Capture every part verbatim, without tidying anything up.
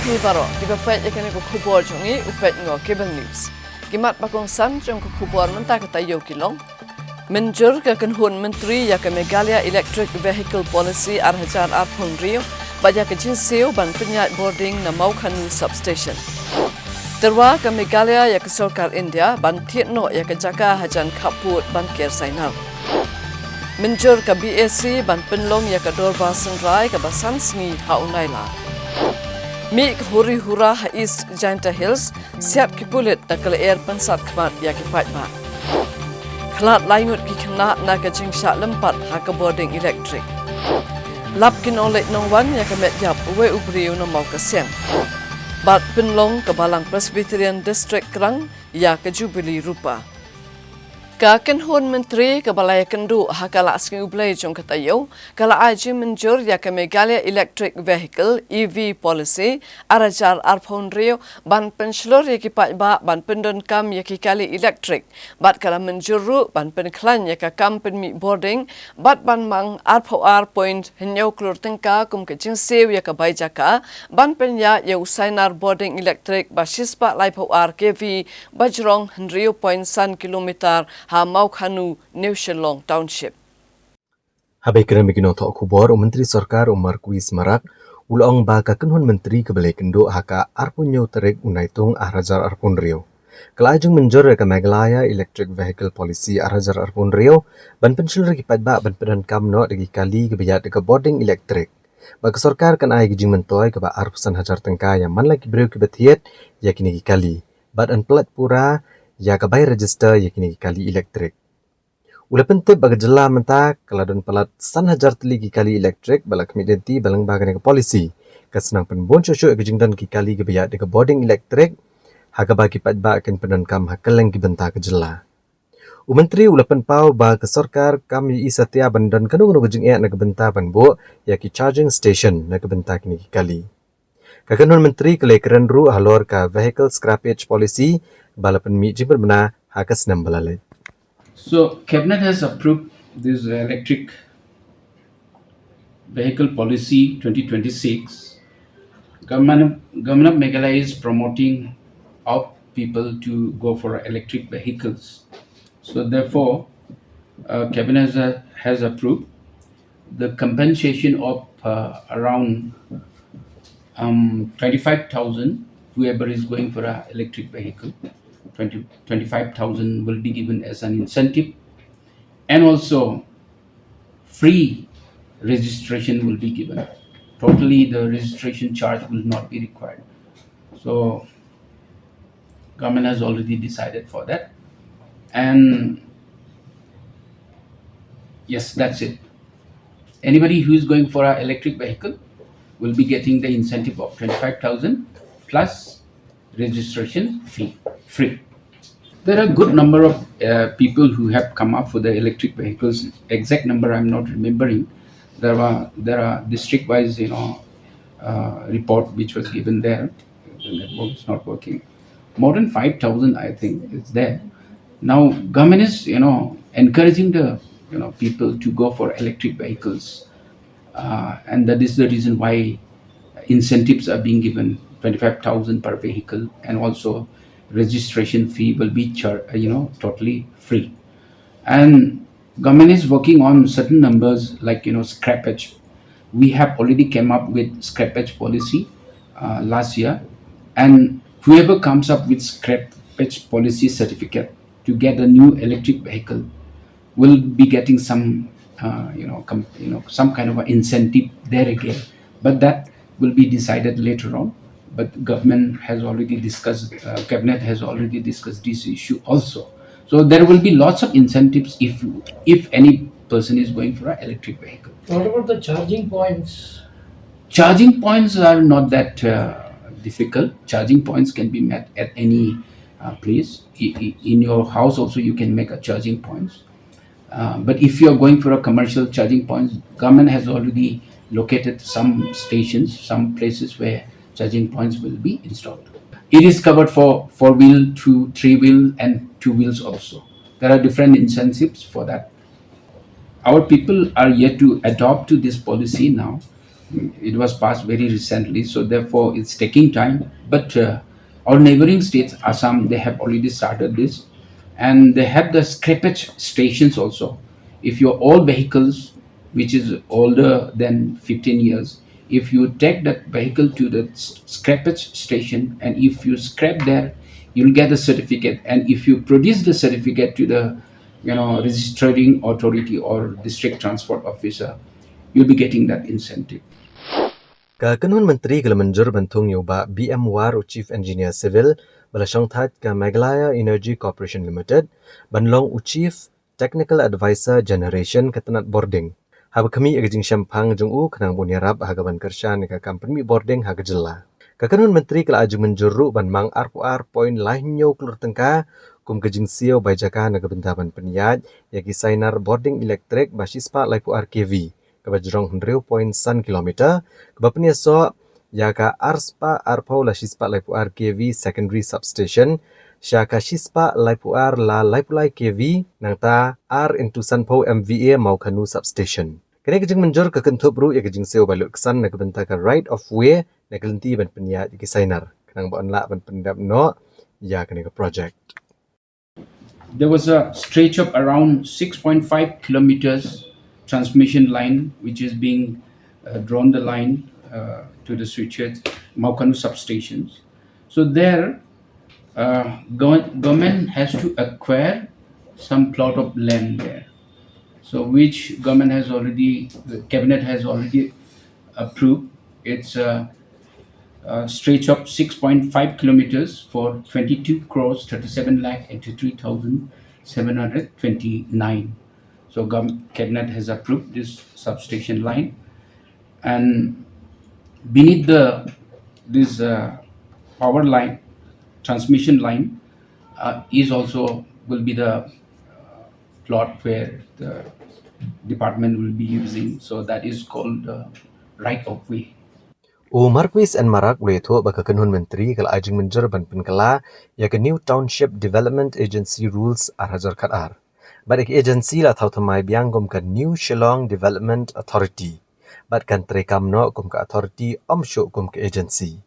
Phi baroh kiba peit ïa kane ka khubor jong ngi, u peit noh Cable News. Ki mat ba kongsan jong ka khubor mynta ka taïew ki long: Mynjur ka kynhun myntri ïa ka Meghalaya Electric Vehicle Policy ar hajar arphew hynriew bad ïa ka jingsiew ban pynïaid bording na Mawkhanu Substation. Tyrwa ka Meghalaya ïa ka sorkar India ban thied noh ïa ka jaka hajan khappud ban ker sainar. Mynjur ka BAC ban pynlong ïa ka dorbar synrai kaba san sngi ha u Nailar. Mih ka huri hura ha East Jaintia Hills, siat ki pulit da ka lyer pynsat khmat ïa ki paidbah. Khlad lai ngut ki khynnah na ka jingshah lympat ha ka bording elektrik. Lap ki nongleit nongwan ïa ka met ïap uwei u briew na Mawkasiang. Bad pynlong ka Balang Presbyterian District Krang ïa ka Jubili Rupa. Ka kynhun myntri kaba la ïakynduh ha ka Lah Sngi U Blei jong ka taïew ka la ai jingmynjur ïa ka Meghalaya Electric Vehicle, EV, Policy ar hajar arphew hynriew ban pynshlur ïa ki paidbah ban pyndonkam ïa ki kali elektrik. Bad ka la mynjur ruh ban pynkhlaiñ ïa ka kam pynmih bording bad ban mang arphew ar point hynñiew klur tyngka kum ka jingsiew ïa ka bai jaka ban pynïaid ïa u sainar bording elektrik ba shispah laiphew ar KV ba jrong hynriew point san kilometer ha Mawkhanu, New Shillong Township. Haba ïakren bad ki nongthoh khubor, u Myntri Sorkar u Marcuise Marak u la ong ba ka kynhun myntri kaba la ïakynduh ha ka arphew hynñiew tarik u Naitung ar hajar arphew hynriew ka la ai jingmynjur ïa ka Meghalaya Electric Vehicle Policy ar hajar arphew hynriew ban pynshlur ïa ki paidbah ban pyndonkam noh da ki kali kiba ïaid da ka bording elektrik. Bad ka sorkar kan ai ka jingmyntoi kaba arphew san hajar tyngka ïa man la ki briew kiba thied ïa kine ki kali bad yn pyllait pura ïa ka bai register ïa kine ki kali elektrik. U la pyntip ba ka jylla mynta ka la don palat san hajar tylli ki kali elektrik ba la khmih lynti ba lyngba kane ka policy. Ka sdang pynbun shuh shuh ïa ka jingdon ki kali kiba ïaid da ka bording elektrik ha kaba ki paidbah kin pyndonkam ha kylleng ki bynta ka jylla. U myntri u la pynpaw ba ka sorkar kam ïohi satia ban don kano kano ka jingeh na ka bynta ban buh ïa ki charging station na ka bynta kine ki kali. Ka kynhun myntri ka la ïakren ruh halor ka Vehicle Scrappage Policy ba la pynmih jingpynbna ha ka snem ba la leit. So, Cabinet has approved this electric vehicle policy twenty twenty-six. Government, Government of Meghalaya is promoting of people to go for electric vehicles. So therefore, uh, Cabinet has, has approved the compensation of, uh, around, um, twenty-five thousand, whoever is going for a electric vehicle, twenty, twenty-five thousand will be given as an incentive, and also free registration will be given. Totally, the registration charge will not be required. So, government has already decided for that. And yes, that's it. Anybody who is going for an electric vehicle will be getting the incentive of twenty-five thousand plus registration fee, free. There are a good number of, uh, people who have come up for the electric vehicles. Exact number I'm not remembering. There are, there are district-wise, you know, uh, report which was given there. The network is not working. More than five thousand, I think, is there. Now, government is, you know, encouraging the, you know, people to go for electric vehicles. Uh, and that is the reason why incentives are being given, twenty-five thousand per vehicle, and also registration fee will be char-, uh, you know, totally free. And government is working on certain numbers like, you know, scrappage. We have already came up with scrappage policy, uh, last year, and whoever comes up with scrappage policy certificate to get a new electric vehicle will be getting some, uh, you know, com-, you know, some kind of an incentive there again. But that will be decided later on. But government has already discussed, uh, cabinet has already discussed this issue also. So there will be lots of incentives if, if any person is going for an electric vehicle. What about the charging points? Charging points are not that, uh, difficult. Charging points can be met at any, uh, place. I-, i-, in your house also you can make a charging points. Uh, but if you are going for a commercial charging points, government has already located some stations, some places where charging points will be installed. It is covered for four wheel, two, three wheel, and two wheels also. There are different incentives for that. Our people are yet to adopt to this policy now. It was passed very recently, so therefore it's taking time. But uh, our neighboring states, Assam, they have already started this, and they have the scrappage stations also. If your old vehicles, which is older than fifteen years, if you take that vehicle to the s- scrappage station, and if you scrap there, you'll get a certificate. And if you produce the certificate to the, you know, registering authority or district transport officer, you'll be getting that incentive. Ka kynhun myntri ka la mynjur ban thung ïa u Bah B M War, u Chief Engineer Civil, ba la shongthait ka Meghalaya Energy Corporation Limited ban long u Chief Technical Advisor Generation ka tnat bording, haba khmih ïa ka jingshemphang jong u khnang ba un ïarap ha ka ban kyrshan ïa ka kam pynmih bording ha ka jylla. Ka kynhun myntri ka la ai jingmynjur ruh ban mang arphew ar point lai hynñiew klur tyngka kum ka jingsiew bai jaka na ka bynta ban pynïaid ïa ki sainar bording elektrik ba shispah laiphew ar K V, kaba jrong hynriew point san kilometer, kaba pynïasoh ïa ka arspah arphew la shispah laiphew ar K V secondary substation sha ka shispah laiphew ar la laiphew lai K V, nangta ar into sanphew M V A Mawkhanu substation. Kane ka jingmynjur ka kynthup ruh ïa ka jingsiew bai lut ksan na ka bynta ka right of way na ka lynti ban pynïaid ïa ki sainar, khnang ba yn lah ban pyndep noh ïa kane ka project. There was a stretch of around six point five kilometers transmission line, which is being uh, drawn the line uh, to the switchyard, Mawkhanu substations. So there, uh, gov- government has to acquire some plot of land there. So which government has already, the cabinet has already approved. It's a, a stretch of six point five kilometers for twenty-two crores thirty-seven lakh eighty-three thousand seven hundred twenty-nine. So gov- cabinet has approved this substation line, and beneath the this uh, power line, transmission line, uh, is also will be the uh, plot where the department will be using. So that is called the right of way. U Marcuise N Marak u la ïathuh ba ka kynhun myntri ka la ai jingmynjur ban pynkylla ïa ka New Township Development Agency Rules ar hajar khatar. Bad ïa ka agency la thaw thymmai biang kum ka New Shillong Development Authority. Bad kan treikam noh kum ka authority, ym shuh kum ka agency.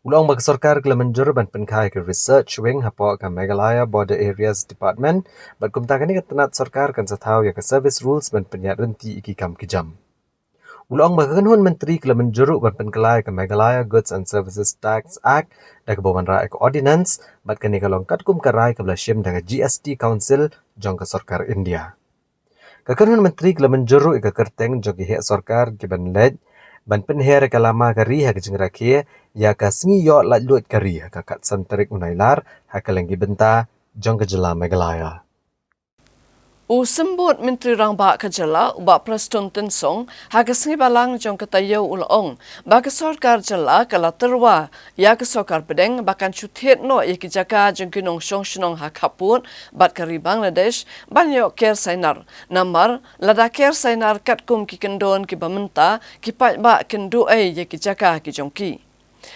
U la ong ba ka sorkar ka la mynjur ban pynkha ïa ka research wing hapoh ka Meghalaya Border Areas Department, bad kumta kane ka tnat sorkar kan sa thaw ïa ka service rules ban pynïaid ryntih ïa ki kam ki jam. U la ong ba ka kynhun myntri ka la mynjur ruh ban pynkylla ïa ka Meghalaya Goods and Services Tax Act da kaba wanrah ïa ka ordinance, bad kane ka long katkum ka rai kaba la shim da ka G S T Council jong ka sorkar India. Ka kynhun myntri ka la mynjur ruh ïa ka kyrteng jong ki heh sorkar kiban leit ban pynher ïa ka lama ka ri ha ka jingrakhe ïa ka sngi ïoh laitluid ka ri ha ka khatsan tarik u Nailar ha kylleng ki bynta jong ka jylla Meghalaya. U Symbud Myntri Rangbah ka jylla, u Bah Prestone Tynsong, ha ka sngi Balang jong ka taïew u la ong ba ka sorkar jylla ka la tyrwa ïa ka sorkar pdeng ba kan shu thied noh ïa ki jaka jong ki nongshong shnong ha khappud bad ka ri Bangladesh ban ïoh ker sainar. Namar lada ker sainar katkum ki kyndon kiba mynta, ki paidbah kin duh ei ïa ki jaka ki jong ki.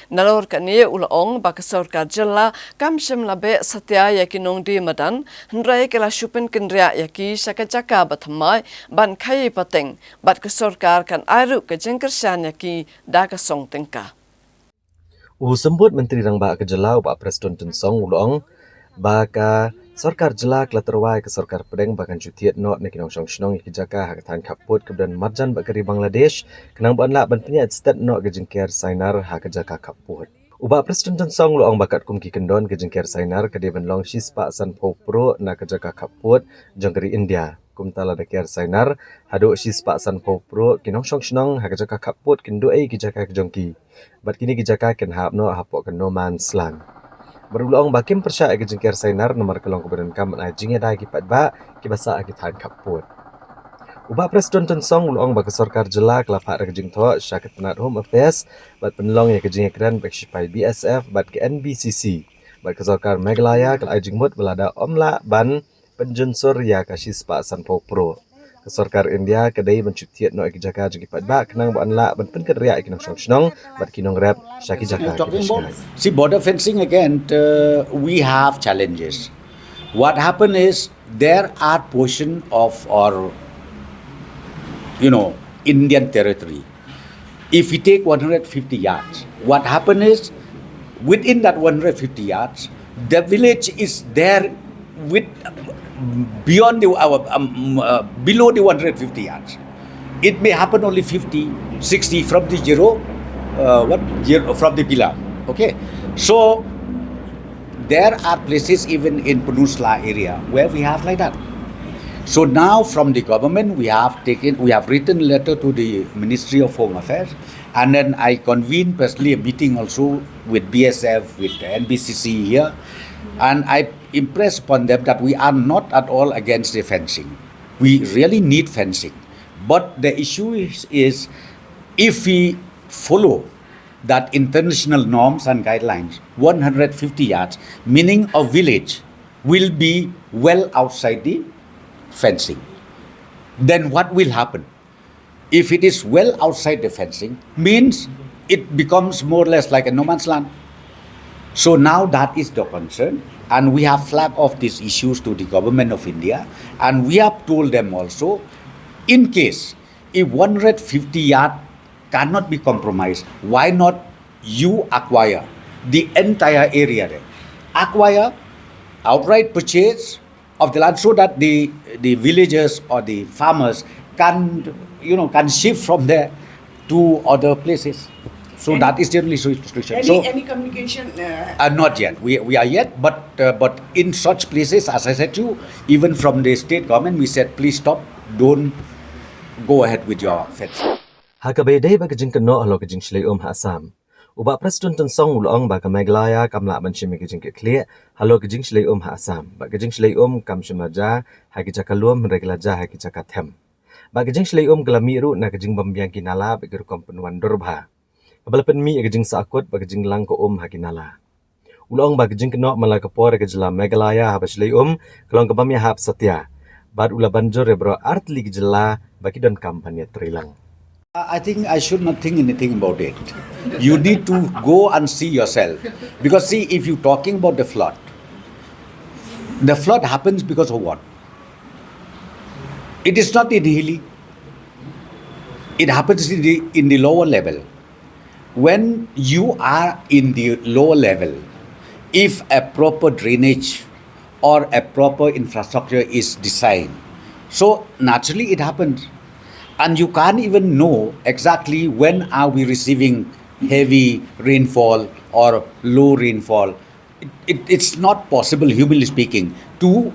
Nalor kane u la ong ba ka sorkar jylla kam shym la beh satia ïa ki nongdie madan, hynrei ka la shu pynkynriah ïa ki sha ka jaka ba thymmai ban khaïi pateng, bad ka sorkar kan ai ruh ka jingkyrshan ïa ki da ka song tyngka. U Symbud Myntri Rangbah ka jylla, u Bah Prestone Tynsong, u la ong ba ka sorkar jylla ka la tyrwa ïa ka sorkar pdeng ba kan shu thied noh na ki nongshong shnong ïa ki jaka ha ka thaiñ khappud kaba don marjan bad ka ri Bangladesh, khnang ba yn lah ban pynïaid stet noh ka jingker sainar ha ka jaka khappud. U Bah Prestone Tynsong u la ong ba katkum ki kyndon, ka jingker sainar ka dei ban long shispah sanphew pruh na ka jaka khappud jong ka ri India. Kumta lada ker sainar haduh shispah sanphew pruh, ki nongshong shnong ha ka jaka khappud kin duh ei ki jaka ki jong ki, bad kine ki jaka kin hap noh hapoh ka no man's land. Bad u la ong ba kim pyrshah ïa ka jingker sainar namar ka long kaba donkam ban ai jingïada ïa ki paidbah kiba sah ha ki thaiñ khappud. U Bah Prestone Tynsong u la ong ba ka sorkar jylla ka la phah da ka jingthoh sha ka tnat Home Affairs bad pynlong ïa ka jingïakren bad ki shipai B S F bad ka N B C C. Bad ka sorkar Meghalaya ka la ai jingmut ba lada ym lah ban pynjunsur ïa ka shispah sanphew pruh, ka sorkar India ka dei ban shu thied noh ïa ki jaka jong ki paidbah khnang ba yn lah ban pynkynriah ïa ki nongshong shnong bad ki nongrep sha ki jaka kiba shngaiñ. See, border fencing again, uh, we have challenges. What happened is there are portion of our, you know, Indian territory If we take one hundred fifty yards, what happened is, within that one hundred fifty yards, the village is there with beyond the our um, uh, below the one hundred fifty yards. It may happen only fifty, sixty from the zero, uh, what zero from the pillar. Okay, so there are places even in Peninsula area where we have like that. So now from the government we have taken, we have written letter to the Ministry of Home Affairs, and then I convened personally a meeting also with B S F, with the N B C C here, and I impressed upon them that we are not at all against the fencing. We really need fencing, but the issue is, is if we follow that international norms and guidelines, one hundred fifty yards, meaning a village will be well outside the fencing. Then what will happen? If it is well outside the fencing, means it becomes more or less like a no man's land. So now that is the concern, and we have flagged off these issues to the government of India, and we have told them also, in case if one hundred fifty yard cannot be compromised, why not you acquire the entire area there? Acquire, outright purchase of the land, so that the, the villagers or the farmers can, you know, can shift from there to other places. So that is the only solution. Any, so any communication? Uh, not yet. We, we are yet, but uh, but in such places, as I said to you, even from the state government, we said, please stop, don't go ahead with your fence. Ha kaba ïadei bad ka jingkynnoh halor ka jingshlei um ha Assam, u Bah Prestone Tynsong u la ong ba ka Meghalaya kam lah ban shim ïa ka jingkitkhlieh halor ka jingshlei um ha Assam, bad ka jingshlei um kam shym la jia ha ki jaka lum hynrei ka la jia ha ki jaka them. Bad ka jingshlei um ka la mih ruh na ka jingbym biang ki nala bad ki rukom pynwan dur bha, kaba la pynmih ïa ka jingsahkut bad ka jinglang ka um ha ki nala. U la ong ba ka jingkynnoh man la ka por ïa ka jylla Meghalaya haba shlei um ka long ka bym ïahap satia, bad u la ban jur ïa baroh artylli ki jylla ba ki donkam ban ïatreilang. I think I should not think anything about it. You need to go and see yourself. Because see, if you're talking about the flood, the flood happens because of what? It is not in hilly. It happens in the, in the lower level. When you are in the lower level, if a proper drainage or a proper infrastructure is designed, so naturally it happens. And you can't even know exactly when are we receiving heavy rainfall or low rainfall. It, it, it's not possible, humanly speaking, to,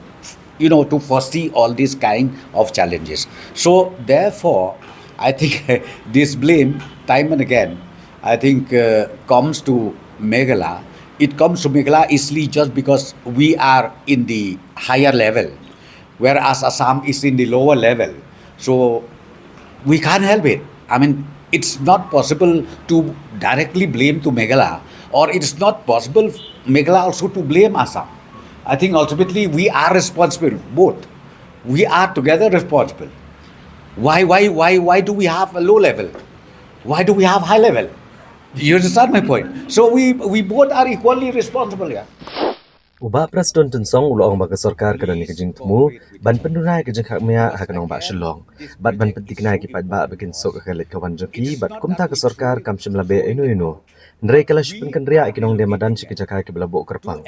you know, to foresee all these kind of challenges. So therefore, I think this blame, time and again, I think, uh, comes to Meghalaya. It comes to Meghalaya easily just because we are in the higher level, whereas Assam is in the lower level. So we can't help it. I mean, it's not possible to directly blame to Meghalaya, or it's not possible Meghalaya also to blame Assam. I think ultimately we are responsible, both. We are together responsible. Why, why, why, why do we have a low level? Why do we have high level? You understand my point? So we, we both are equally responsible here. U Bah Prestone Tynsong u la ong ba ka sorkar ka don ïa ka jingthmu ban pynduna ïa ka jingkhakmiah ha ka nongbah Shillong, bad ban pyntikna ïa ki paidbah ba kin suk ha ka leit ka wan jong ki, bad kumta ka sorkar kam shym la beh ïano ïano. Hynrei ka la shu pynkynriah ïa ki nongdie madan sha ki jaka kiba la buh kyrpang.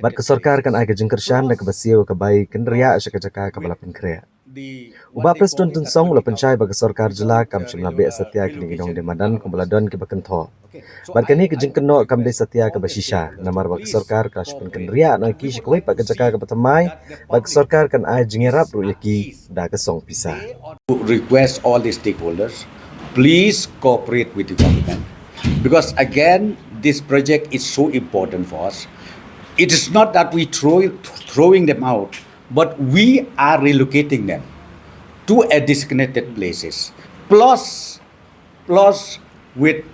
Bad ka sorkar kan ai ka jingkyrshan da kaba siew ïa ka bai kynriah sha ka jaka kaba la pynkhreh. U Bah Prestone Tynsong u la pynshai ba ka sorkar jylla kam shym la beh satia ïa kine ki nongdie madan kumba la don kiba kynthoh. Bad kane ka jingkynnoh kam dei satia kaba shisha, namar ba ka sorkar ka la shu pynkynriah na ki sha kawei pat ka jaka kaba thymmai, bad ka sorkar kan ai jingïarap ruh ïa ki da ka song pisa. Request all the stakeholders, please cooperate with the government, because again, this project is so important for us. It is not that we throw, throwing them out, but we are relocating them to a designated places. Plus, plus with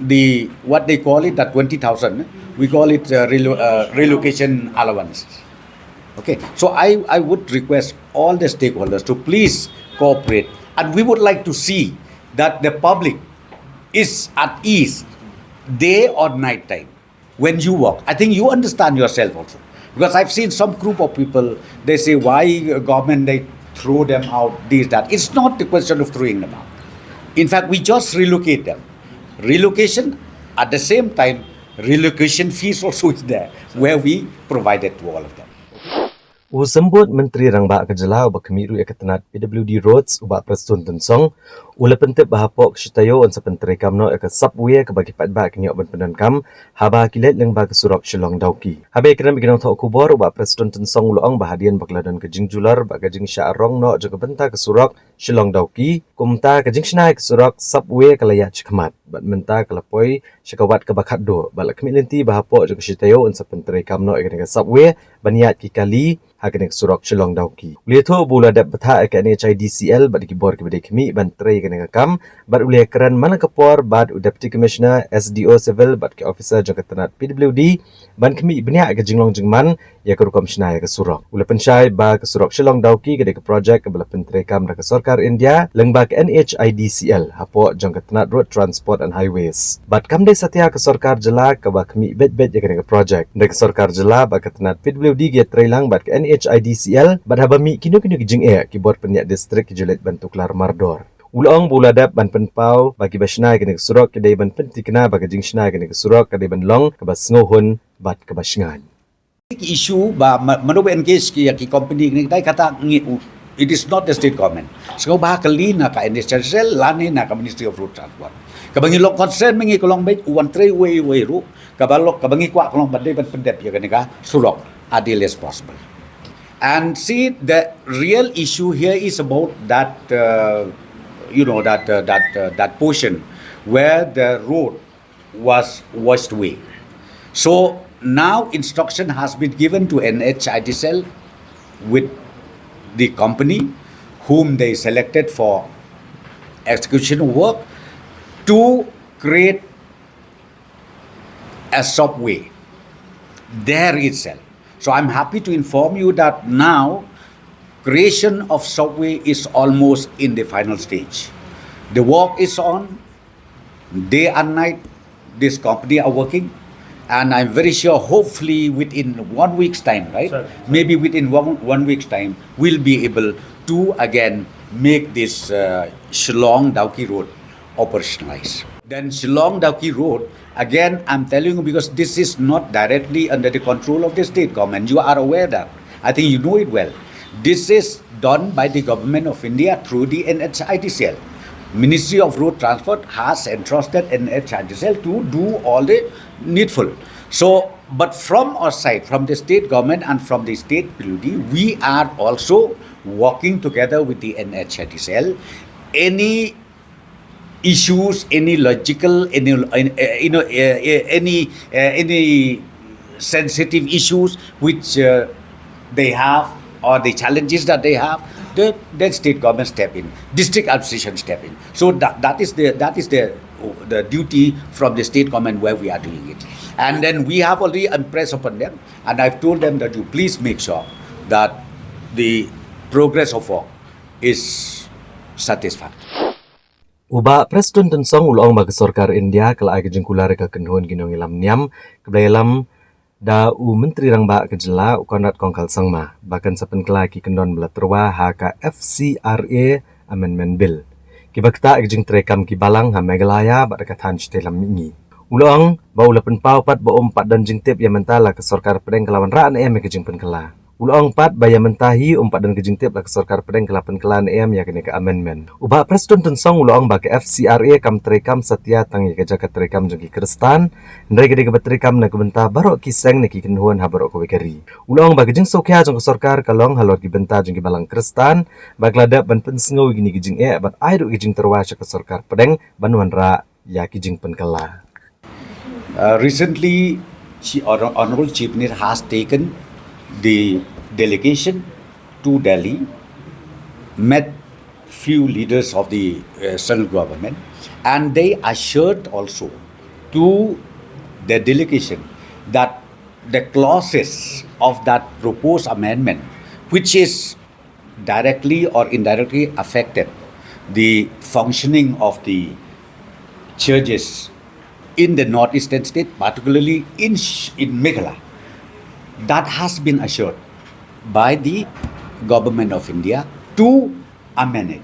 the, what they call it, that twenty thousand, we call it, uh, relo-, uh, relocation allowance. Okay, so I, I would request all the stakeholders to please cooperate, and we would like to see that the public is at ease day or night time when you walk. I think you understand yourself also. Because I've seen some group of people, they say, why, uh, government, they throw them out, this, that. It's not the question of throwing them out. In fact, we just relocate them. Relocation, at the same time, relocation fees also is there, where we provided to all of them. U Symbud Myntri Rangbah ka jylla uba khmih ruh ïa ka tnat P W D Roads, u Bah Prestone Tynsong, u la pyntip ba hapoh ka shi taïew un sa pyntreikam noh ïa ka subway kaba ki paidbah kin ïoh ban pyndonkam haba ki leit lyngba ka surok Shillong Dawki. Haba ïakren bad ki nongthoh khubor, u Bah Prestone Tynsong u la ong ba hadien ba ka la don ka jingjulor bad ka jingshah rong noh jong ka bynta ka surok Shillong Dawki, kumta ka jingshna ïa ka surok subway ka la ïaid shakhmat bad mynta ka la poi sha ka wat kaba khatduh, bad la khmih lynti ba hapoh jong ka shi taïew un sa pyntreikam noh ïa kane ka subway ban ïaid ki kali ha kane ka surok Shillong Dawki. U la ïathuh ba u la dep bthah ïa ka N H I D C L bad ki bor kiba dei khmih ban trei ïa kane ka kam, bad u la ïakren man la ka por bad u Deputy Commissioner, S D O Civil bad ki officer jong ka tnat P W D ban khmih bniah ïa ka jinglong jingman ïa ka rukom shna ïa ka surok. U la pynshai ba ka surok Shillong Dawki ka dei ka projek kaba la pyntreikam da ka sorkar India lyngba ka N H I D C L hapoh jong ka tnat Road Transport and Highways. Bad kam dei satia ka sorkar jylla kaba khmih beit beit ïa kane ka projek. Dei ka sorkar jylla bad ka tnat P W D ki ïatreilang bad ka N H I D C L, bad haba mih kino kino ki jingeh, ki bor pynïaid district ki ju leit ban tuklar mardor. U la ong ba u la dep ban pynpaw ba kiba shna ïa kane ka surok ki dei ban pynthikna ba ka jingshna ïa kane ka surok ka dei ban long kaba sngewhun bad kaba shngaiñ. Ki issue ba ma-, mano ba engage ki, ki company ni dei kata ngi u-, it is not the state government. Sngewbha kylli na ka N H I D C L lane na ka Ministry of Road Transport. Kaba ngi long concern ma ngi ka long beit u wan trei uwei uwei ruh, kaba long, kaba ngi kwah ka long ban dei ban pyndep ïa kane ka surok as early as possible. And see, the real issue here is about that, uh, you know, that, uh, that, uh, that portion where the road was washed away. So now instruction has been given to N H I D C L with the company whom they selected for execution of work to create a subway there itself. So I'm happy to inform you that now creation of subway is almost in the final stage. The work is on, day and night, this company are working, and I'm very sure, hopefully within one week's time, right? Sir, sir. Maybe within one, one week's time, we'll be able to again make this, uh, Shillong Dawki Road operationalized. Then Shillong Dawki Road, again, I'm telling you, because this is not directly under the control of the state government. You are aware that. I think you know it well. This is done by the Government of India through the N H I D C L. Ministry of Road Transport has entrusted N H I D C L to do all the needful. So, but from our side, from the state government and from the state P W D, we are also working together with the N H I D C L. Any issues, any logical, any, uh, you know, uh, uh, any, uh, any sensitive issues which, uh, they have, or the challenges that they have, the, then state government step in, district administration step in. So that, that is the, that is the, the duty from the state government where we are doing it. And then we have already impressed upon them, and I've told them that you please make sure that the progress of work is satisfactory. U Bah Prestone Tynsong u la ong ba ka sorkar India ka la ai ka jingkular ïa ka kynhun ki nongïalam niam kaba la ïalam da u Myntri Rangbah ka jylla, u Conrad Kongkal Sangma, ba kan sa pynkylla ki kyndon ba la tyrwa ha ka F C R A Amendment Bill, kiba ktah ïa ka jingtreikam ki balang ha Meghalaya bad ka thaiñ shatei lam mihngi. U la ong ba u la pynpaw pat ba um pat don jingtip ïa mynta la ka sorkar pdeng ka la wanrah ne em ïa ka jingpynkylla. U la ong pat ba ïa mynta hi um pat don ka jingtip la ka sorkar pdeng ka la pynkylla ne em ïa kane ka amendment. U Bah Prestone Tynsong u la ong ba ka F C R A kam treikam satia tang ïa ka jaka treikam jong ki Khristan, hynrei ka dei kaba treikam na ka bynta baroh ki seng ne ki kynhun ha baroh kawei ka ri. U la ong ba ka jingsngewkhia jong ka sorkar ka long halor ki bynta jong ki balang Khristan, ba ka la dep ban pynsngew ïa kine ki jingeh bad ai ruh ki jingtyrwa sha ka sorkar pdeng ban wanrah ïa ki jingpynkylla. Uh, recently, Chi-, Hon-, Honorable Chief Minister has taken the delegation to Delhi, met few leaders of the, uh, central government, and they assured also to the delegation that the clauses of that proposed amendment, which is directly or indirectly affected the functioning of the churches in the northeastern state, particularly in Sh-, in Meghalaya, that has been assured by the Government of India to amend it.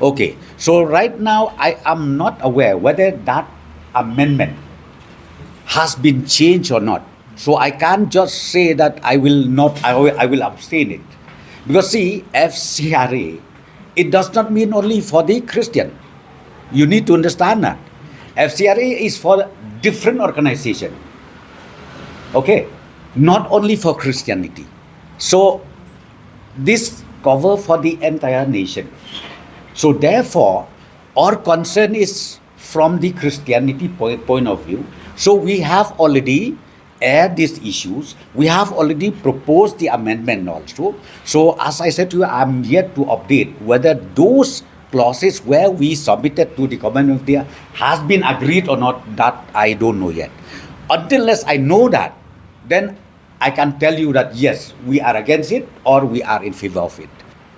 Okay, so right now I am not aware whether that amendment has been changed or not. So I can't just say that I will not, I will, I will abstain it. Because see, F C R A, it does not mean only for the Christian. You need to understand that. F C R A is for different organization. Okay? Not only for Christianity. So this cover for the entire nation. So therefore, our concern is from the Christianity point, point of view. So we have already aired these issues. We have already proposed the amendment also. So as I said to you, I'm yet to update whether those clauses where we submitted to the Government of India has been agreed or not. That I don't know yet. Until unless I know that, then I can tell you that yes, we are against it or we are in favor of it.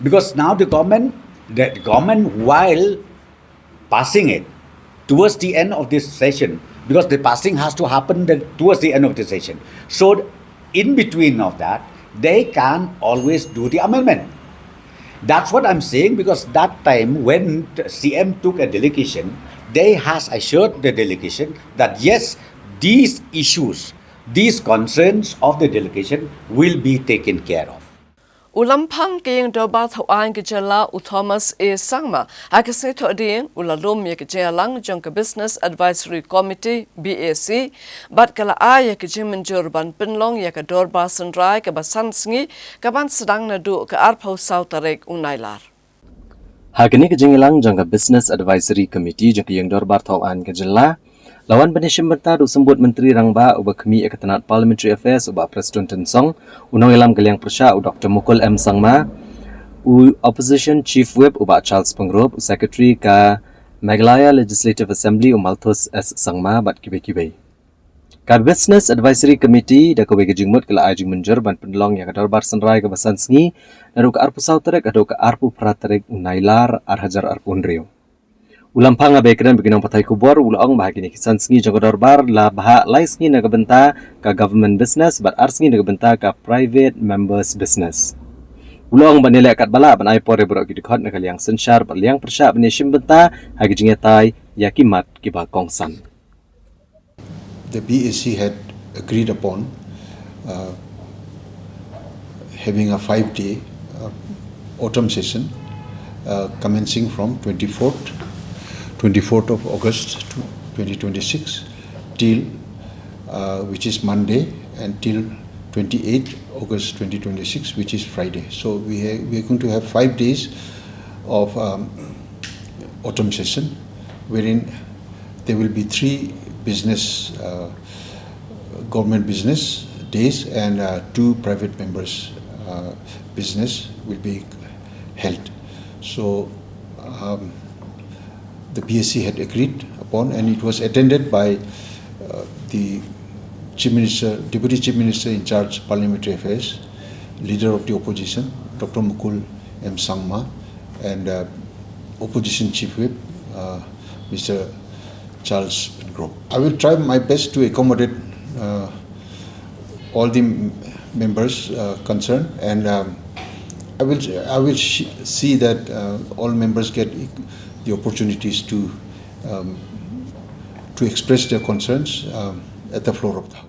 Because now the government, the government, while passing it towards the end of this session, because the passing has to happen the, towards the end of the session. So in between of that, they can always do the amendment. That's what I'm saying, because that time when the C M took a delegation, they has assured the delegation that yes, these issues, these concerns of the delegation will be taken care of. U Lamphang ka Ïing Dorbar Thawaiñ ka Jylla u Thomas A Sangma ha ka Sngi Thohdieng u la lum ïa ka jingïalang jong ka Business Advisory Committee, B A C, bad ka la ai ïa ka jingmynjur ban pynlong ïa ka Dorbar Synrai kaba san sngi kaban sdang naduh ka arphew saw tarik u Nailar. Ha kane ka jingïalang jong ka Business Advisory Committee jong ka Ïing Dorbar Thawaiñ ka Jylla, la wan ban ïashim bynta da u Symbud Myntri Rangbah uba khmih ïa ka tnat Parliamentary Affairs u Bah Prestone Tynsong, u nongïalam ka liang pyrshah u Doctor Mukul M Sangma, u Opposition Chief Whip u Bah Charles Pyngrope, u Secretary ka Meghalaya Legislative Assembly u Malthus S Sangma bad kiwei kiwei. Ka Business Advisory Committee da kawei ka jingmut ka la ai jingmynjur ban pynlong ïa ka Dorbar Synrai kaba san sngi naduh ka arphew saw tarik haduh ka arphew phra tarik u Nailar ar hajar arphew hynriew. U Lamphang haba ïakren bad ki nongpathai khubor u la ong ba ha kine ki san sngi jong ka Dorbar la bhah lai sngi na ka bynta ka government business bad ar sngi na ka bynta ka private members business. U la ong ba ngi leh katba lah ban ai por ïa baroh ki dkhot na ka liang synshar bad liang pyrshah ban ïashim bynta ha ki jingïatai ïa ki mat kiba kongsan. The B A C had agreed upon uh, having a five-day uh, autumn session uh, commencing from twenty-fourth, twenty-fourth of August twenty twenty-six till uh, which is Monday, and till twenty-eighth August twenty twenty-six, which is Friday. So we, ha- we are going to have five days of um, autumn session wherein there will be three business, uh, government business days and uh, two private members' uh, business will be held. So um, the B A C had agreed upon, and it was attended by uh, the Chief Minister, Deputy Chief Minister in charge, Parliamentary Affairs, Leader of the Opposition, Doctor Mukul M Sangma, and uh, Opposition Chief Whip, uh, Mister Charles Pyngrope. I will try my best to accommodate uh, all the m- members uh, concerned, and um, I will I will sh- see that uh, all members get e- the opportunities to um, to express their concerns um, at the floor of the House.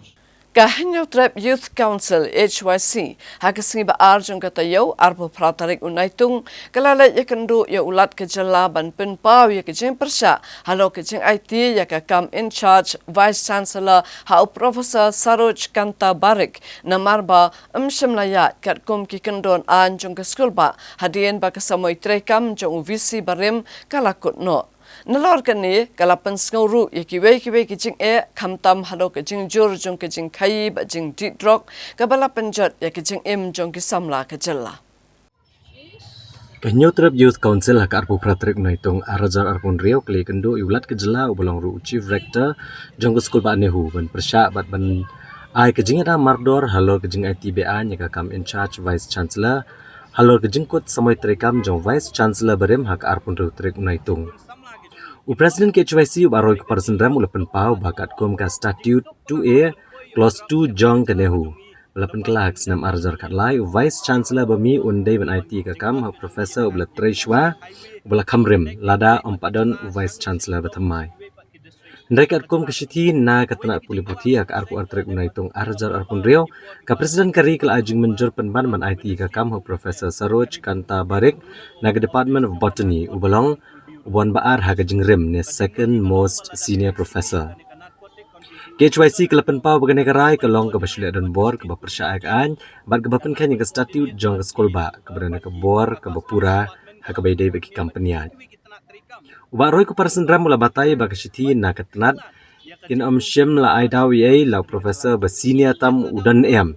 Ka Hynñiewtrep Youth Council, H Y C, ha ka sngi ba ar jong ka taïew, arphew phra tarik u Naitung, ka la leit ïakynduh ïa u Lat ka Jylla ban pynpaw ïa ka jingpyrshah halor ka jingaiti ïa ka kam in charge Vice Chancellor ha u Professor Saroj Kanta Barik, namar ba ym shym la ïaid katkum ki kyndon aiñ jong ka skulbah hadien ba ka samoi treikam jong u V C barim ka la kut noh. Nalor kane, ka la pynsngew ruh ïa kiwei kiwei ki jingeh, khamtam halor ka jingjur jong ka jingkhaïi bad jingdih drok, kaba la pynjot ïa ka jingim jong ki samla ka jylla. Ka Hynñiewtrep Youth Council ha ka arphew phra tarik u Naitung ar hajar arphew hynriew ka la ïakynduh ïa u Lat ka Jylla uba long ruh u Chief Rector jong ka skulbah NEHU ban pyrshah bad ban ai ka jingïada mardor halor ka jingaiti be-aiñ ïa ka kam in charge Vice Chancellor halor ka jingkut samoi treikam jong Vice Chancellor barim ha ka arphew hynriew tarik u Naitung. U President ka H Y C u Bah Roy Kupar Synrem u la pynpaw ba katkum ka Statute two A, Clause two jong ka NEHU, ba la pynkylla ha ka snem ar hajar khatlai, u Vice Chancellor ba mih un dei ban aiti ïa ka kam ha u Professor uba la trei shuwa, uba la kham rim, lada ym pat don u Vice Chancellor ba thymmai. Hynrei katkum ka shithi na ka tnat pule puthi ha ka arphew ar tarik u Naitung ar hajar arphew hynriew, ka President ka ri ka la ai jingmynjur pynban ban aiti ïa ka kam ha u Professor Saroj Kanta Barik na ka Department of Botany, uba long uba wan ba ar ha ka jingrim ne second most senior professor. Ka H Y C ka la pynpaw ba kane ka rai ka long kaba shu leh donbor kaba pyrshah ïa ka aiñ bad kaba pynkheiñ ïa ka statute jong ka skulbah kaba don ïa ka bor kaba pura ha kaba ïadei bad ki kam pynïaid. U Bah Roy Cooper Synrem u la batai ba ka shithi na ka tnat kin ym shym la ai daw ei ei la u professor ba senior tam u don em,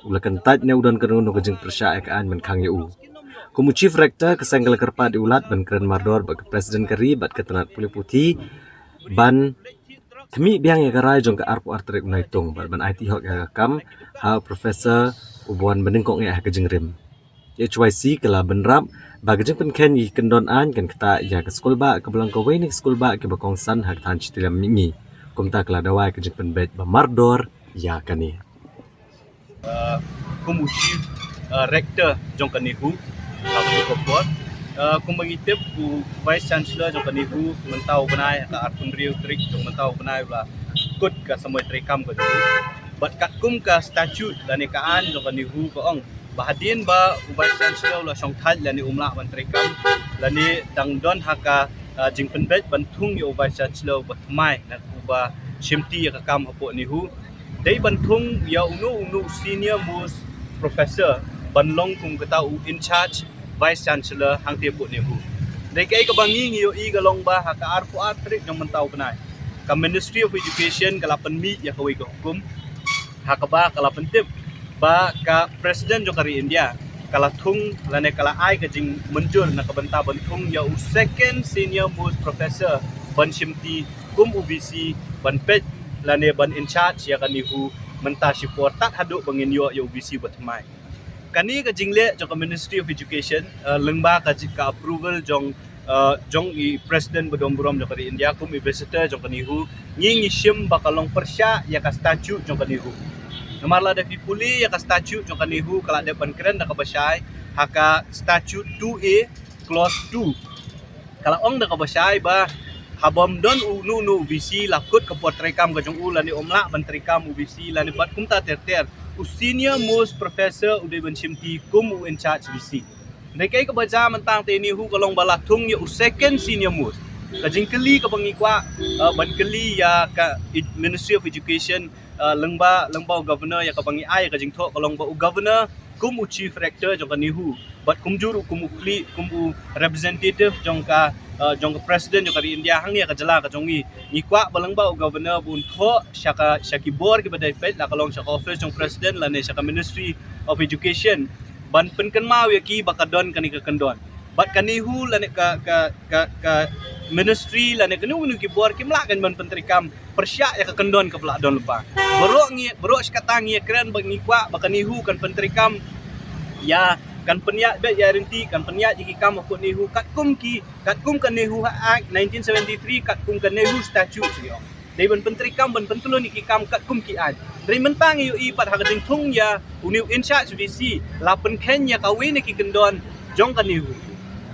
u la kyntait ne u don kano kano ka jingpyrshah ïa ka aiñ mynkhang ïa u. Kum u Chief Rector, ka seng ka la kyrpad ïa u Lat ban kren mardor bad ka President ka ri bad ka tnat pule puthi ban khmih biang ïa ka rai jong ka arphew ar tarik u Naitung bad ban aiti hok ïa ka kam ha u Professor uba wan ba nyngkong eh ha ka jingrim. Ka H Y C ka la bynrap ba ka jingpynkheiñ ïa ki kyndon aiñ kan ktah ïa ka skulbah kaba long kawei na ki skulbah kiba kongsan ha ka thaiñ shitilem mihngi. Kumta ka la dawa ïa ka jingpynbeit ba mardor ïa kane. Uh, kum u Chief, uh, Rector jong ka NEHU ha ka por. Uh, kumba ngi tip, u Vice Chancellor jong ka NEHU mynta u bnai, ha ka arphew hynriew tarik jong mynta u bnai, u la kut ka samoi treikam ka jong u. Bad katkum ka statute lane ka aiñ jong ka NEHU ka ong ba hadien ba u Vice Chancellor u la shongthait lane um lah ban treikam lane dang don ha ka, uh, jingpynbeit ban thung ïa u Vice Chancellor uba thymmai ne uba shimti ïa ka kam hapoh NEHU, dei ban thung ïa uno uno senior most professor ban long kum kata u in charge Vice Chancellor hangtei hapoh NEHU. Dei kaei kaba ngi ngi ïohi ka long ba ha ka arphew ar tarik jong mynta u bnai, ka Ministry of Education ka la pynmih ïa kawei ka hukum ha kaba ka la pyntip ba ka President jong ka ri India ka la thung lane ka la ai ka jingmynjur na ka bynta ban thung ïa u second senior most professor ban shimti kum u V C ban peit lane ban in charge ïa ka NEHU mynta shipor tad haduh ba ngin ïoh ïa u V C ba thymmai. Kane ka jingleh jong ka Ministry of Education, uh, lyngba ka ji-, ka approval jong, uh, jong i President ba don burom jong ka ri India kum i Visitor jong ka NEHU, ngi ngi shim ba ka long pyrshah ïa ka statute jong ka NEHU. Namar lada phi pule ïa ka statute jong ka NEHU ka la dep ban kren da kaba shai ha ka statute two A clause two. Ka la ong da kaba shai ba haba ym don uno uno u V C la kut ka por treikam ka jong u lane um lah ban treikam u V C lane bad kumta ter ter, u senior most professor u dei ban shimti kum u in charge V C. Dei kaei kaba jia mynta te NEHU ka long ba la thung ïa u second senior most. Ka jingkylli kaba ngi kwah, uh, ban kylli ïa ka ed-, Ministry of Education, uh, lyngba, lyngba u Governor ïa kaba ngi ai ïa ka jingthoh ka long ba u Governor kum u Chief Rector jong ka NEHU bad kumjuh ruh kum u khlieh, kum u representative jong ka, uh, jong ka President jong ka ri India hangne ha ka jylla ka jong ngi, ngi kwah ba lyngba u Governor ba un thoh sha ka, sha ki bor kiba dei peit, la ka long sha ka office jong President lane sha ka Ministry of Education ban pynkynmaw ïa ki ba ka don kane ka kyndon. Bad ka NEHU lane ka, ka, ka, ka ministry lane kano kano ki bor kim lah kan ban pyntreikam pyrshah ïa ka kyndon kaba la don lypa. Baroh ngi, baroh shi katta ngi ïakren ba ngi kwah ba ka NEHU kan pyntreikam ïa, kan pynïaid beit ïa ryntih, kan pynïaid ïa ki kam hapoh NEHU katkum ki, katkum ka NEHU Act nineteen seventy-three, katkum ka NEHU Statute shuh. Dei ban pyntreikam, ban pyntylun ïa ki kam katkum ki aiñ. Hynrei mynta ngi ïohi pat ha ka jingthung ïa une u in charge V C la pynkheiñ ïa kawei na ki kyndon jong ka NEHU.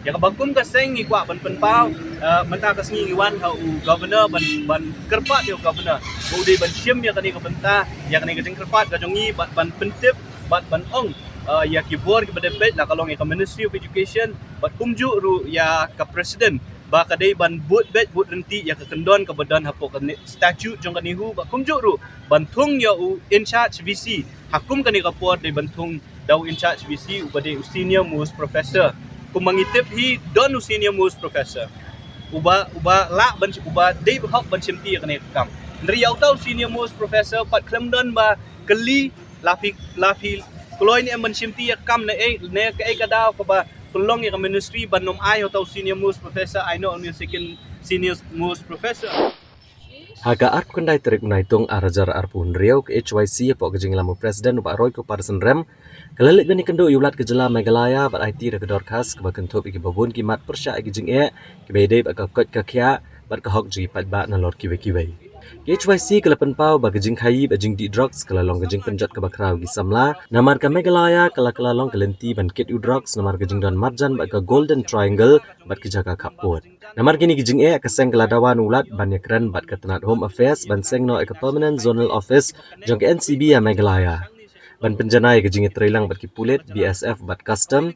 Ïa kaba kum ka seng ngi kwah ban pynpaw, eh, mynta ka sngi ngi wan ha u Governor ban, ban kyrpad ïa u Governor ba u dei ban shim ïa kane ka bynta, ïa kane ka jingkyrpad ka jong ngi bad ban pyntip bad ban ong, eh, ïa ki bor kiba dei peit, la ka long ïa ka Ministry of Education bad kumjuh ruh ïa ka President ba ka dei ban bud beit bud ryntih ïa ka kyndon kaba don hapoh ka ne-, statute jong ka NEHU bad kumjuh ruh ban thung ïa u in charge V C. Ha kum kane ka por dei ban thung da u in charge V C uba dei u senior most professor. Kumba ngi tip hi don u senior most professor uba, uba lah ban, uba dei hok ban shimti ïa kane ka kam. Hynrei ïa uta u senior most professor pat khlem don ba kylli, la phi, la phi kloi ne em ban shimti ïa ka kam ne ei, ne kaei ka daw kaba pynlong ïa ka ministry ban ym ai ïa uta u senior most professor, ai noh une u second senior most professor. Ha ka arphew khyndai tarik u Naitung ar hajar arphew hynriew, ka H Y C hapoh ka jingïalam u President u Bah Roy Cooper Synrem ka la leit ban ïakynduh ïa u Lat ka jylla Meghalaya bad aiti da ka dorkhas kaba kynthup ïa kiba bun ki mat pyrshah ïa ki jingeh kiba ïadei bad ka koit ka khiah bad ka hok jong ki paidbah nalor kiwei kiwei. Ka H Y C ka la pynpaw ba ka jingkhaii bad jingdih drugs ka la long ka jingpynjot kaba khraw ïa ki samla, namar ka Meghalaya ka la ka la long ka lynti ban kit ïa u drugs namar ka jingdon marjan bad ka Golden Triangle bad ki jaka khappud. Namar kine ki jingeh, ka seng ka la dawa na u Lat ban ïakren bad ka tnat Home Affairs ban seng noh ïa ka Permanent Zonal Office jong ka N C B ha Meghalaya, ban pynjanai ïa ka jingïatreilang bad ki pulit, B S F bad Custom,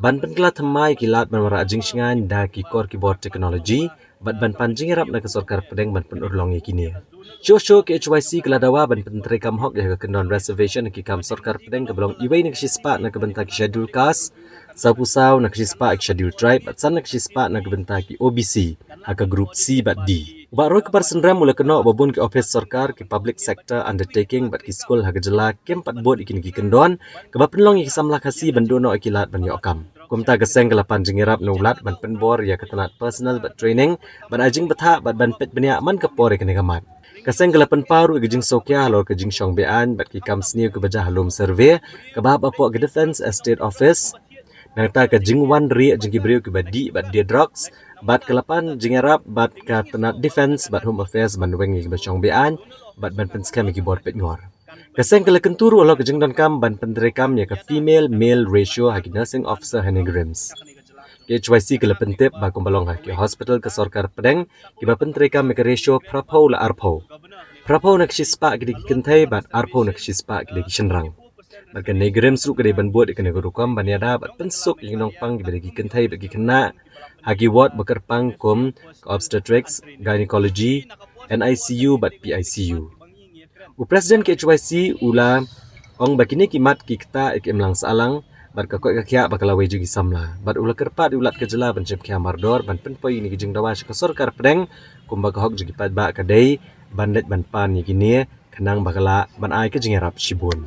ban pynkylla thymmai ïa ki lad ban wanrah jingshngaiñ da ki kor ki bor technology, bad ban pan jingïarap na ka sorkar pdeng ban pynurlong ïa kine. Shuh shuh ka H Y C ka la dawa ban pyntreikam hok ïa ka kyndon reservation ha ki kam sorkar pdeng kaba long iwei na ka shispah na ka bynta ki Scheduled Caste, sawphew saw na ka shispah ki Scheduled Tribe bad san na ka shispah na ka bynta ki O B C ha ka group C bad D. U Bah Roy Kpar Synrem u la kynnoh ba bun ki ophis sorkar, ki public sector undertaking bad ki skul ha ka jylla kim pat bud ïa kine ki kyndon, kaba pynlong ïa ki samla Khasi ban duh noh ïa ki lad ban ïoh kam. Kumta ka seng ka la pan jingïarap na u Lat ban pynbor ïa ka tnat personnel bad training, ban ai jingbthah bad ban peit bniah man ka por ïa kane ka mat. Ka seng ka la pynpaw ruh ïa ka jingsngewkhia halor ka jingshong be-aiñ bad ki kam sniew kiba jia ha lum survey, kaba hap hapoh ka Defence Estate Office. Nangta ka jingwan rieh jong ki briew kiba dih bad die drugs, bad ka la pan jingïarap bad ka tnat Defence bad Home Affairs ban weng ïa kiba shong be-aiñ bad ban pynskhem ïa ki bor peitngor. Ka seng ka la kyntu ruh halor ka jingdonkam ban pyntreikam ïa ka female male ratio ha ki nursing officer ha NEIGRIHMS. Ka H Y C ka la pyntip ba kumba long ha ki hospital ka sorkar pdeng, kiba pyntreikam ïa ka ratio phraphew la arphew. Phraphew na ka shispah ki dei ki kynthei bad arphew na ka shispah ki dei ki shynrang. Bad ka NEIGRIHMS ruh ka dei ban bud ïa kane ka rukom ban ïada bad pynsuk ïa ki nongpang kiba dei ki kynthei bad ki khynnah ha ki ward ba kyrpang kum ka obstetrics, gynecology, N I C U bad P I C U. U President ka H Y C u la ong ba kine ki mat ki ktah ïa ka imlang sahlang bad ka koit ka khiah ba ka lawei jong ki samla. Bad u la kyrpad ïa u Lat ka jylla ban shim khia mardor ban pynpoi ïa kine ki jingdawa sha ka sorkar pdeng, kumba ka hok jong ki paidbah ka dei ban leit ban pan ïa kine, khnang ba ka lah ban ai ka jingïarap shibun.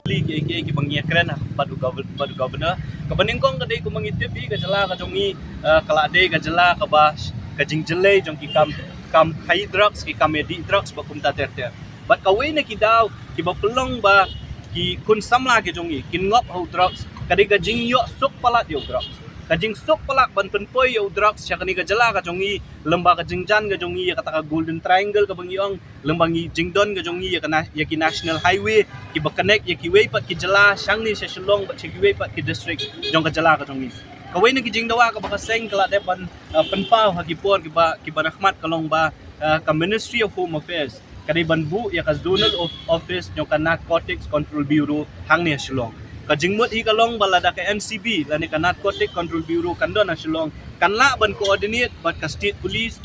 Ki, ki, ki ba ngi ïakren ha bad u gov-, bad u governor. Kaba nyngkong ka dei kumba ngi tip hi ka jylla ka jong ngi, eh, ka la dei ka jylla kaba ka jingjyllei jong ki kam, kam khaii drugs, ki kam ïadih drugs bad kumta ter ter. Bad kawei na ki daw kiba pynlong ba ki khun samla ki jong ngi kin ngop ha u drugs ka dei ka jingïoh suk palat ïa u drugs. Ka jingsuk palat ban pynpoi ïa u drugs sha kane ka jylla ka jong ngi, lyngba ka jingjan ka jong ngi ïa kata ka Golden Triangle kaba ngi ong, lyngba ngi jingdon ka jong ngi ïa ka na-, ïa ki national highway kiba connect ïa kiwei pat ki jylla shangne sha Shillong bad sha kiwei pat ki district jong ka jylla ka jong ngi. Kawei na ki jingdawa kaba ka seng ka la dep ban, uh, pynpaw ha ki por kiba, kiba na khmat ka long ba, uh, ka Ministry of Home Affairs ka dei ban buh ïa ka Zonal of-, Office jong ka Narcotics Control Bureau hangne ha Shillong. Ka jingmut hi ka long ba lada ka N C B lane ka Narcotic Control Bureau kan don ha Shillong, kan lah ban coordinate bad ka State Police,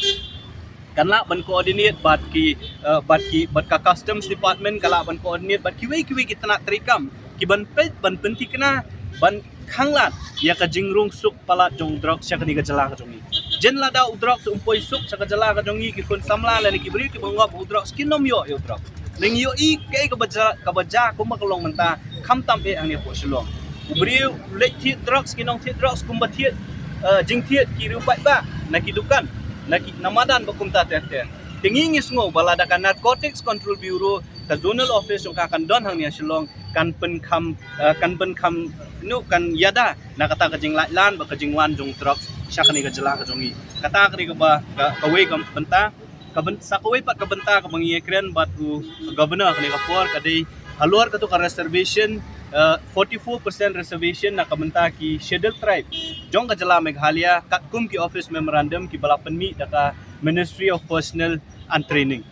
kan lah ban coordinate bad ki, uh, bad ki, bad ka Customs Department, kan lah ban coordinate bad kiwei kiwei ki tnat treikam kiban peit, ban pynthikna, ban khanglad ïa ka jingrung suk palat jong drugs sha kane ka jylla ka jong ngi. Jen lada u drugs um poi suk sha ka jylla ka jong ngi, ki khun samla lane ki briew kiba ngop u drugs kin ym ïoh ïa u drugs. Ngi ïohi kaei kaba jia, kaba jia kumba ka long mynta, khamtam eh hangne hapoh Shillong. U briew u leit thied drugs, ki nongthied drugs kumba thied, eh, jingthied ki riew paidbah na ki dukan, na ki, na madan bad kumta ter ter. Te ngi ngi sngew ba lada ka Narcotics Control Bureau, ka Zonal Office jong ka kan don hangne ha Shillong, kan pynkham, eh, kan pynkham, you know, kan ïada na kata ka jinglait lan bad ka jingwan jong drugs sha kane ka jylla ka jong ngi. Kata ka dei kaba, ka, kawei ka bynta, ka byn-, sa kawei pat ka bynta kaba ngi ïakren bad u Governor kane ka por ka dei halor kato ka reservation, eh, forty-four percent reservation na ka bynta ki Scheduled Tribe jong ka jylla Meghalaya, katkum ki office memorandum kiba la pynmih da ka Ministry of Personnel and Training.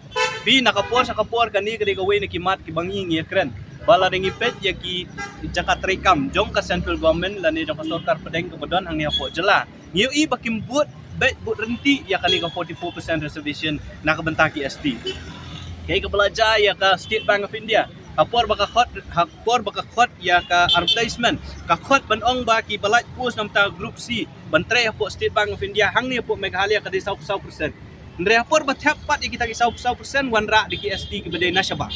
Phi, na ka por sha ka por kane ka dei kawei na ki mat kiba ngi ngi ïakren ba lada ngi peit ïa ki jaka treikam jong ka central government lane jong ka sorkar pdeng kaba don hangne hapoh jylla, ngi ïohi ba kim bud beit, bud ryntih ïa kane ka forty-four percent reservation na ka bynta ki S T. Kaei kaba la jia ïa ka State Bank of India, ha por ba ka khot, ha por ba ka khot ïa ka advertisement, ka khot ban ong ba kiba lait post na bynta Group C ban trei hapoh State Bank of India hangne hapoh Meghalaya ka dei saw, saw percent. Hynrei ha por ba thep pat ïa kita ki saw, saw percent wanrah da ki S T kiba dei na shabar,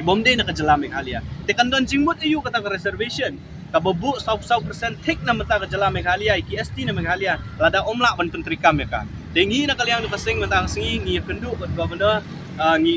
kiba ym dei na ka jylla Meghalaya. Te kan don jingmut aïu kata ka reservation kaba buh saw, saw percent thik na bynta ka jylla Meghalaya, ïa ki S T na Meghalaya, lada ym lah ban pyntreikam ïa ka. Te ngi na ka liang jong ka seng mynta ka sngi ngi ïakynduh bad Governor, ah, ngi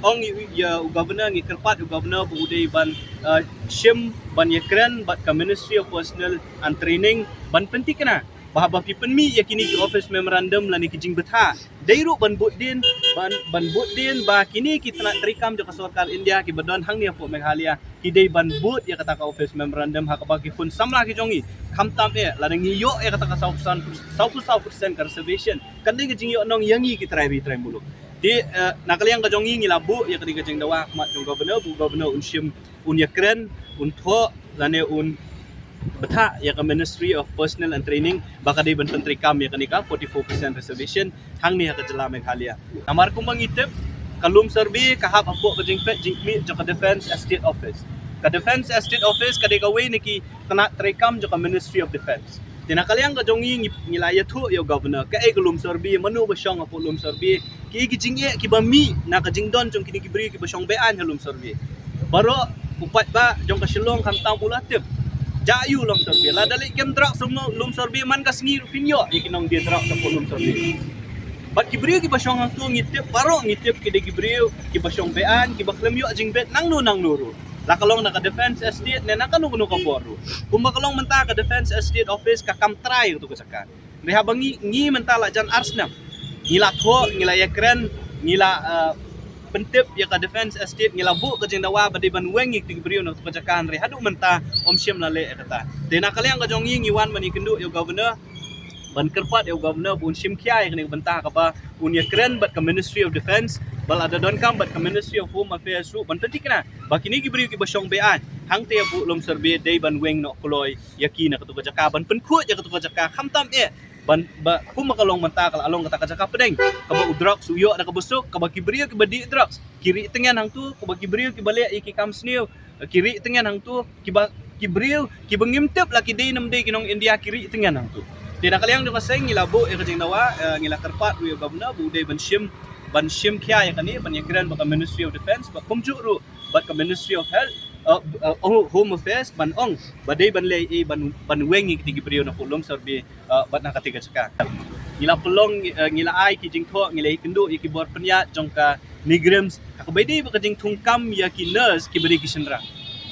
ong ïa u Governor, ngi kyrpad ïa u Governor ba u dei ban, ah, shim, ban ïakren bad ka Ministry of Personnel and Training ban pynthikna Ba haba phi pynmih ïa kine ki office memorandum lane ki jingbthah, dei ruh ban bud dien, ban, ban bud dien ba kine ki tnat treikam jong ka sorkar India kiba don hangne hapoh Meghalaya ki dei ban bud ïa kata ka office memorandum ha kaba ki khun samla ki jong ngi, khamtam eh lada ngi ïoh ïa kata ka saw percent, saw percent ka reservation, kan dei ka jingïohnong ïa ngi ki trai ri trai muluk. Te, eh, na ka liang ka jong ngi ngi la buh ïa kane ka jingdawa ha khmat jong governor, ba u governor un shim, un ïakren, un thoh lane un bthah ïa ka Ministry of Personnel and Training ba ka dei ban pyntreikam ïa kane ka forty-four percent reservation hangne ha ka jylla Meghalaya. Namar kumba ngi tip, ka Lumsorbe ka hap hapoh ka jingpeit jingkhmih jong ka Defence Estate Office. Ka Defence Estate Office ka dei kawei na ki tnat treikam jong ka Ministry of Defence. Te na ka liang ka jong ngi, ngi, ngi la ïathuh ïa u governor, kaei ka Lumsorbe, mano ba shong hapoh Lumsorbe, ki, ki jingeh kiba mih na ka jingdon jong kine ki briew kiba shong be-aiñ ha Lumsorbe. Baroh u paidbah jong ka Shillong khamtam u la tip. Jah ïa u Lumsorbe, lada leit kem drugs ha Lumsorbe, man ka sngi ruh phin ïoh ïa ki nongdie drugs hapoh Lumsorbe. Bad ki briew kiba shong hangto ngi tip, baroh ngi tip ki dei ki briew kiba shong be-aiñ, kiba khlem ïoh jingbit nangno nangno ruh. La ka long na ka Defence Estate ne na kano kano ka bor ruh. Kumba ka long mynta, ka Defence Estate Office ka kam trai ïa kato ka jaka. Hynrei haba ngi, ngi mynta la jan ar snem, ngi la thoh, ngi la ïakren, ngi la, eh, pyntip ïa ka Defence Estate, ngi la buh ka jingdawa ba dei ban weng ïa kito ki briew na kato ka jaka, hynrei haduh mynta ym shym la leh ïa kata. Te na ka liang ka jong ngi, ngi wan ban ïakynduh ïa u governor, ban kyrpad ïa u governor ba un shim khia ïa kane ka bynta, ha kaba un ïakren bad ka Ministry of Defence, ba lada donkam bad ka Ministry of Home Affairs ruh ban pynthikna ba kine ki briew kiba shong be-aiñ hangtei hapoh Lumsorbe dei ban weng noh kloi ïa ki na kato ka jaka, ban pynkhuid ïa kato ka jaka, khamtam eh ban, ba kumba ka long mynta ka la long kata ka jaka pdeng kaba u drugs u ïoh da kaba suk, kaba ki briew kiba dih drugs ki rieh tyngen hangto, kaba ki briew kiba leh ïa ki kam sniew ki rieh tyngen hangto, kiba, ki briew kiba ngim tip la ki dei ne ym dei ki nong India ki rieh tyngen hangto. Te na ka liang jong ka seng ngi la buh ïa ka jingdawa, eh, ngi la kyrpad ruh ïa u governor ba u dei ban shim, ban shim khia ïa kane, ban ïakren bad ka Ministry of Defence, bad kumjuh ruh bad ka Ministry of Health, eh, eh, oh, Home Affairs, ban ong ba dei ban leh ei ban, ban weng ïa kito ki briew na hapoh Lumsorbe, eh, bad na katei ka jaka. Ngi la pynlong, eh, ngi la ai ki jingthoh, ngi la ïakynduh ïa ki bor pynïaid jong ka NEIGRIHMS, ha kaba ïadei bad ka jingthungkam ïa ki nurse kiba dei ki shynrang.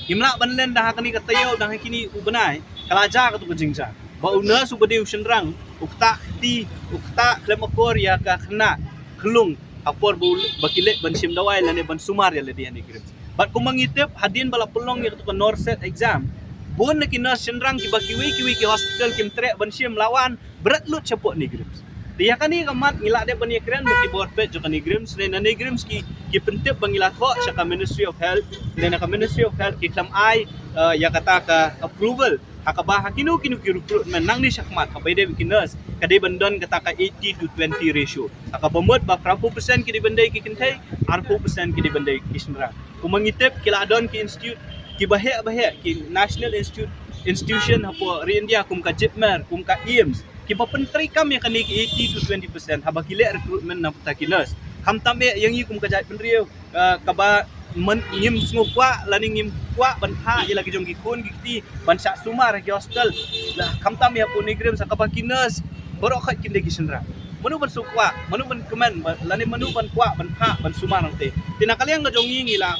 Ngim lah ban len da ha kane ka taïew, da ha kine u bnai, ka la jia kato ka jingjia ba u nurse uba dei u shynrang u ktah kti, u ktah khlem akor ïa ka khynnah khyllung ha por ba u, ba ki leit ban shim dawai lane ban sumar ïa lade ha NEIGRIHMS. Bad kumba ngi tip, hadien ba la pynlong ïa kato ka NORCET exam, bun na ki nurse shynrang kiba kiwei kiwei ki hospital kim treh ban shim, la wan bret lut shapoh NEIGRIHMS. Te ïa kane ka mat ngi la dep ban ïakren bad ki bor peit jong ka NEIGRIHMS, ne na NEIGRIHMS ki, ki pyntip ba ngi la thoh sha ka Ministry of Health, ne na ka Ministry of Health ki khlem ai, eh, ïa kata ka approval ha kaba ha kino kino ki recruitment nangne shakhmat, haba ïadei bad ki nurse, ka dei ban don kata ka eighty to twenty ratio, ha kaba mut ba phra phew percent ki dei ban dei ki kynthei, ar phew percent ki dei ban dei ki shynrang. Kumba ngi tip, ki la don ki institute kiba heh ba heh, ki national institute, institution hapoh ri India, kum ka JIPMER, kum ka AIIMS, kiba pyntreikam ïa kane ka eighty to twenty percent haba ki leh recruitment na bynta ki nurse. Khamtam eh ïa ngi kum ka jaitbynriew, eh, kaba man, ngim sngewkwah lane ngim kwah ban phah ïa la ki jong ki khun ki kti ban shah sumar ha ki hostel. Lah, khamtam ïa hapoh NEIGRIHMS ha kaba ki nurse baroh khoit kin dei ki shynrang. Mano ban sngewkwah, mano ban kmen, ba, lane mano ban kwah ban phah ban sumar hangtei. Te na ka liang ka jong ngi, ngi la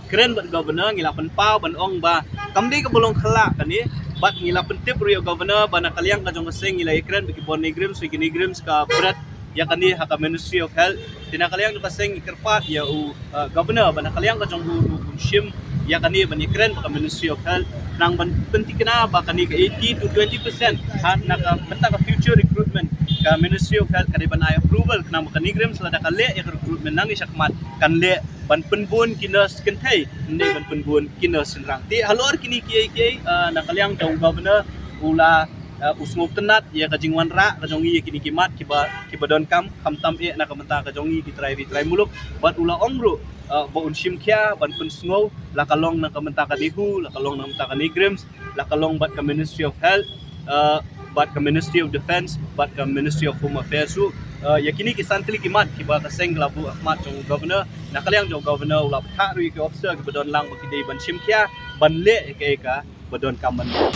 kren bad governor, ngi la pynpaw ban ong ba kam dei kaba long khyllah kane, bad ngi la pyntip ruh ïa u governor ba na ka liang ka jong ka seng ngi la ïakren bad ki bor NEIGRIHMS, ki NEIGRIHMS ka bret ïa kane ha ka Ministry of Health. Te na ka liang jong ka seng ngi kyrpad ïa u, uh, governor ba na ka liang ka jong u ruh un shim ïa kane ban ïakren bad ka Ministry of Health, khnang ban pynthikna ba kane ka eighty to twenty percent ha na ka bynta ka future recruitment, ka Ministry of Health ka dei ban ai approval khnang ba ka NEIGRIHMS lada ka leh ïa ka recruitment nangne shakhmat kan leh ban pynbun ki nurse kynthei, ne ban pynbun ki nurse shynrang. Te halor kine kiei kiei, ah, na ka liang jong u governor u la, ah, u sngewtynnad ïa ka jingwanrah ka jong ngi ïa kine ki mat kiba, kiba donkam, khamtam eh na ka bynta ka jong ngi ki trai ri trai muluk, bad u la ong ruh, ah, ba un shim khia ban pynsngew, la ka long na ka bynta ka NEHU, la ka long na ka bynta ka NEIGRIHMS, la ka long bad ka Ministry of Health, uh, bad ka Ministry of Defence, bad ka Ministry of Home Affairs ruh. Uh, ïa kine ki san tylli ki mat kiba ka seng ka la buh ha khmat jong u governor, na ka liang jong u governor u la bthah ruh ïa ki officer kiba don lang ba ki dei ban shim khia ban leh ïa kaei kaba donkam ban leh.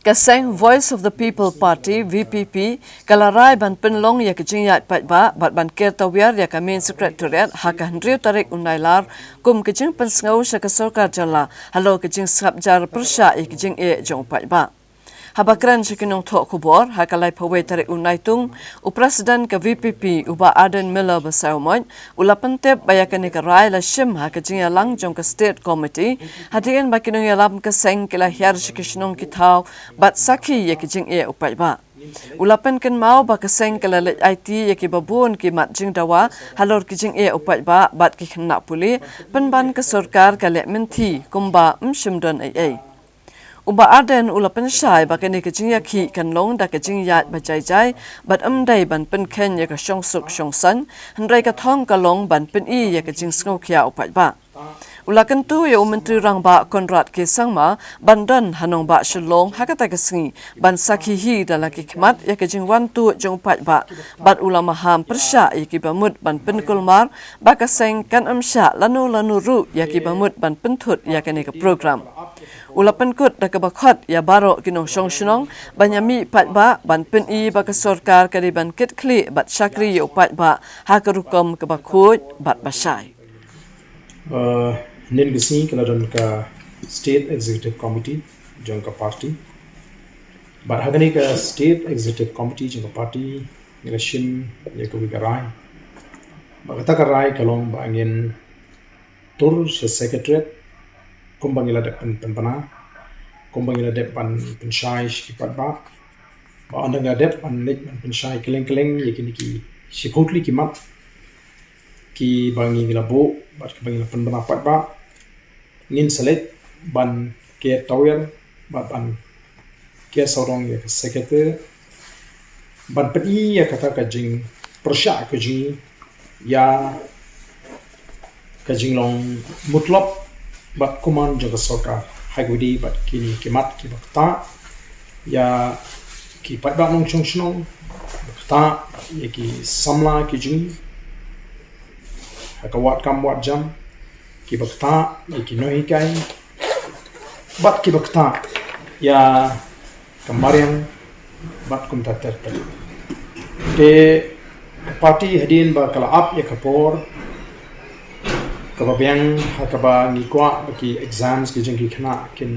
Ka seng Voice of the People Party, V P P, ka la rai ban pynlong ïa ka jingïaid paidbah bad ban ker tawiar ïa ka Main Secretariat ha ka hynriew tarik u Nailar kum ka jingpynsngew sha ka sorkar jylla halor ka jingsngap jar pyrshah ïa ka jingeh jong u paidbah. Haba kren sha ki nongthoh khubor ha ka laiphew wei tarik u Naitung, u President ka V P P, u Bah Ardent Miller Basaiawmoit, u la pyntip ba ïa kane ka rai la shim ha ka jingïalang jong ka State Committee, hadien ba ki nongïalam ka seng ki la hiar sha ki shnong ki thaw bad sakhi ïa ki jingeh u paidbah. U la pynkynmaw ba ka seng ka la leit aiti ïa kiba bun ki mat jingdawa halor ki jingeh u paidbah bad ki khynnah pule, pynban ka sorkar ka leh mynthi kumba ym shym don ei ei. U Bah Ardent u la pynshai ba kane ka jingïakhih kan long da ka jingïaid ba jai jai bad ym dei ban pynkheiñ ïa ka shongsuk shongsaiñ, hynrei ka thong ka long ban pyni ïa ka jingsngewkhia u paidbah. U la kyntu ïa u Myntri Rangbah Conrad K Sangma ban don ha nongbah Shillong ha kata ka sngi ban sakhi hi da la ki khmat ïa ka jingwan tuh jong u paidbah, bad u la maham pyrshah ïa kiba mut ban pynkulmar ba ka seng kan ym shah lano lano ruh ïa kiba mut ban pynthut ïa kane ka program. U la pynkut da kaba khot ïa baroh ki nongshong shnong ban ïa mih paidbah ban pyni ba ka sorkar ka dei ban kit khlieh bad shakri ïa u paidbah ha ka rukom kaba khuid bad ba shai. Uh, nin ka sngi ka la don ka State Executive Committee jong ka party. Bad ha kane ka State Executive Committee jong ka party ngi la shim ïa kawei ka rai. Ba kata ka rai ka long ba ngin tur sha Secretariat kumba ngi la dep pyn pynbna, kumba ngi la dep ban pynshai sha ki paidbah. Ba ynda ngi la dep ban leit ban pynshai kylleng kylleng ïa kine ki shiphew tylli ki mat kiba ngi la buh bad kiba ngi la pynbna paidbah, ngin sa leit ban ker tawiar bad ban ker sawdong ïa ka Secretariat ban pyni ïa kata ka jingpyrshah ka jong ngi ïa ka jinglong mutlop bad kumne jong ka sorkar ha kaba ïadei bad kine ki mat kiba ktah ïa ki paidbah nongshong shnong, ba ktah ïa ki samla ki jong ngi ha ka wad kam wad jam, kiba ktah ïa ki nonghikai bad kiba ktah ïa ka mariang bad kumta ter ter. Te ka party hadien ba ka la ap ïa ka por kaba biang ha kaba ngi kwah ba ki exams ki jong ki khynnah kin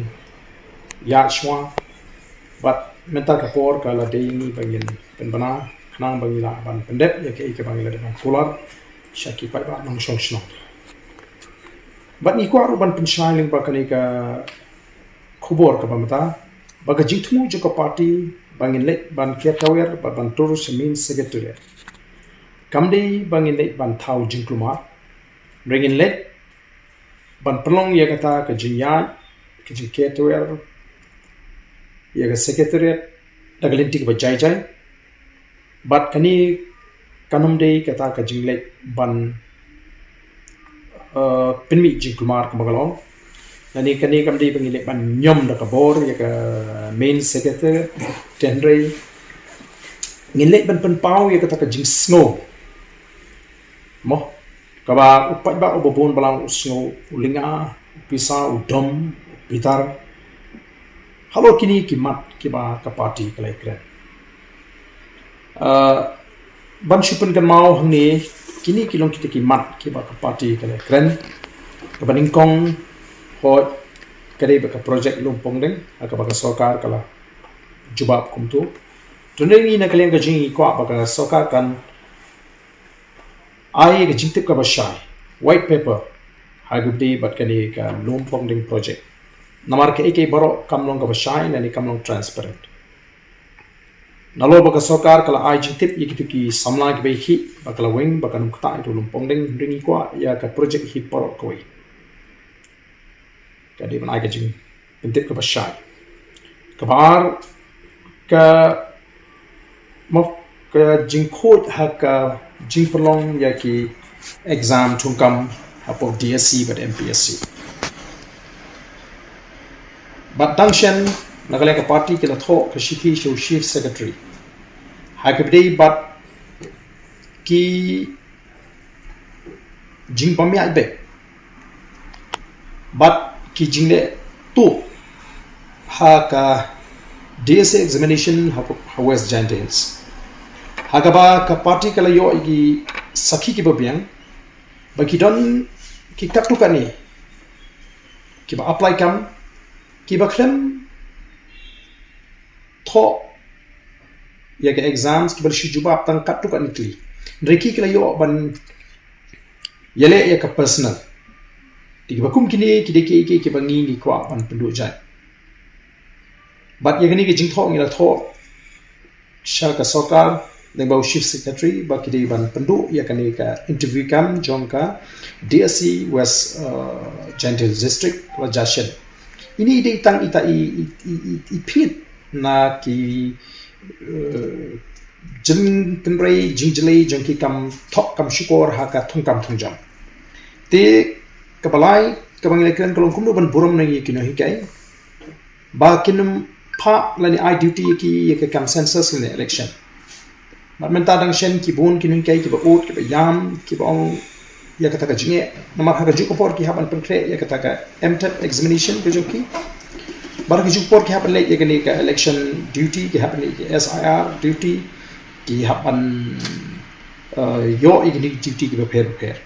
ïaid shuwa, bad mynta ka por ka la dei ngi ba ngin pynbna khnang ba ngi lah ban pyndep ïa kaei kaba ngi la dep ban kular sha ki paidbah nongshong shnong. Bad ngi kwah ruh ban pynshai lyngba kane ka khubor kaba mynta ba ka jingthmu jong ka party ba ngin leit ban ker tawiar bad ban tur sha Main Secretariat kam dei ba ngin leit ban thaw jingkulmar, hynrei ngin leit ban pynlong ïa kata ka jingïaid, ka jingker tawiar ïa ka Secretariat da ka lynti kaba jai jai. Bad kane kan ym dei kata ka jingleit ban, eh, pynmih jingkulmar kumba ka long. Lane kane kam dei ba ngin leit ban ñiom da ka bor ïa ka Main Secretariat, te hynrei ngin leit ban pynpaw ïa kata ka jingsngew, mo, kaba u paidbah uba bun balang u sngew, u lynga, u pisa, u dom, u bitar halor kine ki mat kiba ka party ka la ïakren. Ah, ban shu pynkynmaw hangne, kine ki long kita ki mat kiba ka party ka la ïakren. Kaba nyngkong, hooid, ka dei ba ka project Lum Pongdeng, ha kaba ka sorkar ka la jubab kumto. Te ngi na ka liang ka jong ngi ngi kwah ba ka sorkar kan ai ka jingtip kaba shai, white paper, ha kaba ïadei bad kane ka Lum Pongdeng project. Namar kaei kaei baroh kam long kaba shai lane kam long transparent. Nalor ba ka sorkar ka la ai jingtip ïa kito ki samla kiba ïakhih ba ka la weng ba kan ym ktah ïa uto u Lum Pongdeng, hynrei ngi kwah ïa ka project hi baroh kawei. Ka dei ban ai ka jingpyntip kaba shai. Kaba ar, ka, mo, ka jingkhuid ha ka jingpynlong ïa ki exam thungkam hapoh D S C bad M P S C. Bad dang shen, na ka liang ka party ki la thoh ka shithi sha u Chief Secretary ha kaba ïadei bad ki jingbym ïaid beit bad ki jingleh tuh ha ka D S C examination ha, ha West Jaintia Hills. Ha kaba ka party ka la ïoh ïa ki sakhi kiba biang ba ki don ki katto katne kiba apply kam, kiba khlem thoh ïa ka exams, kiba la shu jubab tang katto katne tylli. Hynrei ki la ïoh ban ïaleh ïa ka personal. Te kiba kum kine ki dei ki, ki, kiba ngi, ngi kwah ban pynduh jait. Bad ïa kane ka jingthoh ngi la thoh sha ka sorkar lyngba u Chief Secretary ba ki dei ban pynduh ïa kane ka interview kam jong ka D S C West, uh, Jaintia Hills District, la ja shen. Ine i dei tang ita i, i, i, i, i phit na ki, uh, jingkynrei jingjlei jong ki kam thoh kam shukor ha ka thungkam thungjam. Te kaba lai kaba ngi la kren ka long kumno ban burom na ngi ki nonghikai ba kin ym phah lane ai duty ïa ki ïa ka kam census lane election. Bad mynta dang shen ki bun ki nonghikai kiba ud, kiba ïam, kiba ong ïa kata ka jingeh. Namar ha kajuh ka por ki hap ban pynkhreh ïa kata ka M TET examination ka jong ki. Bad ha kajuh ka por ki hap ban leit ïa kane ka election duty, ki hap ban leit ïa ka S I R duty, ki hap ban, uh, ïoh ïa kine ki duty kiba pher bapher.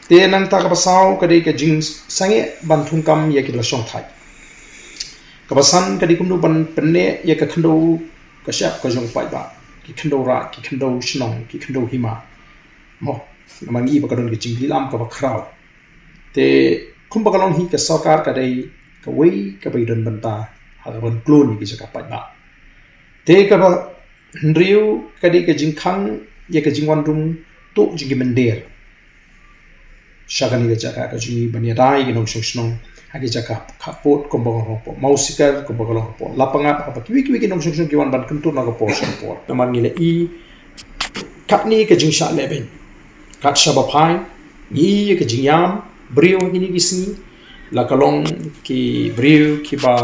Te nangta kaba saw ka dei ka jingsangeh ban thungkam ïa kiba la shongthait. Kaba san ka dei kumno ban pynneh ïa ka khyndew ka shyiap ka jong u paidbah, ki khyndew raid, ki khyndew shnong, ki khyndew hima. Mo, namar ngi i ba ka don ka jinglehlam kaba khraw. Te kumba ka long hi, ka sorkar ka dei kawei kaba i don bynta ha ka ban klun ïa ki jaka paidbah. Te kaba hynriew ka dei ka jingkhang ïa ka jingwan rung tuh jong ki mynder sha kane ka jaka ka jong ngi ban ïada ïa ki nongshong shnong ha ki jaka khappud, kumba ka long hapoh Mawsikar, kumba ka long hapoh Lapangap, haba kiwei kiwei ki nongshong shnong ki wan ban kyntur na ka por sha ka por. Namar ngi la i katne ka jingshah lehbeiñ kat shaba phai, ngi i ïa ka jingïam briew ha kine ki sngi, la ka long ki briew kiba,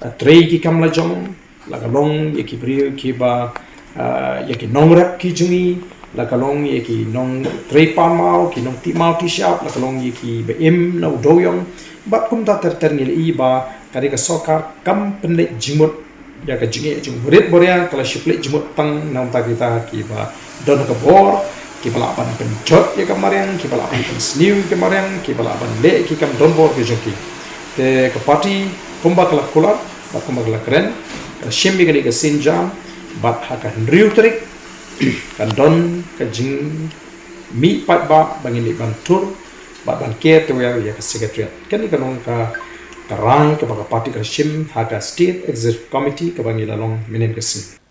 uh, trei ki kam la jong, la ka long ïa ki briew kiba, uh, ïa ki nongrep ki jong ngi, la ka long ïa ki nongtrei pan maw, ki nongtih maw tih shyiap, la ka long ïa kiba im na u dewïong. Bad kumta ter ter ngi la i ba ka dei ka sorkar kam pynleit jingmut ïa ka jingeh jong u rit bor ïa, ka la shu pynleit jingmut tang na bynta kita kiba don ka bor, kiba lah ban pynjot ïa ka mariang, kiba lah ban pynsniew ïa ka mariang, kiba lah ban leh ïa ki kam don bor ki jong ki. Te ka party kumba ka la kular bad kumba ka la kren, ka la shim ïa kane ka sienjam, bad ha ka hynriew tarik kan don ka jingmih paidbah ba ngin ïa ban tur bad ban ker tawiar ïa ka secretariat. Kane ka long ka, ka rai kaba ka party ka la shim ha ka State Executive Committee kaba ngi la long mynhynnin ka sngi.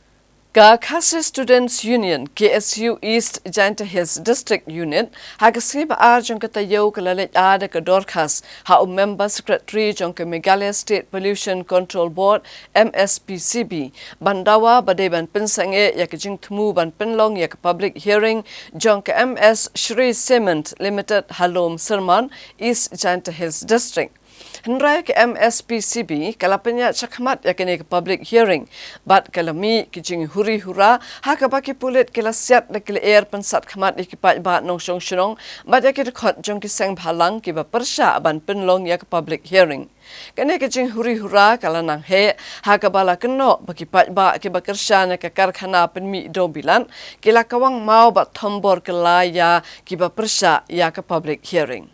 Ka Khasi Students Union, K S U East Jaintia Hills District Unit, ha ka sngi ba ar jong ka taïew ka la leit ai da ka dorkhas ha u Member Secretary jong ka Meghalaya State Pollution Control Board, M S P C B, ban dawa ba dei ban pynsangeh ïa ka jingthmu ban pynlong ïa ka public hearing jong ka M S Shree Cement Limited ha Lum Syrman, East Jaintia Hills District. Hynrei ka M S P C B ka la pynïaid shakhmat ïa kane ka public hearing bad ka la mih ka jinghuri hura ha kaba ki pulit ki la siat da ki lyer pynsat khmat ïa ki paidbah nongshong shnong bad ïa ki dkhot jong ki seng bhalang kiba pyrshah ban pynlong ïa ka public hearing. Kane ka jinghuri hura ka la nang heh ha kaba la kynnoh ba ki paidbah kiba kyrshan ïa ka karkhana pynmih dewbilat ki la kawang maw bad thombor kylla ïa kiba pyrshah ïa ka public hearing.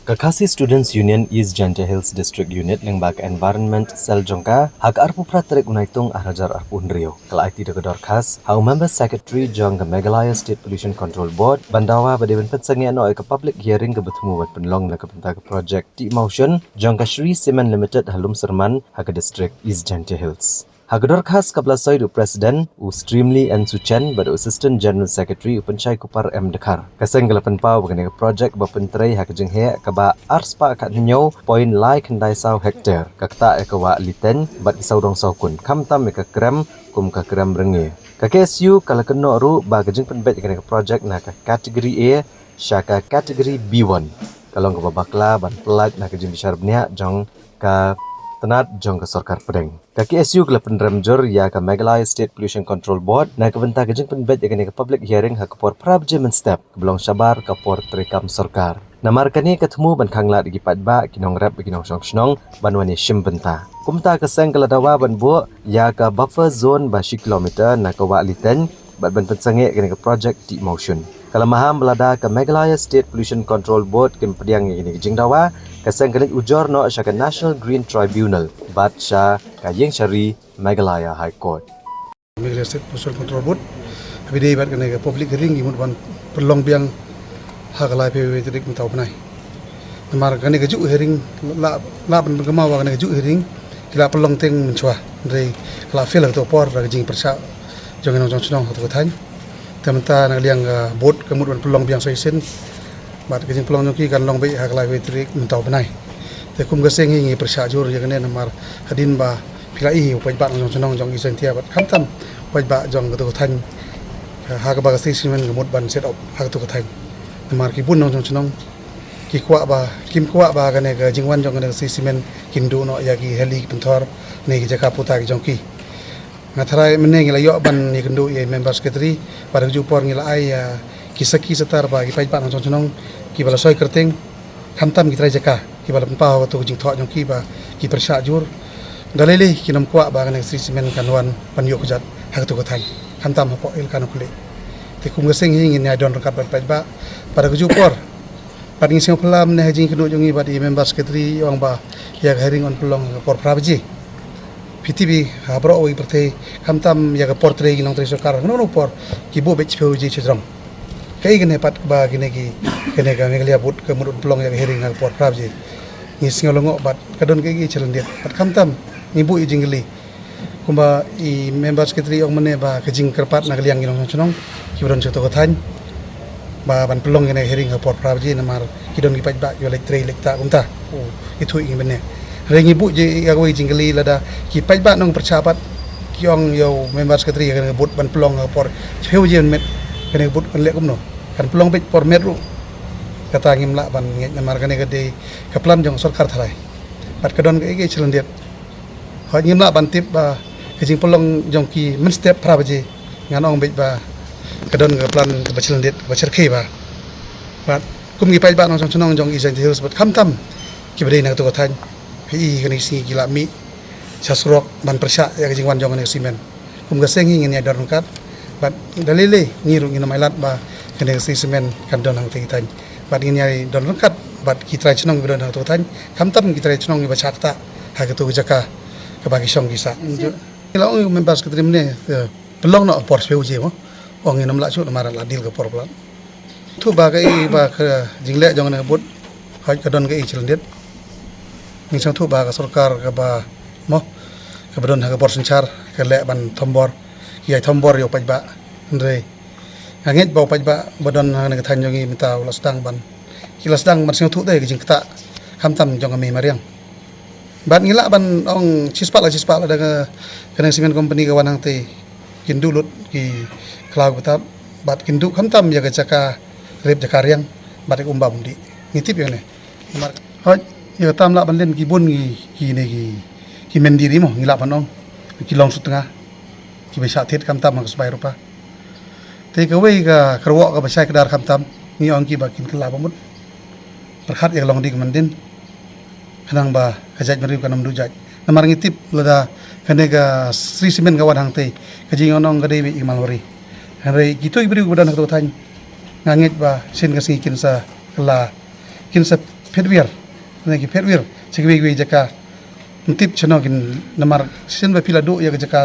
Ka Khasi Students Union East Jaintia Hills District Unit lyngba ka Environment Cell jong ka, ha ka arphew phra tarik u Naitung ar hajar arphew hynriew, ka la aiti da ka dorkhas ha u Member Secretary jong ka Meghalaya State Pollution Control Board ban dawa ba dei ban pynsangeh noh ïa ka public hearing kaba thmu ban pynlong na ka bynta ka project tih mawshun jong ka Shree Cement Limited ha Lum Syrman ha ka district East Jaintia Hills. Ha ka dorkhas kaba la soi da u President, u Streamly N Suchen, bad u Assistant General Secretary u Pynshai Kupar M Dkhar, ka seng ka la pynpaw ba kane ka project ba pyntrei ha ka jingheh kaba arspah khathynñiew point lai khyndai saw hektar, ka ktah ïa ka wah Litein bad ki sawdong sawkun, khamtam ïa ka krem kum ka krem rynge. Ka K S U ka la kynnoh ruh ba ka jingpynbeit ïa kane ka project na ka category A sha ka category B one ka long kaba bakla ban pyllait na ka jingbishar bniah jong ka tnat jong ka sorkar pdeng. Ka K S U ka la pynrem jur ïa ka Meghalaya State Pollution Control Board na ka bynta ka jingpynbeit ïa kane ka public hearing ha ka por phra baje mynstep, kaba long shabar ka por treikam sorkar. Namar kane ka thmu ban khanglad ïa ki paidbah, ki nongrep, ki nongshong shnong ban wan ïashim bynta. Kumta ka seng ka la dawa ban buh ïa ka buffer zone ba shi kilometer na ka wah Litein bad ban pynsangeh kane ka projek tih mawshun. Ka la maham ba lada ka Meghalaya State Pollution Control Board kim pdiang ïa kane ka jingdawa, ka seng kan leit ujor noh sha ka National Green Tribunal bad sha ka ïing shari Meghalaya High Court. Meghalaya State Pollution Control Board, ha ba ïadei bad kane ka public hearing, ngi mut ban pynlong biang ha ka laiphew tarik mynta u bnai. Namar kane ka juh hearing, la, la ban pynkynmaw ba kane ka juh hearing ki la pynlong teng mynshuwa, hynrei ka la fail ha kato ka por da ka jingpyrshah jong ki nongshong shnong ha kato ka thaiñ. Te mynta na ka liang ka board ka mut ban pynlong biang sa shisien. Bad ka jingpynlong jong ki kan long beit ha ka laiphew tarik mynta u bnai. Te kum ka seng hi ngi pyrshah jur ïa kane namar hadien ba phi la i u paidbah nongshong shnong jong East Jaintia bad khamtam u paidbah jong kato ka thaiñ, ha kaba ka Shree Cement ka mut ban set up ha kato ka thaiñ. Namar ki bun nongshong shnong ki kwah ba, kim kwah ba kane ka jingwan jong kane ka Shree Cement kin duh noh ïa ki heli, ki pynthor ne ki jaka puta ki jong ki. Nga tharai mynne ngi la ïoh ban ïakynduh ïa i member secretary, bad ha kajuh por ngi la ai ïa ki sakhi satar ba ki paidbah nongshong shnong kiba la soi kyrteng, khamtam ki trai jaka kiba la pynpaw ha kato ka jingthoh jong ki ba ki pyrshah jur. Da lei lei kim kwah ba kane ka Shree Cement kan wan ban ïoh kjat ha kato ka thaiñ, khamtam hapoh Elaka Nongkhlieh. Te kum ka seng hi ngin ïai don ryngkat bad paidbah, bad ha kajuh por bad ngi sngewphylla mynne ha jingïakynduh jong ngi bad i member secretary, i ong ba ïa ka hearing yn pynlong ha ka por phra baje. Phi tip hi, ha baroh kawei ka pyrthei, khamtam ïa ka por trei ki nongtrei sorkar, kano kano por ki buh beit shiphew baje shajrong. Kaei kane pat ba kine ki, kane ka Meghalaya Board ka mut ban pynlong ïa ka hearing ha ka por phra baje? Ngi sngew lyngngoh bad ka don kaei kaei ka challenge bad khamtam ngi buh ïa ka jingkylli. Kumba i member secretary ong mynne ba ka jingkyrpad na ka liang ki nongshong shnong kiba don sha kato ka thaiñ ba ban pynlong ïa kane ka hearing ha ka por phra baje namar ki don ki paidbah kiba leit trei leit ktah kumta. Oh, ithuh ïa ngi mynne. Hynrei ngi buh ïa kawei ka jingkylli, lada ki paidbah nongpyrshah pat ki ong ïa u member secretary ïa kane ka board ban pynlong ha ka por shiphew baje mynmiet, kane ka board kan leh kumno? Kan pynlong beit por miet ruh. Kata ngim lah ban ngeit namar kane ka dei ka plan jong ka sorkar tharai. Bad ka don kaei kaei ka challenge. Hooid, ngim lah ban tip ba ka jingpynlong jong ki mynstep phra baje. Ngan ong beit ba ka don ka plan kaba challenge, kaba shyrkhei ba. Bad kum ki paidbah nongshong shnong jong East Jaintia Hills bad khamtam kiba dei na kato ka thaiñ, phi i kane ka sngi ki la mih sha surok ban pyrshah ïa ka jingwan jong kane ka Shree Cement. Kum ka seng hi ngin ïai don ryngkat bad da lei lei ngi ruh ngin ym ailad ba kane ka Shree Cement kan don hangtei ki thaiñ. Bad ngin ïai don ryngkat bad ki trai shnong kiba don ha kato ka thaiñ, khamtam ki trai shnong kiba shah ktah ha kato ka jaka kaba ki shong ki sah. Ngi la ong ïa u member secretary mynne, eh, pynlong noh ha ka por shiphew baje mo. Ong ngin ym lah shuh namar la deal ka por palat. Thuh ba kaei ba ka jingleh jong kane ka board, hooid ka don kaei ka challenge. Ngi sngewthuh ba ka sorkar kaba mo, kaba don ha ka bor synshar ka leh ban thombor, ki ïai thombor ïa u paidbah. Hynrei nga ngeit ba u paidbah ba don ha kane ka thaiñ jong ngi mynta u la sdang ban, ki la sdang ban sngewthuh te ka jingktah khamtam jong ka mei mariang. Bad ngi lah ban ong shispah la shispah lada ka, kane ka cement company ka wan hangtei kin duh lut ki khlaw ki btap bad kin duh khamtam ïa ka jaka rep jaka riang bad ïa ka um bam um dih. Ngi tip ïa kane. Namar hooid, ïa kata ym lah ban len, ki bun ki, kine ki, ki mynder mo, ngi lah ban ong ki long sutnga, kiba shah thied khamtam ha ka Sbai Rupa. Te kawei ka kyrwoh kaba shai kdar khamtam, ngi ong ki ba kin kylla ba mut pyrkhat ïa ka longding ka mynder, khnang ba ka jaitbynriew kan ym duh jait. Namar ngi tip lada kane ka Shree Cement ka wan hangtei, ka jingïohnong ka dei beit ïa ki malwari. Hynrei kito ki briew kiba don ha kato ka thaiñ, nga ngeit ba shen ka sngi kin sa kylla, kin sa phet wiar, ne ki phet wiar sha kiwei kiwei jaka. Ym tip shano kin, namar shen ba phi la duh ïa ka jaka,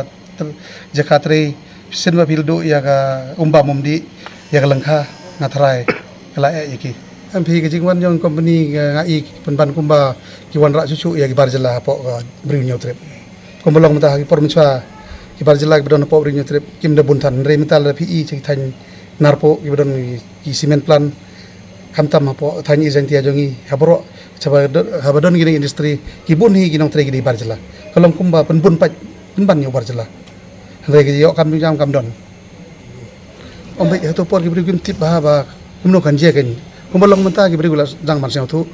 jaka trei, shen ba phi la duh ïa ka um bam um dih, ïa ka lyngkha, nga tharai ka la eh ïa ki. Em, phi, ka jingwan jong company nga, nga i pynban kumba ki wanrah shuh shuh ïa ki bar jylla hapoh ka Bri Hynñiewtrep. Kumba long mynta ha ki por mynshuwa ki bar jylla kiba don hapoh Bri Hynñiewtrep kim da bun than, hynrei mynta lada phi i sha ki thaiñ Narpuh kiba don ki cement plant, khamtam hapoh thaiñ East Jaintia jong ngi, ha baroh, haba don, haba don kine ki industry, ki bun hi ki nongtrei ki dei bar jylla. Ka long kumba pynbun paid pynban ïa u bar jylla. Hynrei ka ïoh kam jam kam don. Ym beit, hato por ki briew kim tip bha ba kumno kan jia kein. Kumba long mynta ki briew la sdang ban sngewthuh.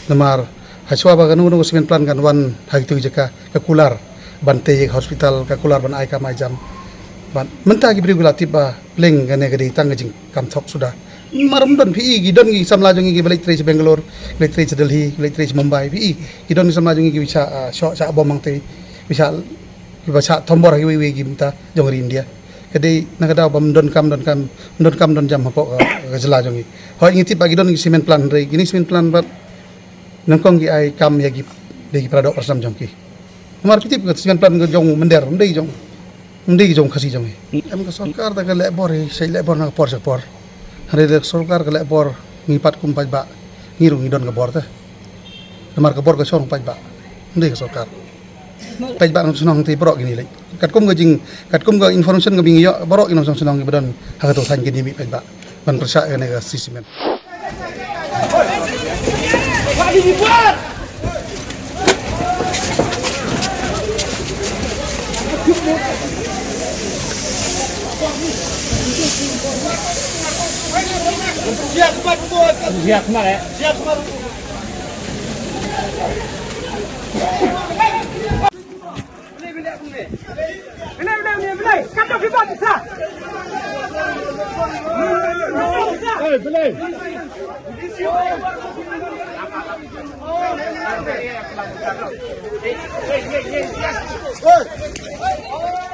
Namar hashwa ba kano kano ka cement plant kan wan ha kito ki jaka, ka kular ban tei ïa ka hospital, ka kular ban ai kam ai jam. Bad mynta ki briew ki la tip ba pleng kane ka dei tang ka jingkam thok suda. Mar ym don phi i, ki don ki samla jong ngi kiba leit trei sha Bangalore, leit trei sha Delhi, leit trei sha Mumbai, phi i, ki don ki samla jong ngi kiba shah, ah, shoh shah bom hangtei, kiba shah, kiba shah thombor ha kiwei kiwei ki bynta jong ri India. Ka dei na ka daw ba ym don kam, don kam, don kam don jam hapoh ka, ka jylla jong ngi. Hooid ngi tip ba ki don ki cement plant hynrei kine cement plant pat nyngkong ki ai kam ïa ki, dei ki para doh para snam jong ki. Namar phi tip ka cement plant ka jong mynder, ym dei jong, ym dei jong Khasi jong ngi. Em, ka sorkar da ka leh bor hi, shait leh bor na ka por sha ka por. Hynrei da ka sorkar ka leh bor, ngi pat kum paidbah ngi ruh ngi don ka bor te. Namar ka bor ka shong paidbah, ym dei ka sorkar. Paidbah nong shnong te baroh kine leh. Katkum ka jing, katkum ka information kaba ngi ïoh, baroh ki nong shnong kiba don ha kato thaiñ kine mih paidbah ban pyrshah ïa kane ka shree cement.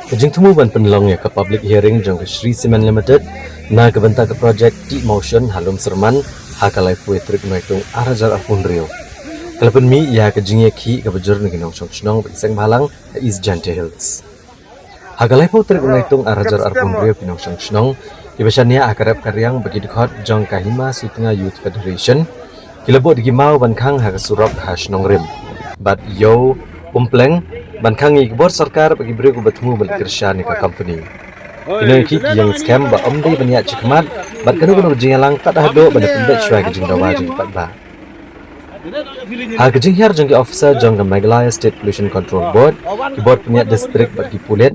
Ka jingthmu ban pynlong ïa ka public hearing jong ka Shree Cement Limited na ka bynta ka projek Tih Mawshun ha Lumsyrman ha ka laiphew tarik Naitung ar hajar arphew hynriew ka la pynmih ïa ka jingïakhih kaba jur na ki nongshong shnong bad ki seng bhalang ha East Jaintia Hills. Ha ka laiphew tarik u Naitung ar hajar arphew hynriew ki nongshong shnong kiba shaniah ha ka rep ka riang bad ki dkhot jong ka Hima Sutnga Youth Federation ki la buh da ki maw ban khang ha ka surok ha Shnong Rim bad Ïew Umpleng ban khang ïa ki bor sorkar bad ki briew kiba thmu ban kyrshan ïa ka company. Ki nongïakhih ki ïeng skhem ba ym dei ban ïaid shakhmat bad kano kano ka jingïalang tad haduh ban da pynbeit shuwa ïa ka jingdawa jong ki paidbah. Ha ka jinghiar jong ki officer jong ka Meghalaya State Pollution Control Board, ki bor pynïaid district bad ki pulit,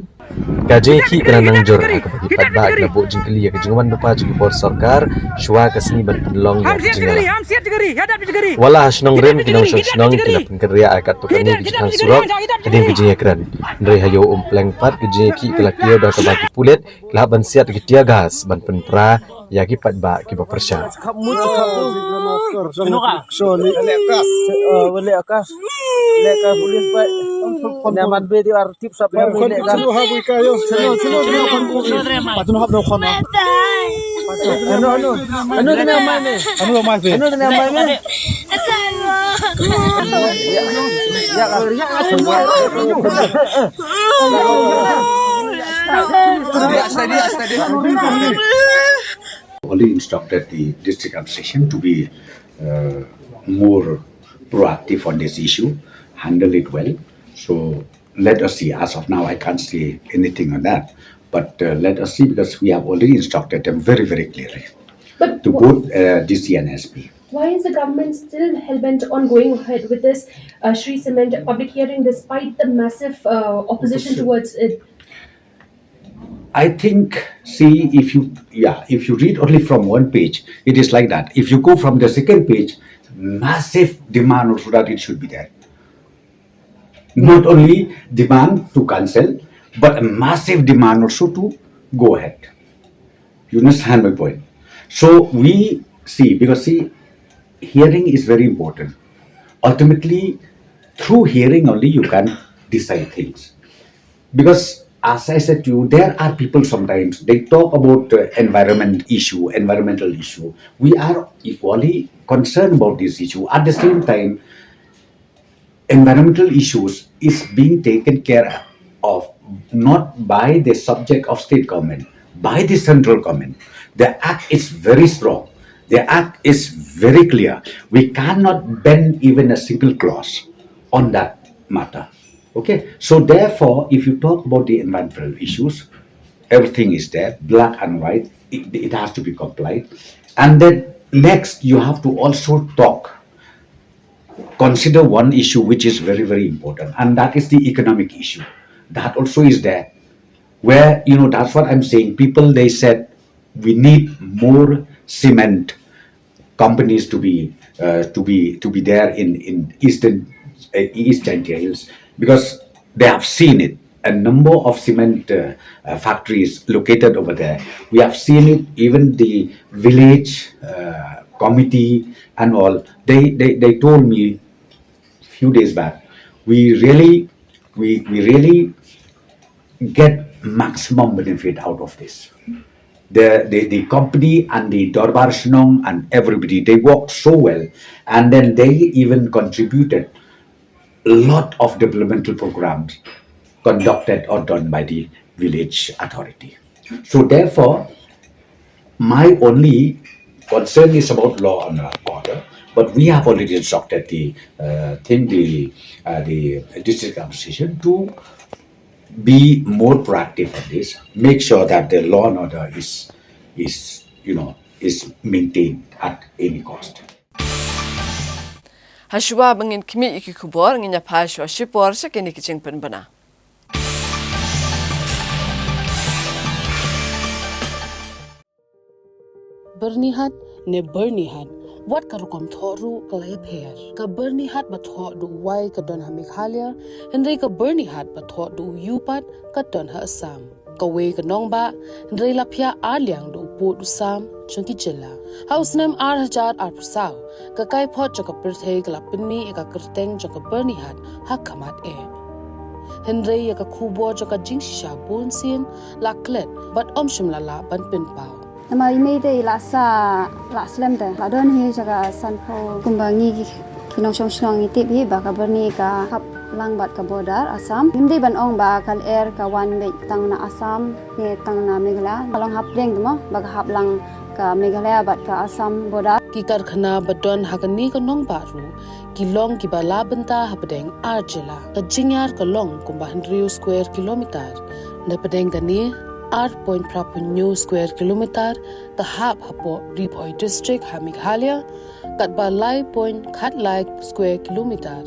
ka jingïakhih ka la nang jur ha kaba ki paidbah ki la buh jingkylli ïa ka jingwan lypa jong ki bor sorkar shuwa ka sngi ban pynlong ïa ka jingïalang. Wat la ha Shnong Rim ki nongshong shnong ki la pynkynriah ïa katto katne ki jingkhang surok hadien ka jingïakren. Hynrei ha Ïew Umpleng pat ka jingïakhih ka la kiew da kaba ki pulit ki la hap ban siat ki tear gas ban pynpra ïa ki paidbah kiba pyrshah. Only instructed the district administration to be uh, more proactive on this issue, handle it well. So let us see. As of now, I can't say anything on that. But uh, let us see, because we have already instructed them very, very clearly to both uh, D C and S P. Why is the government still hell-bent on going ahead with this uh, Shree Cement public hearing despite the massive uh, opposition towards it? I think, see, if you, yeah, if you read only from one page, it is like that. If you go from the second page, massive demand also that it should be there. Not only demand to cancel, but a massive demand also to go ahead. You understand my point? So we see, because see, hearing is very important. Ultimately, through hearing only you can decide things. Because as I said to you, there are people sometimes they talk about uh, environment issue, environmental issue. We are equally concerned about this issue. At the same time, environmental issues is being taken care of not by the subject of state government, by the central government. The act is very strong. The act is very clear. We cannot bend even a single clause on that matter. Okay, so therefore, if you talk about the environmental issues, everything is there, black and white. It, it has to be complied. And then next, you have to also talk, consider one issue which is very, very important, and that is the economic issue. That also is there, where, you know, that's what I'm saying. People, they said we need more cement companies to be uh, to be to be there in in eastern uh, East Jaintia Hills, because they have seen it. a number of cement uh, uh, factories located over there. We have seen it, even the village uh, committee and all, they, they, they told me few days back, we really, we, we really get maximum benefit out of this. The, the, the company and the Dorbar Shnong and everybody, they worked so well, and then they even contributed a lot of developmental programs conducted or done by the village authority. So therefore, my only concern is about law and order, but we have already instructed the uh, thing, the uh, the district administration to be more proactive on this, make sure that the law and order is is you know is maintained at any cost. Hashwa bangin kmi iki kubor nginya pa hashwa shipor shakini kiching penbana. Byrnihat ne Byrnihat, wat ka rukom thoh ruh ka la ïapher. Ka Byrnihat ba thoh da u wai ka don ha Meghalaya, hynrei ka Byrnihat ba thoh da u ïupat ka don ha Assam. Kawei ka nongbah, hynrei la phiah arliang da u pud u sam jong ki jylla. Ha u snem ar hajar arphew saw, ka kaiphod jong ka pyrthei ka la pynmih ïa ka kyrteng jong ka Byrnihat ha khmat eh. Hynrei ïa ka khubor jong ka jingshisha bunsien la klet bad ym shym la lah ban pynpaw. Namar i mei te i la sah la slem te la don hi jaka sanphew kumba ngi ki ki nongshong shnong ngi tip hi ba ka Byrni ka hap lang bad ka border Assam. Ngim dei ban ong ba ka lyer ka wan beit tang na Assam ne tang na Meghalaya. Ka long hapdeng te mo ba ka hap lang ka Meghalaya bad ka Assam border. Ki karkhana ba don ha kane ka nongbah ruh ki long kiba la bynta hapdeng ar jylla. Ka jingïar ka long kumba hynriew square kilometer. Napdeng kane ar point phra phew hynñiew square kilometer ka hap hapoh Ri Bhoi District ha Meghalaya, katba lai point khatlai square kilometer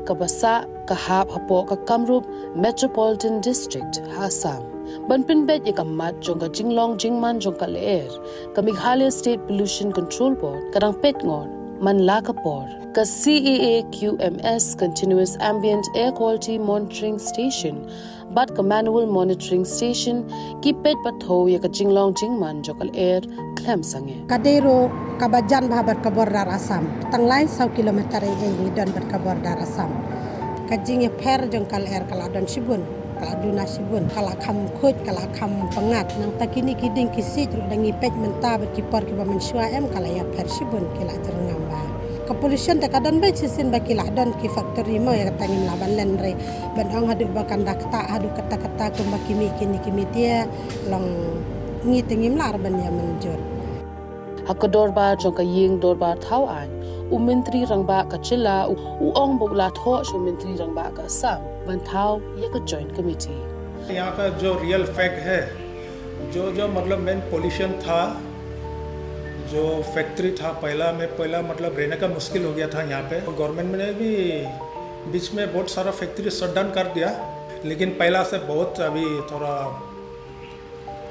kaba sah ka hap hapoh ka Kamrup Metropolitan District ha Assam. Ban pynbeit ïa ka mat jong ka jinglong jingman jong ka lyer, ka Meghalaya State Pollution Control Board ka dang peit ngor man la ka por. Ka C A A Q M S, Continuous Ambient Air Quality Monitoring Station, bad ka Manual Monitoring Station ki peit pathew ïa ka jinglong jingman jong ka lyer khlem sangeh. Ka dei ruh kaba jan bha bad ka border Assam, tang lai saw kilometer ei ei ngi don bad ka border Assam. Ka jingïapher jong ka lyer ka la don shibun, ka la duna shibun, ka la kham khuid, ka la kham pyngngad. Nangta kine ki dieng ki siej ruh da ngi peit mynta bad ki por kiba mynshuwa em ka la ïapher shibun, ki la jyrngam bha. Ka pollution te ka don beit shisien ba ki la don ki factory mo, ïa kata ngim lah ban len re ban ong haduh ba kan da ktah haduh katta katta kumba ki mih kine ki media, long ngi te ngim lah re ban ïa mynjur. Ha ka dorbar jong ka ïing dorbar thaw aiñ, u Myntri Rangbah ka jylla u, u ong ba u la thoh sha u Myntri Rangbah ka Assam ban thaw ïa ka Joint Committee. यहाँ का जो रियल फैक्ट है, जो जो मतलब मेन पोल्यूशन था, जो फैक्ट्री था पहला में, पहला मतलब रहने का मुश्किल हो गया था यहाँ पे। गवर्नमेंट ने भी बीच में बहुत सारा फैक्ट्री शट डाउन कर दिया, लेकिन पहला से बहुत अभी थोड़ा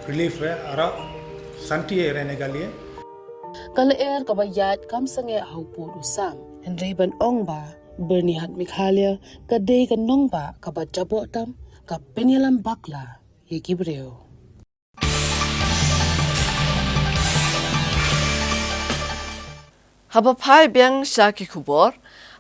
रिलीफ है, आराम, शांति है रहने के लिए। Ka lyer kaba ïaid kam sangeh ha u pud u sam, hynrei ban ong ba Byrnihat Meghalaya ka dei ka nongbah kaba jaboh tam, ka pynïalam bakla ïa ki briew. Haba phai biang sha ki khubor,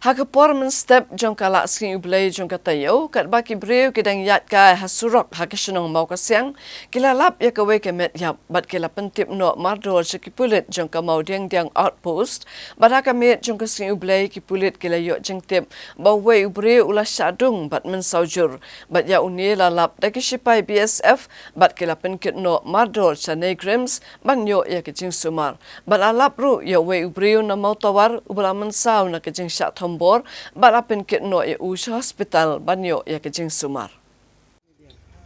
ha ka por mynstep jong ka Lad Sngi U Blei jong ka taïew, katba ki briew ki dang ïaid kai ha surok ha ka shnong Mawkasiang, ki la lap ïa kawei ka met ïap bad ki la pyntip noh mardor sha ki pulit jong ka Mawdiangdiang Outpost. Bad ha ka miet jong ka Sngi U Blei ki pulit ki la ïoh jingtip ba uwei u briew u la shah dung bad mynsaw jur, bad ïa une la lap da ki shipai B S F bad ki la pynkit noh mardor sha NEIGRIHMS ban ïoh ïa ka jingsumar. Bad la lap ruh ïa uwei u briew na Mawtawar uba la mynsaw na ka jingshah thombor bad la pynkit noh ïa u sha hospital ban ïoh ïa ka jingsumar.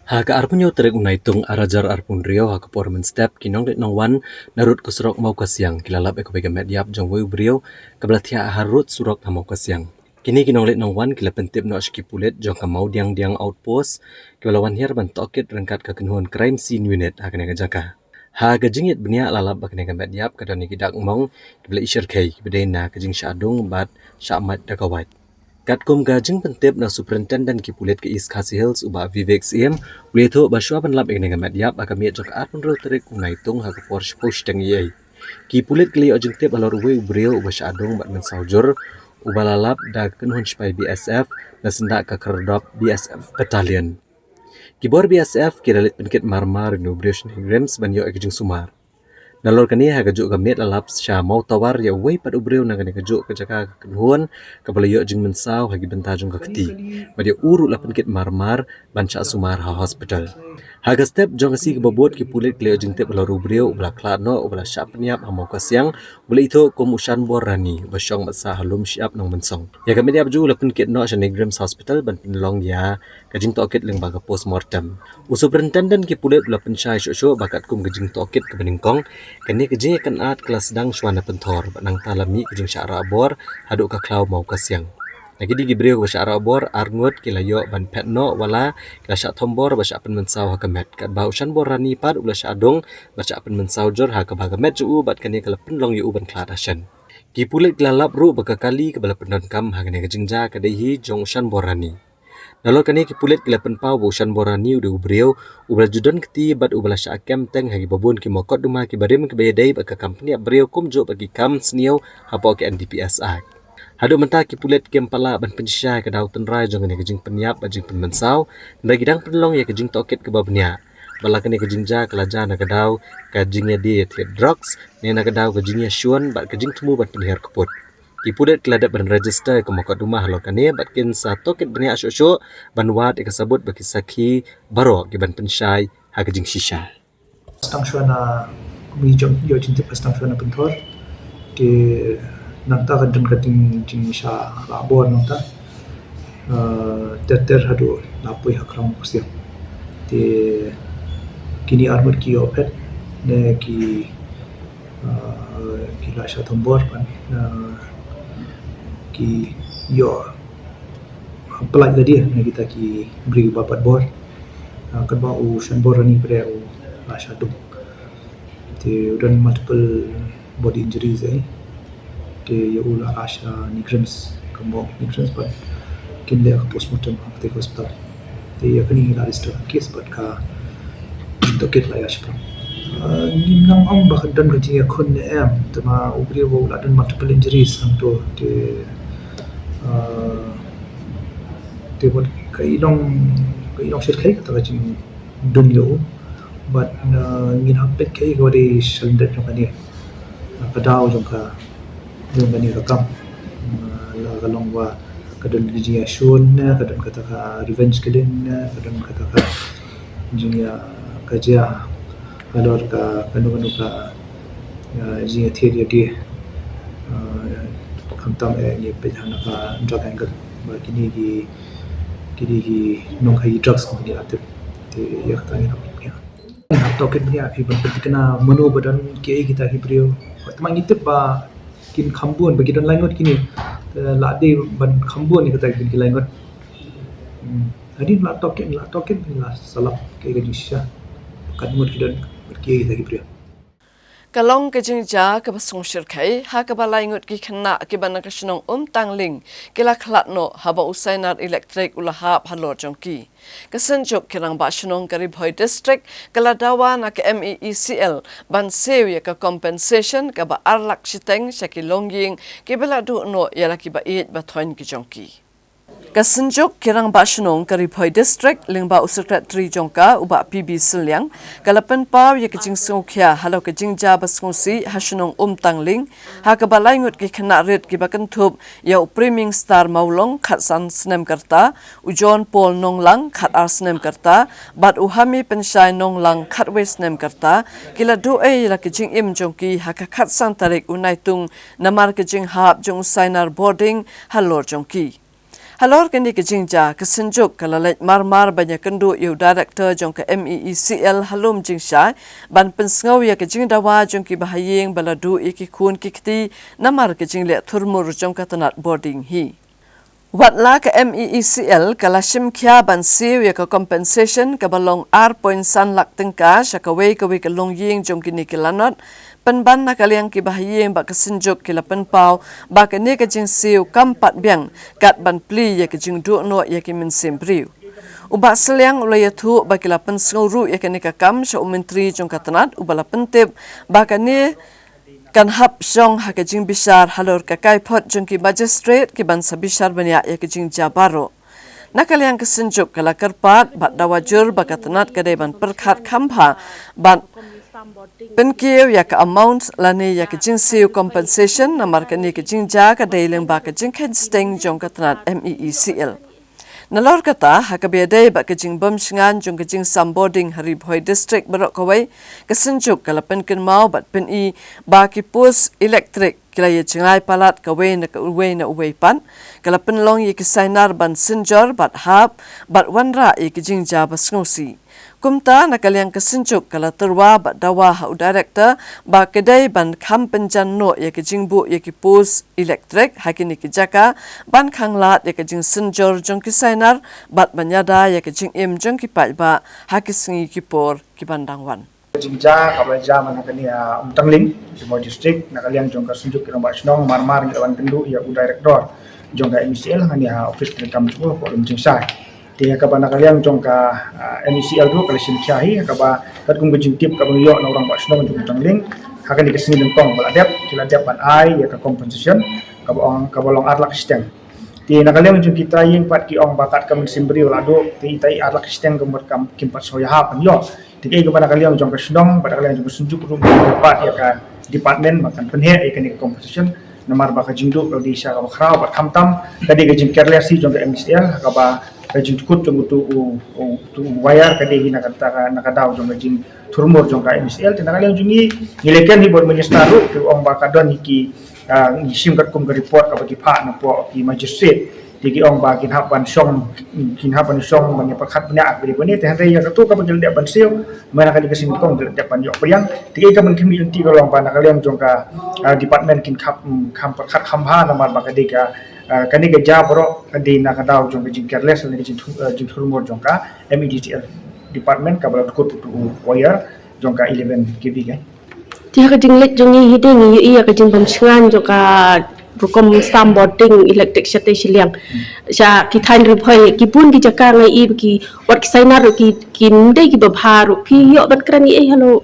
Ha ka arphew hynñiew tarik u Naitung ar hajar arphew hynriew, ha ka por mynstep, ki nongleit nongwan narud ka surok Mawkasiang ki la lap ïa kawei ka met ïap jong uwei u briew kaba la thiah harud surok ha Mawkasiang. Kine ki nongleit nongwan ki la pyntip noh sha ki pulit jong ka Mawdiangdiang Outpost kiba la wan hiar ban tohkit ryngkat ka kynhun Crime Scene Unit ha kane ka jaka. Ha ka jingïeit bniah la lap ba kane ka met ïap ka don ïa ki dak mong kiba la ishyrkhei kiba dei na ka jingshah dung bad shah mait da ka wait. Katkum ka jingpyntip na Superintendent ki pulit ka East Khasi Hills u Bah Vivek Syiem, u la ïathuh ba shuwa ban lap ïa kane ka met ïap ha ka miet jong ka arphew hynriew tarik u Naitung ha ka por shiphew shiteng eiei, ki pulit ki la ïoh jingtip halor uwei u briew uba shah dung bad mynsaw jur uba la lap da ka kynhun shipai B S F na syndah ka Khyrdop B S F Battalion. Ki bor B S F ki la leit pynkit marmar ïa une u briew sha NEIGRIHMS ban ïoh ïa ka jingsumar. Nalor kane ha kajuh ka miet la lap sha Mawtawar ïa uwei pat u briew na kane kajuh ka jaka ka kynhun kaba la ïoh jingmynsaw ha ki bynta jong ka kti bad ïa u ruh la pynkit marmar ban shah sumar ha hospital. Ha ka step jong ka sngi kaba bud ki pulit ki la ïoh jingtip halor u briew uba la khlad noh uba la shah pynïap ha Mawkasiang, uba la ithuh kum u Shanbor Rani uba shong bad sah ha Lumshyiap Nongmynsong. Ïa ka met ïap jong u la pynkit noh sha NEIGRIHMS Hospital ban pynlong ïa ka jingtohkit lyngba ka postmortem. U Superintendent ki pulit u la pynshai shuh shuh ba katkum ka jingtohkit kaba nyngkong, kane ka jingïakynad ka la sdang shuwa na Pynthor bad nangta la mih ka jingshah rah bor haduh ka khlaw Mawkasiang. Na kine ki briew kiba shah rah bor, ar ngut ki la ïoh ban phet noh, wat la ki la shah thombor bad shah pynmynsaw ha ka met, katba u Shanbor Rani pat u la shah dung bad shah pynmynsaw jur ha kaba ka met jong u bad kane ka la pynlong ïa u ban khlad ha shen. Ki pulit ki la lap ruh ba ka kali kaba la pyndonkam ha kane ka jingjia ka dei hi jong u Shanbor Rani. Nalor kane ki pulit ki la pynpaw ba u Shanbor Rani u dei u briew uba la ju don kti bad uba la shah kem teng ha kiba bun ki mokotduma kiba rim kiba ïadei bad ka kam pynïap briew kumjuh bad ki kam sniew hapoh ka N D P S Act. Haduh mynta ki pulit kim pat lah ban pynshisha ïa ka daw tynrai jong kane ka jingpynïap bad jingpynmynsaw, hynrei ki dang pynlong ïa ka jingtohkit kaba bniah. Bad la kane ka jingjia ka la jia na ka daw ka jingïadie ïathied drugs ne na ka daw ka jingïashun bad ka jingthmu ban pynhiar kput. Ki pulit ki la dep ban register ïa ka mokotduma halor kane bad kin sa tohkit bniah shuh shuh ban wad ïa ka sabut bad ki sakhi baroh ki ban pynshai ha ka jingshisha. Sdang shuwa na, mi jong ïoh jingtip sdang shuwa na Pynthor. Te nangta ka don ka jing, jingshah rah bor nangta. Eh, ter ter haduh la poi ha khlaw Mawkasiang. Te kine ar ngut ki ïoh phet ne ki, eh, ki la shah thombor ban, eh, ki ïoh pyllait lade na kita ki briew ba pat bor. Ah, katba u Shanbor Rani pat u la shah dung. Te u don multiple body injuries eh. Te ïa u la rah sha NEIGRIHMS, ka morgue NEIGRIHMS bad kin leh ka postmortem ha katei ka hospital. Te ïa kane ngi la register ka case bad ka tohkit la ïa shipang. Ah, ngim nang ong ba ka don ka jingïakhun ne em, te ma u briew u la don multiple injuries hangto te, ah, te wat ka i long, ka i long shyrkhei kata ka jingdum ïa u. Bad, ah, ngin hap peit kaei kaba dei shalyndet jong kane. Ah, ka daw jong ka, jong kane ka kam. Ah, la ka long ba ka don ka jingïashun ne, ka don kata ka revenge killing ne, ka don kata ka jingïa, ka jia halor ka kano kano ka, ah, jingïathied ïadie. Ah, khamtam eh ngi peit ha na ka drug angle. Ba kine ki, kine ki nongkhaii drugs kumne la tip. Te ïa kata ngi hap peit. Ngi hap tohkit bniah phi ban pynthikna mano ba don kiei kita ki briew. Te ma ngi tip ba kin kham bun ba ki don lai ngut kine. Te la dei ban kham bun ïa kita ki lai ngut. Hmm. Hadien la tohkit, la tohkit, la sa lap kiei ka jingshisha. Katno ngut ki don, bad kiei kita ki briew. Ka long ka jingjia kaba sngewshyrkhei ha kaba lai ngut ki khynnah kiba na ka shnong Umtangling ki la khlad noh haba u sainar elektrik u la hap halor jong ki. Ka Synjuk ki Rangbah Shnong ka Ri Bhoi District ka la dawa na ka M E E C L ban siew ïa ka compensation kaba ar lak shiteng sha ki longïing kiba la duh noh ïa la kiba ïeit ba thoiñ ki jong ki. Ka Synjuk ki Rangbah Shnong ka Ri Bhoi District lyngba u Secretary jong ka u Bah P B Sylliang ka la pynpaw ïa ka jingsngewkhia halor ka jingjia ba sngewsih ha shnong Umtangling ha kaba lai ngut ki khynnah rit kiba kynthup ïa u Priming Star Mawlong khatsan snem ka rta, u John Paul Nonglang khatar snem ka rta bad u Hami Pynshai Nonglang khatwei snem ka rta ki la duh ei ïa la ka jingim jong ki ha ka khatsan tarik u Naitung namar ka jinghap jong u sainar bording halor jong ki. Halor kane ka jingjia, ka Synjuk ka la leit marmar ban ïakynduh ïa u Director jong ka M E E C L ha Lumjingshai ban pynsngew ïa ka jingdawa jong kiba ha ïing ba la duh ïa ki khun ki kti namar ka jingleh thurmur jong ka tnat bording hi. Wat la ka M E E C L ka la shim khia ban siew ïa ka compensation kaba long ar point san lak tyngka sha kawei kawei ka longïing jong kine ki lanot, Pynban na ka liang kiba ha ïing bad ka Synjuk ki la pynpaw ba kane ka jingsiew kam pat biang kat ban plie ïa ka jingduh noh ïa ki mynsiem briew. U Bah Sylliang u la ïathuh ba ki la pynsngew ruh ïa kane ka kam sha u Myntri jong ka tnat uba la pyntip ba kane kan hap shong ha ka jingbishar halor ka kaiphod jong ki magistrate ki ban sa bishar bniah ïa ka jingjia baroh. Na ka liang ka Synjuk ka la kyrpad bad dawa jur ba ka tnat ka dei ban pyrkhat kham bha bad pynkiew ïa ka amount lane ïa ka jingsiew compensation namar kane ka jingjia ka dei lyngba ka jingkheiñ sting jong ka tnat M E E C L. Nalor kata ha kaba ïadei bad ka jingbym shngaiñ jong ka jingsam bording ha Ri Bhoi District baroh kawei, ka Synjuk ka la pynkynmaw bad pyni ba ki post electric ki la ïa jngai palat kawei na kawei na uwei pat, ka la pynlong ïa ki sainar ban synjor bad hap bad wanrah ïa ki jingjia ba sngewsih. Kumta na ka liang ka Synjuk ka la tyrwa bad dawa ha u director ba ka dei ban kham pynjan noh ïa ka jingbuh ïa ki post electric ha kine ki jaka ban khanglad ïa ka jingsynjor jong ki sainar bad ban ïada ïa ka jingim jong ki paidbah ha ki sngi ki por ki ban dang wan. Jingjia kaba la jia mynta kane ha Umtangling, Ri Bhoi District, na ka liang jong ka Synjuk ki rangbah shnong marmar ngi la wan kynduh ïa u director jong ka M E C L hangne ha office treikam jong u ha Umjingshai. Te ha kaba na ka liang jong ka, ah, M E C L ruh ka la shim khia hi ha kaba katkum ka jingtip kaba ngi ïoh na u rangbah shnong jong Umtangling, ha kane ka sngi nyngkong ba la dep ki la dep ban ai ïa ka compensation kaba ong kaba long ar lak shiteng. Te na ka liang jong kita ïing pat ki ong ba kat ka mynsiem briew la duh, te ita i ar lak shiteng ka mut kam kim pat sngewbha ban ïoh. Te kaei kaba na ka liang jong ka shnong bad na ka liang jong ka Synjuk ruh ngi kyrpad ïa ka department ba kan pynheh ïa kane ka compensation namar ba ka jingduh ka la dei shisha kaba khraw bad khamtam ka dei ka jingcareless hi jong ka M E C L ha kaba ka jingdkut jong utu u, u, utu u wire ka dei hi na ka, na ka daw jong ka jingthurmur jong ka M E C L. Te na ka liang jong ngi ngi la kren hi bad minister ruh, te u ong ba ka don hi ki, ah, ngi shim katkum ka report kaba ki phah napoh ki magistrate. Te ki ong ba kin hap ban shong, kin hap ban shong ban ïa pyrkhat bniah ha kane kane. Te hynrei ïa katu kaba ki la dep ban siew mynta kane ka sngi nyngkong ki la dep ban ïoh pdiang. Te kaei kaba ngi khmih lynti ka long ba na ka liang jong ka, ah, department kin kham, mm, kham pyrkhat kham bha namar ba ka dei ka, ah, kane ka jia baroh ka dei na ka daw jong ka jingcareless lane ka jingthu-, ah, jingthurmur jong ka M E D C L department kaba la dkut utu u wire jong ka eleven K V ka. Te ha ka jingleit jong ngi hi de ngi ïohi ïa ka jingbym shngaiñ jong ka rukom sam bording electric shatei shiliang. Sha ki thaiñ Ri Bhoi ki bun ki jaka ngi ïohi ba ki wat ki sainar ruh ki, kim dei kiba bha ruh, phi ïoh ban kren ei ei halor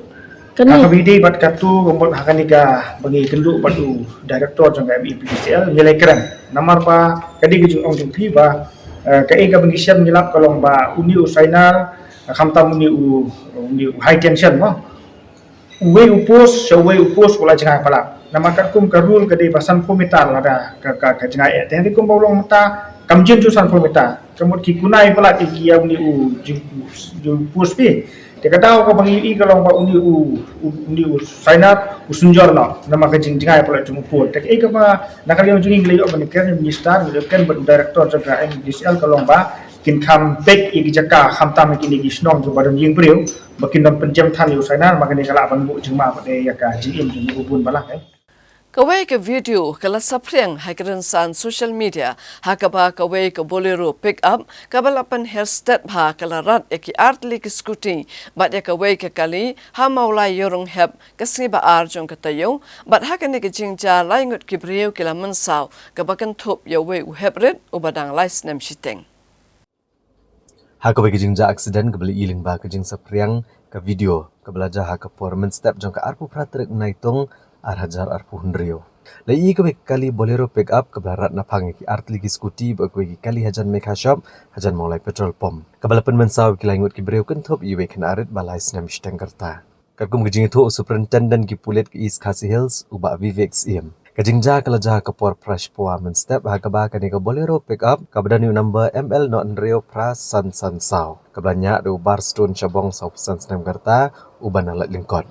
kane? Ha kaba ïadei bad katu ka mut ha kane kaba ngi kynduh bad u director jong ka M E P D C L ngi la ïakren namar ba ka dei ka jingong jong phi ba, eh, kaei kaba ngi shem ngi lap ka long ba une u sainar khamtam une u, une u high tension mo. Uwei u post sha uwei u post u la jngai palat. Namar katkum ka rule ka dei ba sanphew meter lada ka, ka, ka jngai eh. Te hynrei kumba u long mynta kam jin ju sanphew meter. Ka mut ki kunai palat ïa ki ïa une u ju, ju post phi. Te ka daw kaba ngi ïohi ka long ba une u, u, une u sainar u synjor noh namar ka jingjngai palat jong u post. Te kaei kaba na ka liang jong ngi ngi la ïoh ban ïakren, minister ngi la ïakren bad u director jong ka M D C L ka long ba kin kham peit ïa ki jaka khamtam ïa kine ki shnong kiba don ïing briew ba kin ym pynjem than ïa u sainar, namar kane ka lah ban buh jingma pat ïa ka jingim jong ngi bun bun ba la, eh. Kawei ka video ka la saphriang ha ki rynsan social media ha kaba kawei ka Bolero pickup kaba la pynher stet bha ka la rat ïa ki artylli ki scooty bad ïa kawei ka kali ha Mawlai Ïawrynghep ka sngi ba ar jong ka taïew, bad ha kane ka jingjia lai ngut ki briew ki la mynsaw kaba kynthup ïa uwei u heprit uba dang lai snem shiteng. Ha kawei ka jingjia accident kaba la ïohi lyngba ka jingsaphriang ka video kaba la jia ha ka por mynstep jong ka arphew phra tarik Naitung ar hajar arphew hynriew. La ïohi kawei ka kali Bolero pickup kaba la rat naphang ïa ki artylli ki scooty bad kawei ki kali hajan Megha Shop hajan Mawlai petrol pump, kaba la pynmynsaw ïa ki lai ngut ki briew kynthup ïa uwei u khynnah rit ba lai snem shiteng ka rta. Katkum ka jingïathuh u Superintendent ki pulit ka East Khasi Hills u Bah Vivek Syiem, ka jingjia ka la jia ha ka por phra shiphew mynstep ha kaba kane ka Bolero pickup kaba don ïa u number M L nought hynriew phra san san saw kaba la ñiah da u Barstone Shabong sawphew san snem ka rta uba na Laitlyngkot,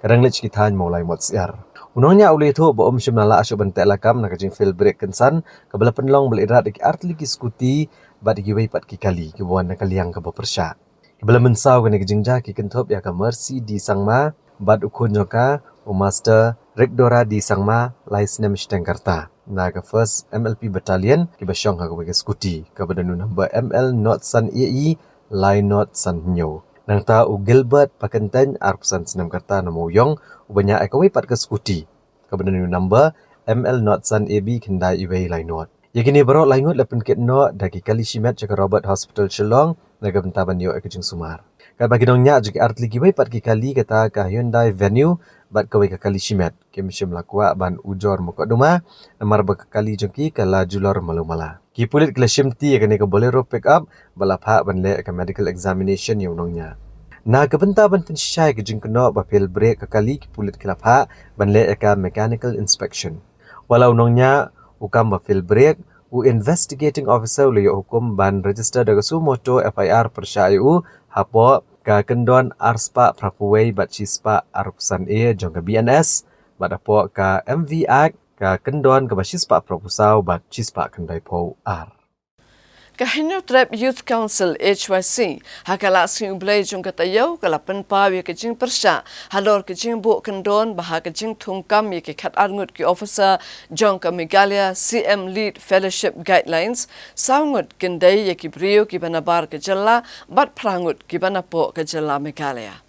ka dang leit sha ki thaiñ Mawlai Motsyiar. U nongñiah u la ïathuh ba um shym la lah shuh ban teh lakam na ka jingfail brake kynsan kaba la pynlong ba la ïaid rat ïa ki artylli ki scooty bad ïa kiwei pat ki kali kiba wan na ka liang kaba pyrshah. Kiba la mynsaw kane ka jingjia ki kynthup ïa ka Mercy D Sangma bad u khun jong ka, u Master Rikdora D Sangma, lai snem shiteng ka rta, na ka First M L P Battalion, kiba shong ha kawei ka scooty kaba don u number M L nought san A E lai nought san hynñiew. Nangta u Gilbert Pakyntein, arphew san snem ka rta, na Mawïong, uba ñiah ïa kawei pat ka scooty kaba don ïa u number M L not san A B khyndai iwei lai not. Ïa kine baroh lai ngut la pynkit noh da ki kali shimet sha ka Robert Hospital Shillong na ka bynta ban ïoh ïa ka jingsumar. Katba ki nongñiah jong ki artylli kiwei pat ki kali, kata ka Hyundai Venue bad kawei ka kali shimet, kim shym la kwah ban ujor mukotduma namar ba ka kali jong ki ka la julor malu mala. Ki pulit ki la shimti ïa kane ka Bolero pickup bad la phah ban leh ïa ka medical examination ïa u nongñiah. Na ka bynta ban pynshisha ïa ka jingkynnoh ba fail brake ka kali, ki pulit ki la phah ban leh ïa ka mechanical inspection. Wat la u nongñiah u kam ba fail brake, u investigating officer u la ïoh hukum ban register da ka suo moto F I R pyrshah ïa u hapoh ka kyndon arspah phraphew wei bad shispah arphew san A jong ka B N S bad hapoh ka M V Act ka kyndon kaba shispah phraphew saw bad shispah khyndaiphew ar. Ka Hynñiewtrep Youth Council, H Y C, ha ka Lad Sngi U Blei jong ka taïew ka la pynpaw ïa ka jingpyrshah halor ka jingbuh kyndon ba ha ka jingthung kam ïa ki khatar ngut ki officer jong ka Meghalaya C M Lead Fellowship Guidelines, saw ngut kin dei ïa ki briew kiba nabar ka jylla bad phra ngut kiba napoh ka jylla Meghalaya.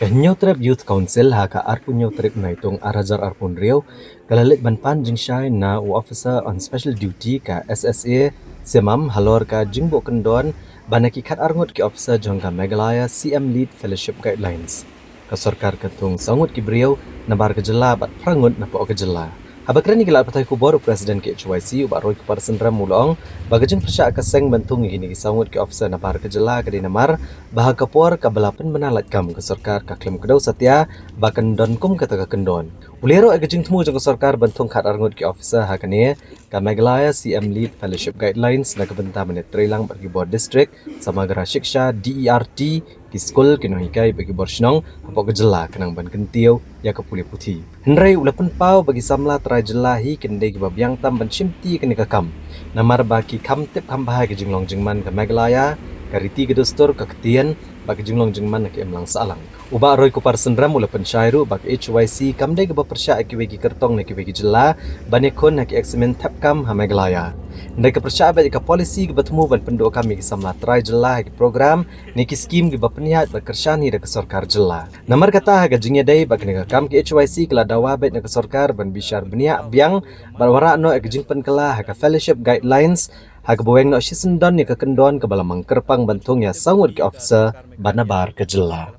Ka Hynñiewtrep Youth Council ha ka arphew hynñiew tarik Naitung ar hajar arphew hynriew ka la leit ban pan jingshai na u Officer on Special Duty ka S S A Simam halor ka jingbuh kyndon ba na ki khatar ngut ki officer jong ka Meghalaya C M Lead Fellowship Guidelines. Ka sorkar ka thung saw ngut ki briew nabar ka jylla bad phra ngut napoh ka jylla. Haba kren ïa ki lad pathai khubor, u President ka H Y C, u Bah Roykupar Synrem, u la ong ba ka jingpyrshah ka seng ban thung ïa kine ki saw ngut ki officer nabar ka jylla ka dei namar ba ha ka por kaba la pynbna laitkam ka sorkar ka khlem kdew satia ba kan don kum kata ka kyndon. U la ïaroh ïa ka jingthmu jong ka sorkar ban thung khatar ngut ki officer ha kane ka Meghalaya C M Lead Fellowship Guidelines na ka bynta ban ïatreilang bad ki bor district, Samagra Shiksha, D E R T, ki skul, ki nonghikai bad ki bor shnong hapoh ka jylla khnang ban kyntiew ïa ka pule puthi. Hynrei u la pynpaw ba ki samla trai jylla hi kin dei kiba biang tam ban shimti ïa kane ka kam namar ba ki kham tip kham bha ïa ka jinglong jingman ka Meghalaya, ka riti ka dustur, ka ktien bad ka jinglong jingman na ka imlang sahlang. U Bah Roykupar Synrem u la pynshai ruh ba ka H Y C kam dei kaba pyrshah ïa kiwei ki kyrtong na kiwei ki jylla ban ïakhun ha ki eksamin thep kam ha Meghalaya. Hynrei ka pyrshah beit ïa ka policy kaba thmu ban pynduh kam ïa ki samla trai jylla ha ki program ne ki skim kiba pynïaid bad kyrshan hi da ka sorkar jylla. Namar kata, ha ka jingïadei bad kane ka kam, ka H Y C ka la dawa beit na ka sorkar ban bishar bniah biang bad wanrah noh ïa ka jingpynkylla ha ka Fellowship Guidelines, ha kaba weng noh shisyndon ïa ka kyndon kaba la mang kyrpang ban thung ïa saw ngut ki officer ba nabar ka jylla.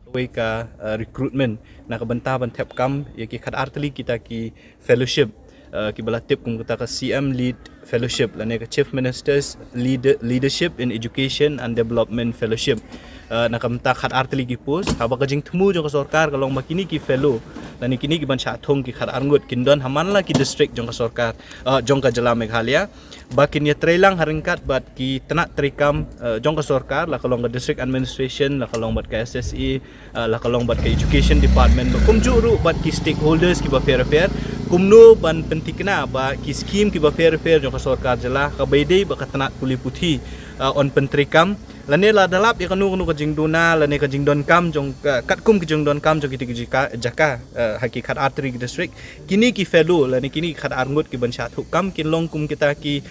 Kawei ka, uh, recruitment na ka bynta ban thep kam ïa ki khatar tylli kita ki fellowship, uh, kiba la tip kum kata ka C M Lead Fellowship lane ka Chief Minister's Leader-, Leadership in Education and Development Fellowship. Uh, na ka bynta khatar tylli ki post, haba ka jingthmu jong ka sorkar ka long ba kine ki fellow lane kine ki ban shah thung ki khatar ngut kin don ha man la ki district jong ka sorkar, uh, jong ka jylla Meghalaya. Ba kin ïatreilang ha ryngkat bad ki tnat treikam, uh, jong ka sorkar, la ka long ka district administration, la ka long bad ka S S A, uh, la ka long bad ka education department, bad kumjuh ruh bad ki stakeholders kiba pher pher, kumno ban pynthikna ba ki skim kiba pher pher jong ka sorkar jylla, kaba ïadei bad ka tnat pule puthi, uh, yn pyntreikam. Lane lada lap ïa kano kano ka jingduna lane ka jingdonkam jong ka, katkum ka jingdonkam jong kita ki jaka, jaka, uh, ha ki khatar tylli ki district, kine ki fellow lane kine ki khatar ngut ki ban shah thung kam kin long kum kita ki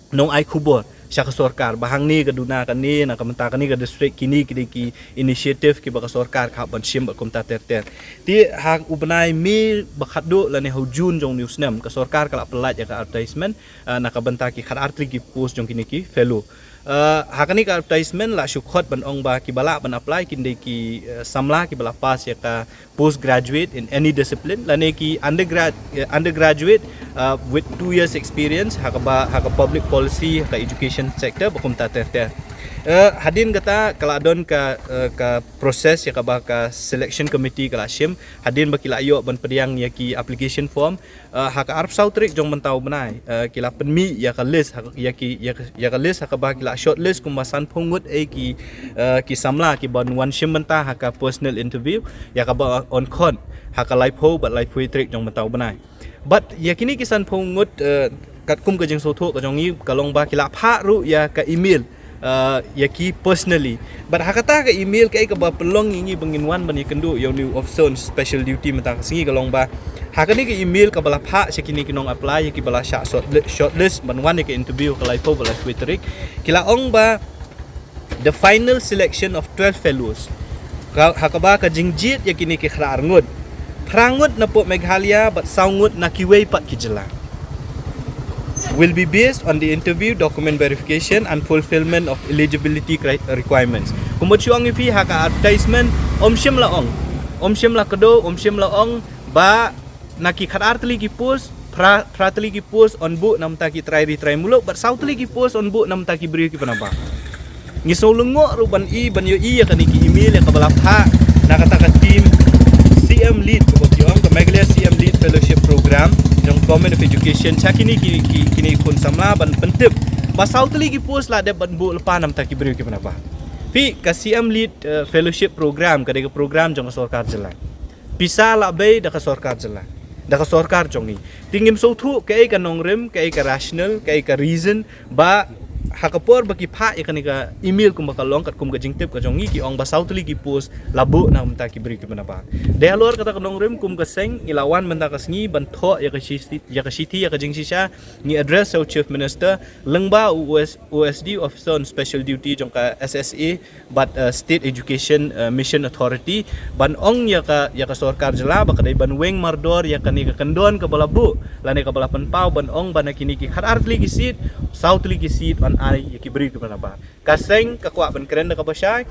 nongai khubor sha ka sorkar ba hangne ka duna kane, na ka bynta kane ka district, kine ki dei ki initiative kiba ka sorkar ka hap ban shim bad kumta ter ter. Te ha u bnai May ba khatduh lane ha u June jong une u snem, ka sorkar ka la pyllait ïa ka advertisement, ah, na ka bynta ki khatar tylli ki post jong kine ki fellow. Ah, ha kane ka advertisement la shu khot ban ong ba kiba lah ban apply kin dei ki, eh, samla kiba la pass ïa ka postgraduate in any discipline, lane ki undergrad-, eh, undergraduate, uh, with two years experience ha kaba, ha ka public policy, ha ka education sector, bad kumta ter ter. Eh, hadien kata ka la don ka, eh, ka process ïa kaba ka selection committee ka la shim, hadien ba ki la ïoh ban pdiang ïa ki application form, eh, ha ka arphew saw tarik jong mynta u bnai, eh, ki la pynmih ïa ka list, ha ka, ïa ki, ïa ka, ïa ka list ha kaba ki la shortlist kumba sanphew ngut, eh, ki, eh, ki samla ki ban wan shim bynta ha ka personal interview, ïa kaba yn khot ha ka laiphew bad laiphew tarik jong mynta u bnai. Bad ïa kine ki sanphew ngut, eh, katkum ka jingsngewthuh ka jong ngi ka long ba ki la phah ruh ïa ka email, eh, ïa ki personally. Bad ha kata ka email kaei kaba pynlong ïa ngi ba ngin wan ban ïakynduh ïa une u officer on special duty mynta ka sngi ka long ba ha kane ka email kaba la phah sha kine ki nong apply ïa kiba la shah shortli-, shortlist ban wan ïa ka interview ka laiphew bad laiphew tarik, ki la ong ba the final selection of twelve fellows, ha kaba ka jingjied ïa kine ki khatar ngut, phra ngut na pdeng Meghalaya bad saw ngut na kiwei pat ki jylla, will be based on the interview, document verification and fulfillment of eligibility requirements. Kumba shu ong ïa phi ha ka advertisement, ym shym la ong, ym shym la kdew, ym shym la ong ba na ki khatar tylli ki post, phra tylli ki post yn buh na bynta ki trai ri trai muluk bad saw tylli ki post yn buh na bynta ki briew ki pynaba. Ngi sngew lyngngoh ruh ban i, ban ïohi ïa kane ki email ïa kaba la phah na kata ka team C M Lead, kaba ki ong ka Meghalaya C M Lead Fellowship Program jong Government of Education, sha kine ki, ki, kine ki khun samla ban pyntip ba saw tylli ki post la dep ban buh lypa na bynta ki briew ki pynaba. Phi, ka C M Lead, eh, Fellowship Program ka dei ka program jong ka sorkar jylla. Pisa la bei da ka sorkar jylla, da ka sorkar jong ngi. Te ngim sngewthuh kaei ka nongrim, kaei ka rationale, kaei ka reason ba ha ka por ba ki phah ïa kane ka email kumba ka long katkum ka jingtip ka jong ngi, ki ong ba saw tylli ki post la buh na bynta ki briew ki pynaba. Dei halor kata ka nongrim, kum ka seng ngi la wan mynta ka sngi ban thoh ïa ka shithi, ïa ka shithi, ïa ka jingshisha, ngi address ïa u Chief Minister lyngba u OS, OSD, Officer on Special Duty jong ka SSA, bad, uh, State Education, uh, Mission Authority, ban ong ïa ka, ïa ka sorkar jylla ba ka dei ban weng mardor ïa kane ka kyndon kaba la buh lane kaba la pynpaw, ban ong ba na kine ki khatar tylli ki seat, saw tylli ki seat yn ai ïa ki briew ki pynaba. Ka seng ka kwah ban kren da kaba shai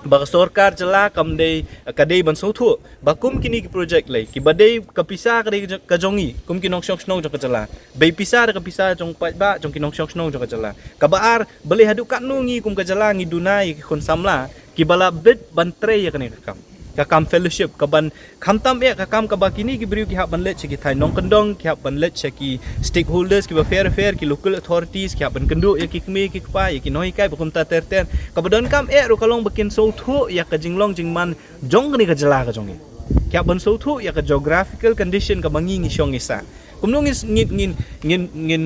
ba ka sorkar jylla kam dei, ka dei ban sngewthuh ba kum kine ki project lei kiba dei, ka pisa ka dei ka jong ngi kum ki nongshong shnong jong ka jylla. Bei pisa da ka pisa jong paidbah, jong ki nongshong shnong jong ka jylla. Kaba ar, balei haduh katno ngi kum ka jylla ngi duna ïa ki khun samla kiba la bit ban trei ïa kane ka kam, ka kam fellowship, kaban khamtam eh ka kam kaba kine ki briew ki hap ban leit sha ki thaiñ nongkyndong, ki hap ban leit sha ki stakeholders kiba pher pher, ki local authorities, ki hap ban kynduh ïa ki kmie ki kpa, ïa ki nonghikai ba kumta ter ter. Kaba donkam eh ruh ka long ba kin sngewthuh ïa ka jinglong jingman jong kane ka jylla ka jong ngi. Ki hap ban sngewthuh ïa ka geographical condition kaba ngi ngi shong ngi sah. Kumno ngin, ngin, ngin, ngin, ngin,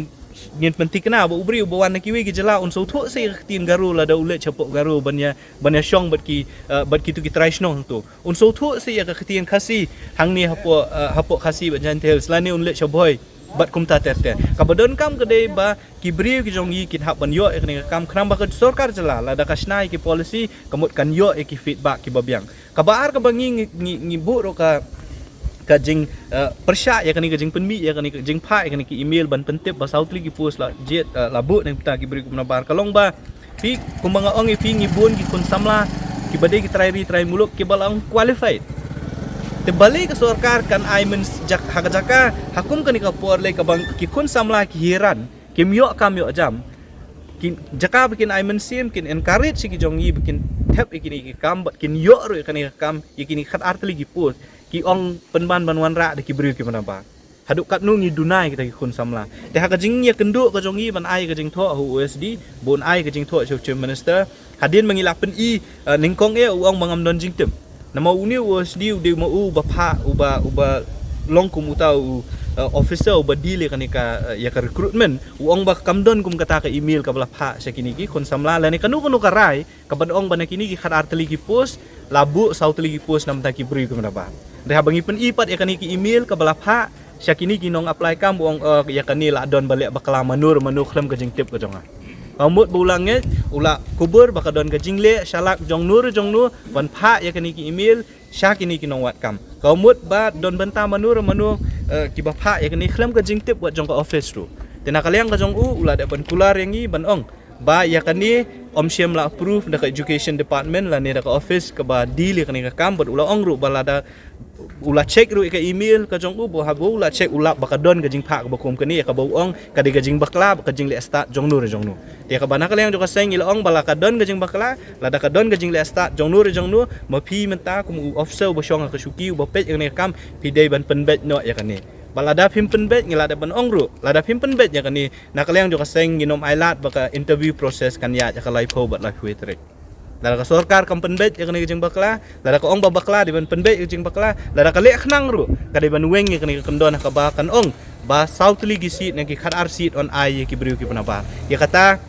ngin pynthikna ba u briew uba wan na kiwei ki jylla un sngewthuh seh ïa ka ktien Garo lada u leit shapoh Garo ban ïa, ban ïa shong bad ki, eh, bad kitu ki trai shnong hangto. Un sngewthuh seh ïa ka ktien Khasi hangne hapoh, eh, hapoh Khasi bad Jaintia Hills, lane un leit sha Bhoi bad kumta ter ter. Kaba donkam ka dei ba ki briew ki jong ngi kin hap ban ïoh ïa kane ka kam, khnang ba ka sorkar jylla lada ka shna ïa ki policy, ka mut kan ïoh ïa ki feedback kiba biang. Kaba ar kaba ngi, ngi, ngi, ngi buh ruh ka, ka jing, eh, pyrshah ïa kane, ka jingpynmih ïa kane, ka jingphah ïa kane ki email ban pyntip ba saw tylli ki post la jied, eh, la buh na bynta ki briew ki pynaba, ka long ba, phi, kumba nga ong ïa phi, ngi bun ki khun samla kiba dei ki trai ri trai muluk kiba la ong qualified. Te balei ka sorkar kan ai mynsiem ha ka jaka ha kum kane ka por lei kaba ki khun samla ki hiar, kim ïoh kam ïoh jam. Ki jaka ba kin ai mynsiem, kin encourage ïa ki jong ngi ba kin thep ïa kine ki kam bad kin ïoh ruh ïa kane ka kam, ïa kine ki khatar tylli ki post, ki ong pynban ban wanrah da ki briew ki pynaba. Haduh katno ngi duna ïa kita ki khun samla. Te ha ka jingïakynduh ka jong ngi ban ai ka jingthoh ha u OSD, bun ai ka jingthoh sha u Chief Minister. Hadien ba ngi la pyni, eh, nyngkong eh u ong ba ngam don jingtip. Namar une u OSD u dei ma u uba phah, uba, uba long kum uta u, eh, officer uba deal ïa kane ka, eh, ïa ka recruitment. U ong ba kam don kum kata ka email kaba la phah sha kine ki khun samla lane kano kano ka rai kaban ong ba na kine ki khatar tylli ki post la buh saw tylli ki post na bynta ki briew ki pynaba. Te haba ngi pyni pat ïa kane ki email kaba la phah sha kine ki nong apply kam, u ong, eh, ïa kane la don ba leh bakla mano re mano khlem ka jingtip ka jong nga. Ka mut ba u la ngeit, u la kubur ba ka don ka jingleh shalak jong no re jong no ban phah ïa kane ki email sha kine ki nongwad kam. Ka mut ba don bynta mano re mano, eh, kiba phah ïa kane khlem ka jingtip wat jong ka office ruh. Te na ka liang ka jong u, u la dep ban kular ïa ngi ban ong ba ïa kane ym shym la approve da ka education department lane da ka office kaba deal ïa kane ka kam, bad u la ong ruh ba lada u la check ruh ïa ka email ka jong u, ba haba u la check u lap ba ka don ka jingphah kaba kum kane, ïa kaba u ong ka dei ka jingbakla bad ka jingleh stad jong no re jong no. Te kaba na ka liang jong ka seng ngi la ong ba la ka don ka jingbakla, lada ka don ka jingleh stad jong no re jong no, ma phi mynta kum u officer uba shong ha ka shuki uba peit ïa kane ka kam, phi dei ban pynbeit noh ïa kane. Bad lada phim pynbeit, ngi la dep ban ong ruh, lada phim pynbeit ïa kane, na ka liang jong ka seng ngin ym ailad ba ka interview process kan ïaid ha ka laiphew bad laiphew wei tarik. Lada ka sorkar kam pynbeit ïa kane ka jingbakla, lada ka ong ba bakla, dei ban pynbeit ïa ka jingbakla, lada ka leh khnang ruh ka dei ban weng ïa kane ka kyndon ha kaba kan ong ba saw tylli ki seat na ki khatar seat yn ai ïa ki briew ki pynaba. Ïa kata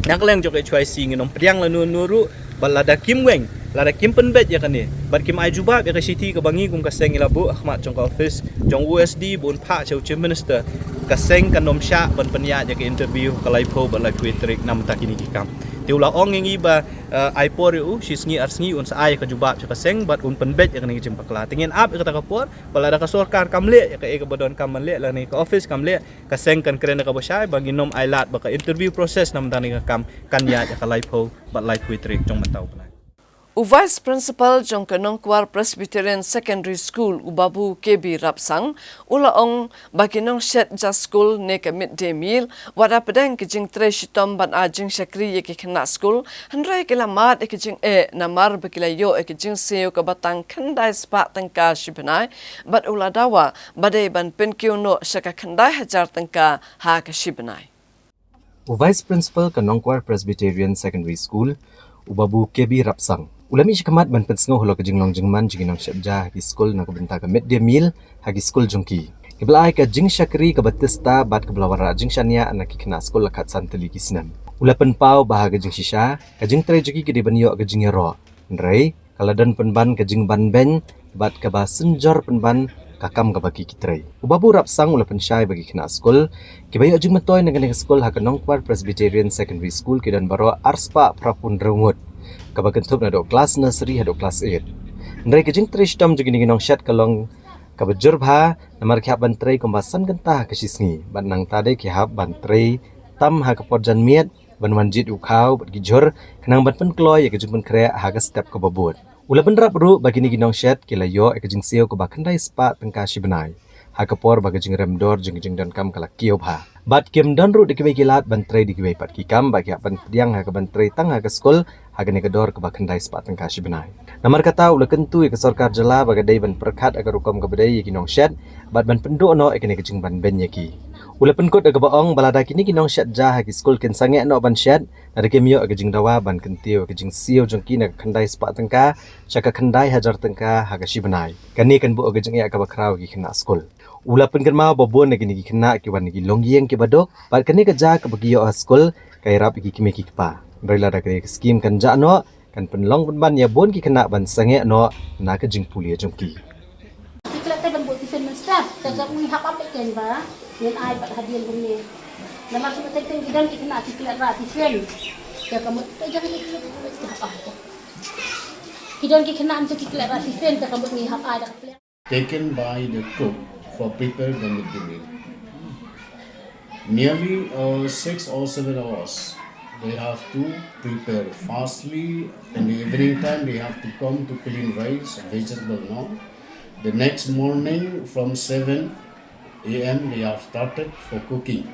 na ka liang jong ka HYC ngin ym pdiang lano lano ruh, bad lada kim weng Lada kim pynbeit ïa kane bad kim ai jubab ïa ka shithi kaba ngi kum ka seng ngi la buh ha khmat jong ka office jong u OSD ba un phah sha u Chief Minister, ka seng kan ym shah ban pynïaid ïa ka interview ka laiphew bad laiphew tarik namar kine ki kam. Te u la ong ïa ngi ba, eh, ai por ïa u shi sngi ar sngi un sa ai ïa ka jubab sha ka seng bad un pynbeit ïa kane ka jingbakla. Te ngin ap ïa kata ka por, ba lada ka sorkar kam leh ïa kaei kaba donkam ban leh lane ka office kam leh, ka seng kan kren da kaba shai ba ngin ym ai lad ba ka interview process namar kane ka kam kan ïaid ïa ka laiphew bad laiphew tarik jong mynta u bnai. U Vice Principal jong ka Nongkwar Presbyterian Secondary School, u Babu K B Rapsang, u la ong ba ki nongshet ja skul ne ka midday meal, wat la pdeng ki jingtrei shitom ban ai jingshakri ïa ki khynnah skul, hynrei ki la mad ïa ki jingeh namar ba ki la ïoh ïa ki jingsiew kaba tang khyndai spah tyngka shi bnai, bad u la dawa ba dei ban pynkiew noh sha ka khyndai hajar tyngka ha ka shi bnai. U Vice Principal ka Nongkwar Presbyterian Secondary School, u Babu K B Rapsang, u la mih shakhmat ban pynsngew halor ka jinglong jingman jong ki nongshet ja ha ki skul na ka bynta ka midday meal ha ki skul jong ki, kiba la ai ka jingshakri kaba tista bad kaba la wanrah jingshaniah na ki khynnah skul la khatsan tylli ki snem. U la pynpaw ba ha ka jingshisha ka jingtrei jong ki ka dei ban ïoh ka jingïaroh, hynrei ka la don pynban ka jingbanbeiñ bad kaba synjor pynban ka kam kaba ki ki trei. U Babu Rapsang u la pynshai ba ki khynnah skul kiba ïoh jingmyntoi na kane ka skul ha ka Nongkwar Presbyterian Secondary School ki don baroh arspah phraphew hynriew ngut, kaba kynthup naduh klas nursery haduh klas eight. Hynrei ka jingtrei shitom jong kine ki nongshet ka long kaba jur bha namar ki hap ban trei kumba san kynta ha ka shi sngi bad nangta de ki hap ban trei tam ha ka por janmiet ban wan jied u khaw bad ki jhur khnang ban pynkloi ïa ka jingpynkhreh ha ka step kaba bud. U la bynrap ruh ba kine ki nongshet ki la ïoh ïa ka jingsiew kaba khyndai spah tyngka shi bnai ha ka por ba ka jingrem dor jong ka jingdonkam ka la kiew bha. Bad kim don ruh da kiwei ki lad ban trei da kiwei pat ki kam ba ki hap ban pdiang ha kaban trei tang ha ka skul ha kane ka dor kaba khyndai spah tyngka shi bnai. Namar kata u la kyntu ïa ka sorkar jylla ba ka dei ban pyrkhat ha ka rukom kaba dei ïa ki nongshet bad ban pynduh noh ïa kane ka jingbanbeiñ ïa ki. U la pynkut da kaba ong ba lada kine ki nongshet ja ha ki skul kin sangeh noh ban shet, lada kim ïoh ïa ka jingdawa ban kyntiew ïa ka jingsiew jong ki na ka khyndai spah tyngka sha ka khyndai hajar tyngka ha ka shi bnai, kane kan buh ïa ka jingeh kaba khraw ïa ki khynnah skul. U la pynkynmaw ba bun na kine ki khynnah ki wan na ki longïing kiba duk bad kane ka ja kaba ki ïoh ha skul ka ïarap ïa ki kmie ki kpa. Hynrei lada kane ka skim kan jah noh, kan pynlong pynban ïa bun ki khynnah ban sangeh noh na ka jingpule jong ki. Ki klet te ban buh tiffin mynstep, te ka ngi hap ap ïa ken ba ngin ai pat hadien kumne. Namar shu teng teng ki don ki khynnah ki klet ra tiffin. Te ka mut te jang ki klet ki hap ap. Ki don ki khynnah te ki klet ra tiffin, te ka mut ngi hap ai da ka pleng. Taken by the cook for prepare the midday meal. Nearly, uh, six or seven hours, they have to prepare. Firstly, in the evening time, they have to come to clean rice, vegetable, no? The next morning, from seven A M, they have started for cooking.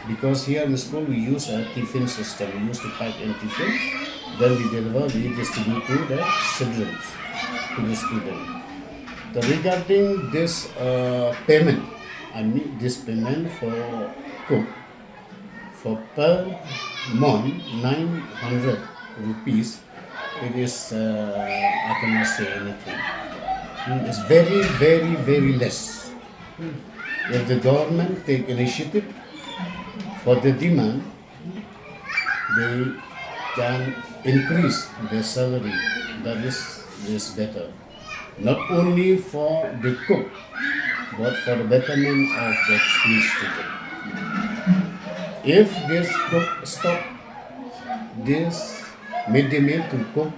Because here in school, we use a tiffin system. We used to pack in tiffin, then we deliver, we distribute to the children, to the student. The, regarding this, uh, payment, I mean this payment for cook, for per month, nine hundred rupees, it is, uh, I cannot say anything. Hmm, it's very, very, very less. Hmm. If the government take initiative for the demand, they can increase their salary. That is, is better. Not only for the cook, but for the betterment of the school student. If this cook stop this midday meal to cook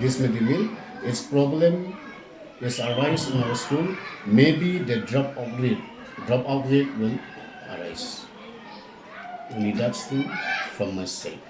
this midday meal, its problem is arise in our school. Maybe the drop out rate, drop out rate will arise. Only that's thing from my side.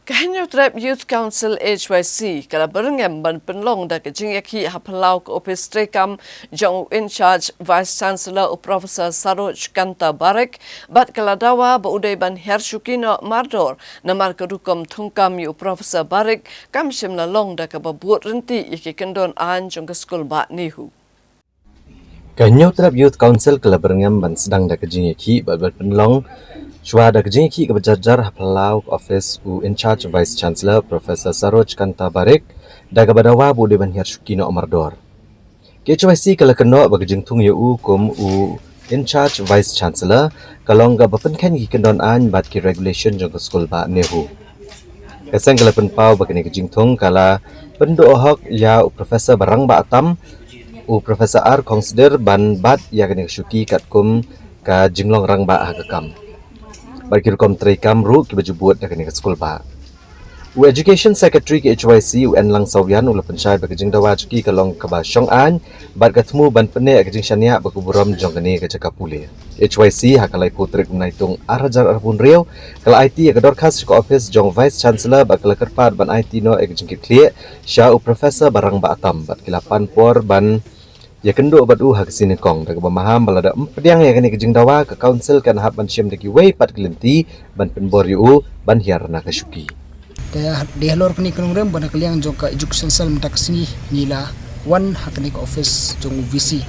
Ka Hynñiewtrep Youth Council, H Y C, ka la byrngem ban pynlong da ka jingïakhih ha phyllaw ka ophis treikam jong u In-charge Vice Chancellor, u Professor Saroj Kanta Barik, bad ka la dawa ba u dei ban hiar shuki noh mardor namar ka rukom thungkam ïa u Professor Barik kam shym la long da kaba bud ryntih ïa ki kyndon aiñ jong ka skul bah NEHU. Ka Hynñiewtrep Youth Council ka la byrngem ban sdang da ka jingïakhih bad ban pynlong shuwa da ka jingïakhih kaba jar jar ha phyllaw ka ophis u In-charge Vice Chancellor, Professor Saroj Kanta Barik, da kaba dawa ba u dei ban hiar shuki noh mardor. Ka H Y C ka la kynnoh ba ka jingthung ïa u kum u In-charge Vice Chancellor ka long kaba pynkheiñ ki kyndon aiñ bad ki regulation jong ka skul bah NEHU. Ka Ka seng ka la pynpaw ba kane ka jingthung ka la pynduh hok ïa u Professor Barangbah Tam, u Professor R Khongsdir ban bat ïa kane ka shuki katkum ka jinglong rangbah ha ka kam bad ki rukom treikam ruh kiba ju bud da kane ka skulbah. U Education Secretary ka H Y C, u N Langsawian, u la pynshai ba ka jingdawa jong ki ka long kaba shong aiñ bad ka thmu ban pynneh ka jingshaniah bad ka burom jong kane ka jaka pule. H Y C ha ka laiphew tarik u Naitung ar hajar arphew hynriew ka la aiti ïa ka dorkhas sha ka ophis jong Vice Chancellor bad ka la kyrpad ban aiti noh ïa ka jingkitkhlieh sha u Professor Barangbah Tam bad ki la pan por ban ïakynduh bad u ha ka sngi nyngkong, da kaba maham ba lada ym pdiang ïa kane ka jingdawa, ka Council kan hap ban shim da kiwei pat ki lynti ban pynbor ïa u ban hiar na ka shuki. Te dei halor kane ka nongrim ba na ka liang jong ka Education Cell mynta ka sngi ngi la wan ha kane ka ophis jong u V C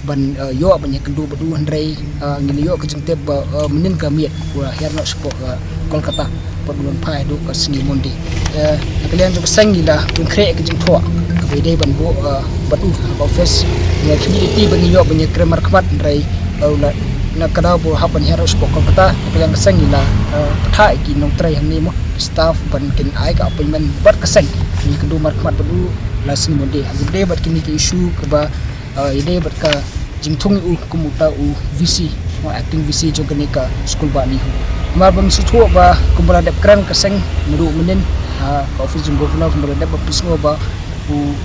ban, eh, ïoh ban ïakynduh bad u, hynrei, eh, ngi la ïoh ka jingtip ba, eh, mynnin ka miet u la hiar noh shapoh, eh, Kolkata bad u wan phai haduh ka sngi Monday. Eh, na ka liang jong ka seng ngi la pynkhreh ka jingthoh kaba ïadei ban buh, eh, bad u ha ka ophis. Ngi la khmih lynti ba ngin ïoh ban ïakren markhmat, hynrei, eh, u la, na ka daw ba u hap ban hiar shapoh Kolkata, na ka liang ka seng ngi la, eh, pynthah ïa ki nongtrei hangne mo, ki staff ban kin ai ka appointment bad ka seng. Ngi ïakynduh markhmat bad u la sngi Monday. Ha kaba ïadei bad kine ki issue kaba, eh, ïadei bad ka jingthung ïa u kum uta u V C, u acting V C jong kane ka skulbah NEHU. Namar ba ngi sngewthuh ba kumba la dep kren ka seng naduh mynnin, ah, ka ophis jong Governor kumba la dep ban pynsngew ba u,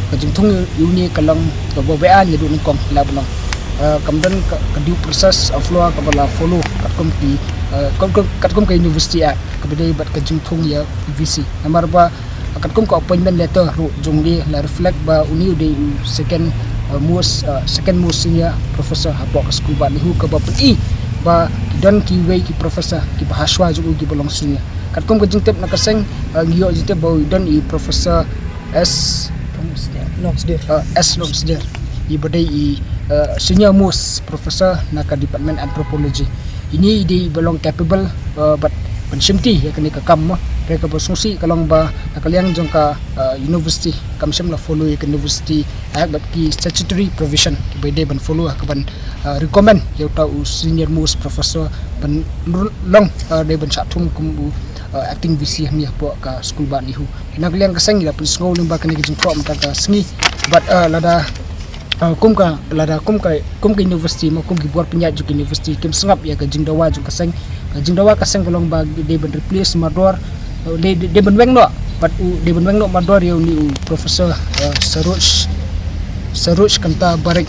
ka jingthung ïa une ka long kaba beaiñ naduh nyngkong, la ba long, ah, kam don ka, ka due process of law kaba la follow katkum ki, ah, katkum, katkum ka University Act kaba dei bad ka jingthung ïa V C. Namar ba katkum ka appointment letter ruh jong une la reflect ba une u dei u second, uh, most, uh, second most senior professor hapoh ka skulbah NEHU, kaba pyni ba ki don kiwei ki professor kiba hashwa jong u kiba long senior. Katkum ka jingtip na ka seng, uh, ngi ïoh jingtip ba u don i Professor S Longsdale. Uh, S Longsdale, i ba dei i, uh, senior most professor na ka Department Anthropology. Ine i dei ba long capable, uh, bad ban shimti ïa kane ka kam mo. Hynrei kaba sngewsih ka long ba na ka liang jong ka, uh, university kam shym la follow ïa ka University Act bad ki statutory provision kiba dei ban follow ha kaban, uh, recommend ïa uta u senior most professor ban long, uh, dei ban shah thung kum u, uh, acting V C hangne hapoh ka skulbah NEHU. Na ka liang ka seng ngi la pynsngew lyngba kane ka jingthoh mynta ka sngi bad, uh, lada, uh, kum ka, lada kum ka, kum ka university mo, kum ki bor pynïaid jong ka university kim sngap ïa ka jingdawa jong ka seng. Ka jingdawa ka seng ka long ba dei ban replace mardor, uh, dei, dei, dei ban weng noh, bad u dei ban weng noh mardor ïa une u Professor, uh, Saroj, Saroj Kanta Barik,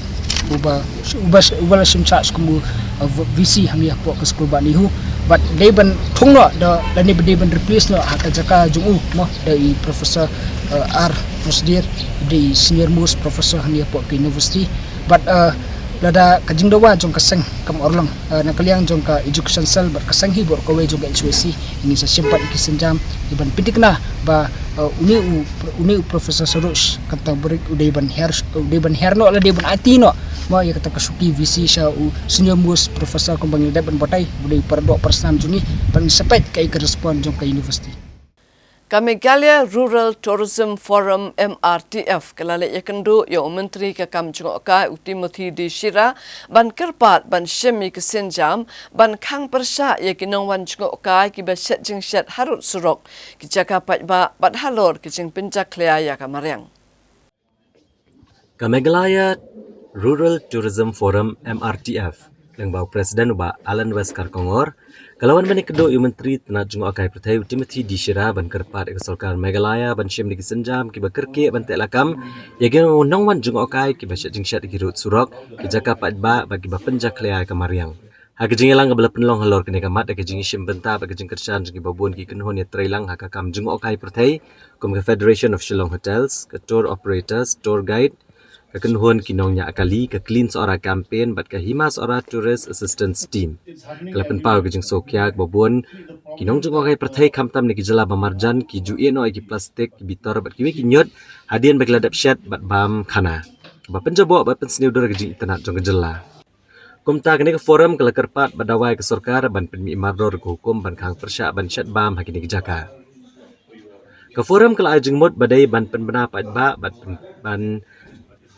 uba, uba, uba la shim charge kum u, uh, V C hangne hapoh ka skulbah NEHU. Bad dei ban thung noh da, lane ba dei ban replace noh ha ka jaka jong u mo, da i Professor, uh, R Khongsdir, dei i senior most professor hangne hapoh ka university. Bad, uh, lada ka jingdawa jong ka seng kam urlong, uh, na ka liang jong ka Education Cell bad ka seng hi bad kawei jong ka H Y C, ngin sa shim pat ïa ki sienjam ïa ban pynthikna ba, uh, une u, une u Professor Saroj Kanta Barik u dei ban hiar, u dei ban hiar noh lane dei ban aiti noh mo ïa kata ka shuki V C sha u senior most professor kumba ngi la dep ban batai, u dei para doh para snam jong ngi, bad ngin sa peit kaei ka respond jong ka university. Ka Meghalaya Rural Tourism Forum, M R T F, ka la leit ïakynduh ïa u Myntri ka kam jngohkai u Timothy D Shira ban kyrpad ban shim ïa ki sienjam ban khang pyrshah ïa ki nongwan jngohkai kiba shet jingshet harud surok, ki jaka paidbah bad halor ki jingpynjakhlia ïa ka mariang. Ka Meghalaya Rural Tourism Forum, M R T F, lyngba u President u Bah Alan West Kharkongor, ka la wan ban ïakynduh ïa u Myntri tnat jngohkai pyrthei u Timothy D Shira ban kyrpad ïa ka sorkar Meghalaya ban shim da ki sienjam kiba kyrkieh ban teh lakam ïa ki nongwan jngohkai kiba shet jingshet ha ki rud surok, ki jaka paidbah bad kiba pynjakhlia ïa ka mariang. Ha ka jingïalang kaba la pynlong halor kane ka mat, da ka jingïashim bynta bad ka jingkyrshan jong kiba bun ki kynhun ïatreilang ha ka kam jngohkai pyrthei, kum ka Federation of Shillong Hotels, ka tour operators, tour guide, ka kynhun ki nongñiah kali, ka Clean Sohra Campaign bad ka Hima Sohra Tourist Assistance Team, ka la pynpaw ka jingsngewkhia ba bun ki nongjngohkai pyrthei khamtam na ki jylla ba marjan ki ju ïeh noh ïa ki plastik, ki bitar bad kiwei ki ñiut hadien ba ki la dep shet bad bam khana, ba pynjaboh bad pynsniew dur ïa ka jingitynnad jong ka jylla. Kumta kane ka forum ka la kyrpad bad dawa ïa ka sorkar ban pynmih mardor ïa ka hukum ban khang pyrshah ban shet bam ha kine ki jaka. Ka forum ka la ai jingmut ba dei ban pynbna paidbah bad pyn-, ban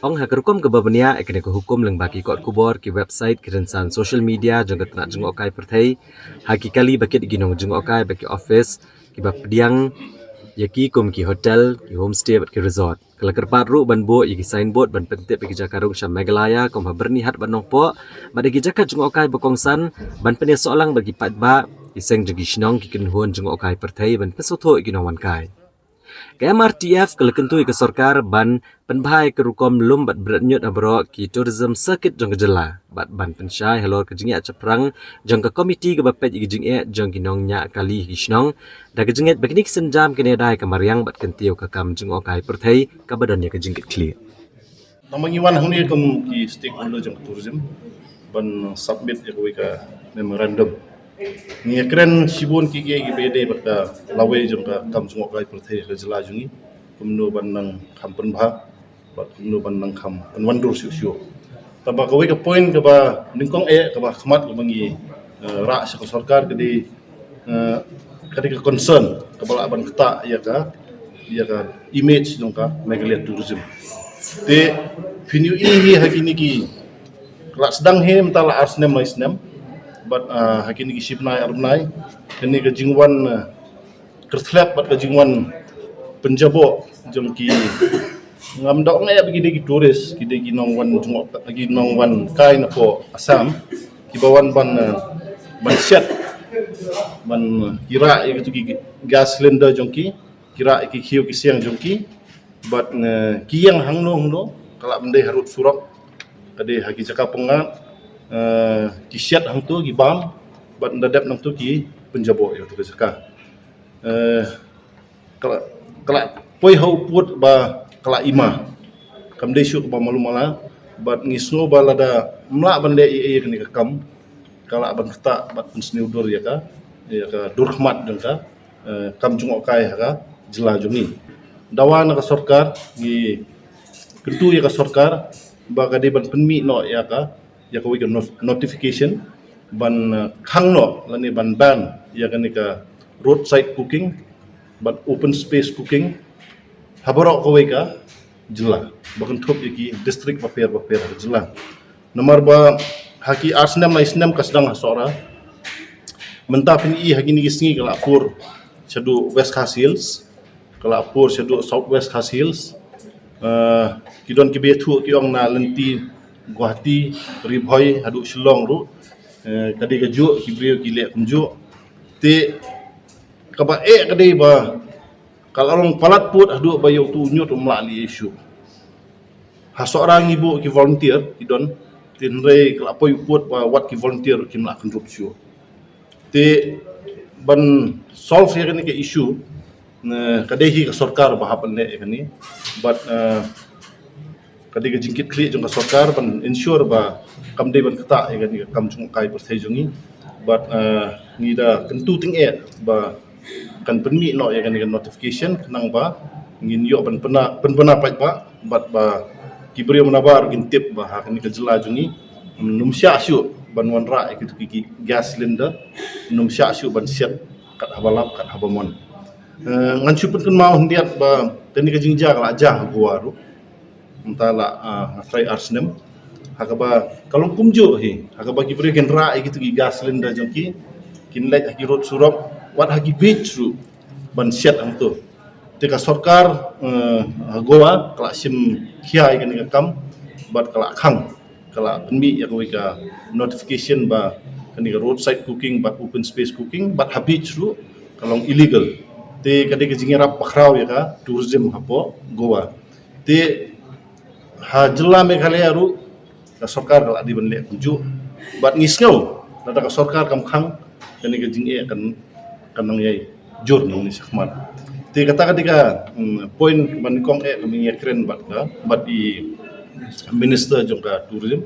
ong ha ka rukom kaba bniah ïa kane ka hukum lyngba ki kot khubor, ki website, ki rynsan social media jong ka tnat jngohkai pyrthei, ha ki kali ba kit ïa ki nongjngohkai bad ki office kiba pdiang ïa ki kum ki hotel, ki homestay bad ki resort. Ka la kyrpad ruh ban buh ïa ki signboard ban pyntip ïa ki jaka rung sha Meghalaya kum ha Byrnihat bad Nongpoh bad ïa ki jaka jngohkai ba kongsan, ban pynïasoh lang bad ki paidbah, ki seng jong ki shnong, ki kynhun jngohkai pyrthei ban pynsngewthuh ïa ki nongwan kai. Ka M R T F ka la kyntu ïa ka sorkar ban pynbha ïa ka rukom lum bad bret ñiut ha baroh ki tourism circuit jong ka jylla bad ban pynshai halor ka jingeh shaphrang jong ka komiti kaba peit ïa ka jingeh jong ki nongñiah kali ha ki shnong, da ka jingeh ba kine ki sienjam kine dei ka mariang bad kyntiew ka kam jngohkai pyrthei kaba don ïa ka jingkitkhlieh. Tang ba ngi wan hangne kum ki stakeholder jong ka tourism ban submit ïa kawei ka memorandum. Ngi ïakren shibun ki kiei kiba ïadei bad ka lawei jong ka kam jngohkai pyrthei ka jylla jong ngi, kumno ban nang kham pynbha bad kumno ban nang kham pynwandur shuh shuh. Tang ba kawei ka point kaba nyngkong eh kaba khmat kaba ngi, eh, rah sha ka sorkar ka dei, eh, ka dei ka concern kaba lah ban ktah ïa ka, ïa ka image jong ka Meghalaya tourism. Te phin ïohi hi ha kine ki, ka la sdang hi mynta la ar snem lai snem bad, ah, ha kine ki shi bnai ar bnai kane ka jingwan, ah, kyrthlep bad ka jingwan pynjaboh jong ki, ngam da ong eh ba ki dei ki tourist, ki dei ki nongwan jngoh, ki nongwan kai na poh Assam, kiba wan ban, eh, ban shet, ban, eh, ki rah ïa kitu ki gas cylinder jong ki, ki rah ïa ki khiew ki siang jong ki bad, eh, ki ïeng hangno hangno, ka lah ban dei harud surok, ka dei ha ki jaka pyngngad, eh, ki shet hangto ki bam bad ynda dep nangto ki pynjaboh ïa katu ka jaka. Eh, ka la, ka la poi ha u pud ba ka la ima. Kam dei shuh kaba malu mala bad ngi sngew ba lada ym lah ban leh ei ei ïa kane ka kam, ka lah ban ktah bad pynsniew dur ïa ka, ïa ka dur khmat jong ka, eh, kam jngohkai ha ka jylla jong ngi. Dawa na ka sorkar, ngi kyntu ïa ka sorkar ba ka dei ban pynmih noh ïa ka, ïa kawei ka not-, notification ban, eh, khang noh lane ban ban ïa kane ka roadside cooking bad open space cooking ha baroh kawei ka jylla, ba kynthup ïa ki district bapher bapher ha ka jylla. Namar ba ha ki ar snem lai snem ka sdang ha Sohra. Mynta phin ïohi ha kine ki sngi ka la pur shaduh West Khasi Hills, ka la pur shaduh South West Khasi Hills. Eh, ki don kiba ïathuh ki ong na lynti Guwahati, Ri Bhoi haduh Shillong ruh, eh, ka dei kajuh, ki briew ki leh kumjuh. Te kaba eh ka dei ba ka la long palat pud haduh ba ïa utu u ñiut um lah leh ei ei shuh. Ha Sohra ngi buh ki volunteer ki don, te hynrei ka la poi u pud ba wat ki volunteer kim lah kyndrup shuh. Te ban solve ïa kane ka issue, ne, ka dei hi ka sorkar ba hap ban leh ïa kane. Bad, eh, ka dei ka jingkitkhlieh jong ka sorkar ban ensure ba kam dei ban ktah ïa kane ka kam jngohkai pyrthei jong ngi. Bad, eh, ngi da kyntu tyngeh ba kan pynmih noh ïa kane ka notification khnang ba ngin ïoh ban pynbna, pynbna paidbah bad ba ki briew nabar kin tip ba ha kane ka jylla jong ngi, mm, ym shah shuh ban wanrah ïa kitu ki, ki gas cylinder, ym shah shuh ban shet kat haba lap kat haba mon. Eh, ngan shu pynkynmaw khyndiat ba kane ka jingjia ka la jia ha Goa ruh. Mynta la, ah, nga tharai ar snem. Ha kaba ka long kumjuh hi, ha kaba ki briew kin rah ïa kitu ki gas cylinder jong ki, kin leit ha ki road surok, wat ha ki beach ruh ban shet hangto. Te ka sorkar, eh, ha Goa ka la shim khia ïa kane ka kam bad ka la khang, ka la pynmih ïa kawei ka notification ba kane ka roadside cooking bad open space cooking bad ha beach ruh ka long illegal. Te ka dei ka jingïarap bakhraw ïa ka tourism hapoh Goa. Te ha jylla Meghalaya ruh ka sorkar ka la dei ban leh kumjuh. Bad ngi sngew lada ka sorkar kam khang, kane ka jingeh kan, kan nang ïai jur nangne shakhmat. Te kata ka dei ka, mm, point kaba nyngkong eh kaba ngi ïakren bad ka, bad i minister jong ka tourism.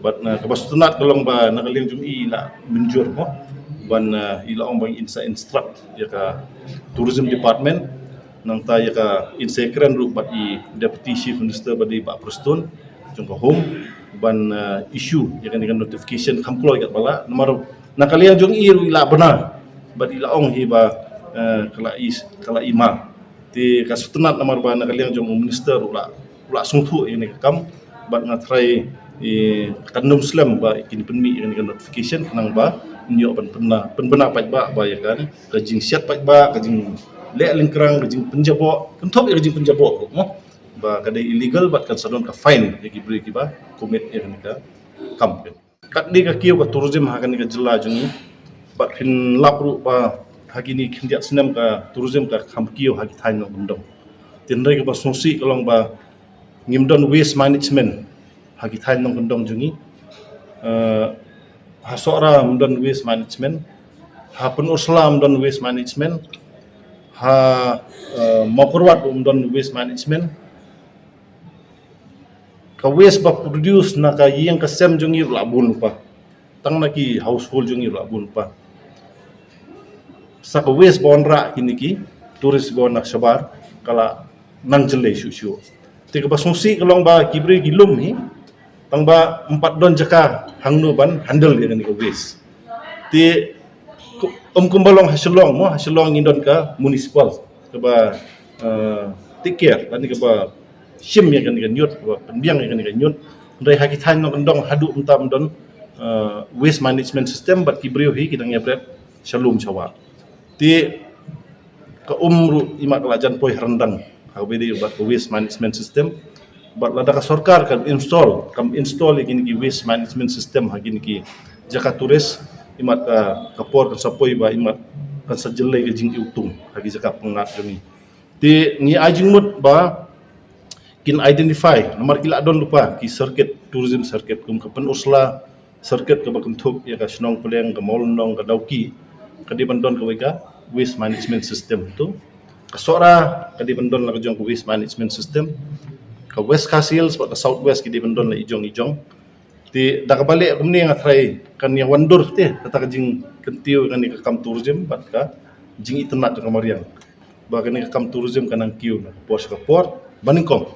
Bad, uh, kaba sngewtynnat ka long ba na ka liang jong i la mynjur mo ban, uh, i la ong ba in sa instruct ïa ka tourism department. Nangta ïa ka, in sa ïakren ruh bad i Deputy Chief Minister ba dei Bah Prestone jong ka Home ban, uh, issue ïa kane ka notification kham kloi katba lah. Namar na ka liang jong i ruh i la bna bad i la ong hi ba, uh, ka la i, ka la i ma. Te ka sngewtynnat namar ba na ka liang jong u minister u la, u la sngewthuh ïa kane ka kam bad nga tharai, eh, kan ym slem ba kin pynmih ïa kane ka notification khnang ba ngin ïoh ban pynbna, pynbna paidbah ba ïa kane ka jingshet paidbah, ka jing, Leh lyngkrang ka jingpynjaboh, kynthup ïa ka jingpynjaboh ruh mo. Ba ka dei illegal bad kan sa don ka fine ïa ki briew kiba commit ïa kane ka kam. Katne ka kiew ka tourism ha kane ka jylla jong ngi. Bad phin lap ruh ba ha kine khyndiat snem ka tourism ka kham kiew ha ki thaiñ nongkyndong. Te hynrei kaba sngewsih ka long ba ngim don waste management ha ki thaiñ nongkyndong jong ngi. Eh, ha Sohra ym don waste management, ha Pynursla ym don waste management, ha, eh, Mawkyrwat ym don waste management. Ka waste ba produce na ka ïing ka sem jong ngi ruh la bun lypa. Tang na ki household jong ngi ruh la bun lypa. Sa ka waste ba wanrah kine ki tourist ba wan na shabar ka la nang jyllei shuh shuh. Te kaba sngewsih ka long ba ki briew ki lum hi, tang ba ym pat don jaka hangno ban handle ïa kane ka waste. Te ku-, ym kumba long ha Shillong mo, ha Shillong ngi don ka municipal kaba, eh, take care lane kaba shim ïa kane ka ñiut, kaba pynbiang ïa kane ka ñiut. Hynrei ha ki thaiñ nongkyndong haduh mynta ym don, eh, waste management system bad ki briew hi ki dang ïa bret sha lum sha wah. Te ka um ruh i mat ka la jan poi ha ryndang ha kaba ïadei bad ka waste management system. Bad lada ka sorkar kan install, kan install ïa kine ki waste management system ha kine ki jaka tourist, i mat ka, ka por kan sa poi ba i mat kan sa jyllei ka jingïutung ha ki jaka pyngngad jong ngi. Te ngi ai jingmut ba kin identify, namar ki la don lypa ki circuit, tourism circuit, kum ka Pynursla circuit kaba kynthup ïa ka Shnong Pdeng, ka Mawlynnong, ka Dawki, ka dei ban don kawei ka waste management system tu. Ka Sohra ka dei ban don la ka jong ka waste management system. Ka West Khasi Hills bad ka South West ki dei ban don la i jong i jong. Te da kaba leh kumne nga tharai kan ïa wandur te kata ka jingkyntiew kane ka kam tourism bad ka jingitynnad jong ka mariang. Ba kane ka kam tourism ka nang kiew na ka por sha ka por. Ba nyngkong.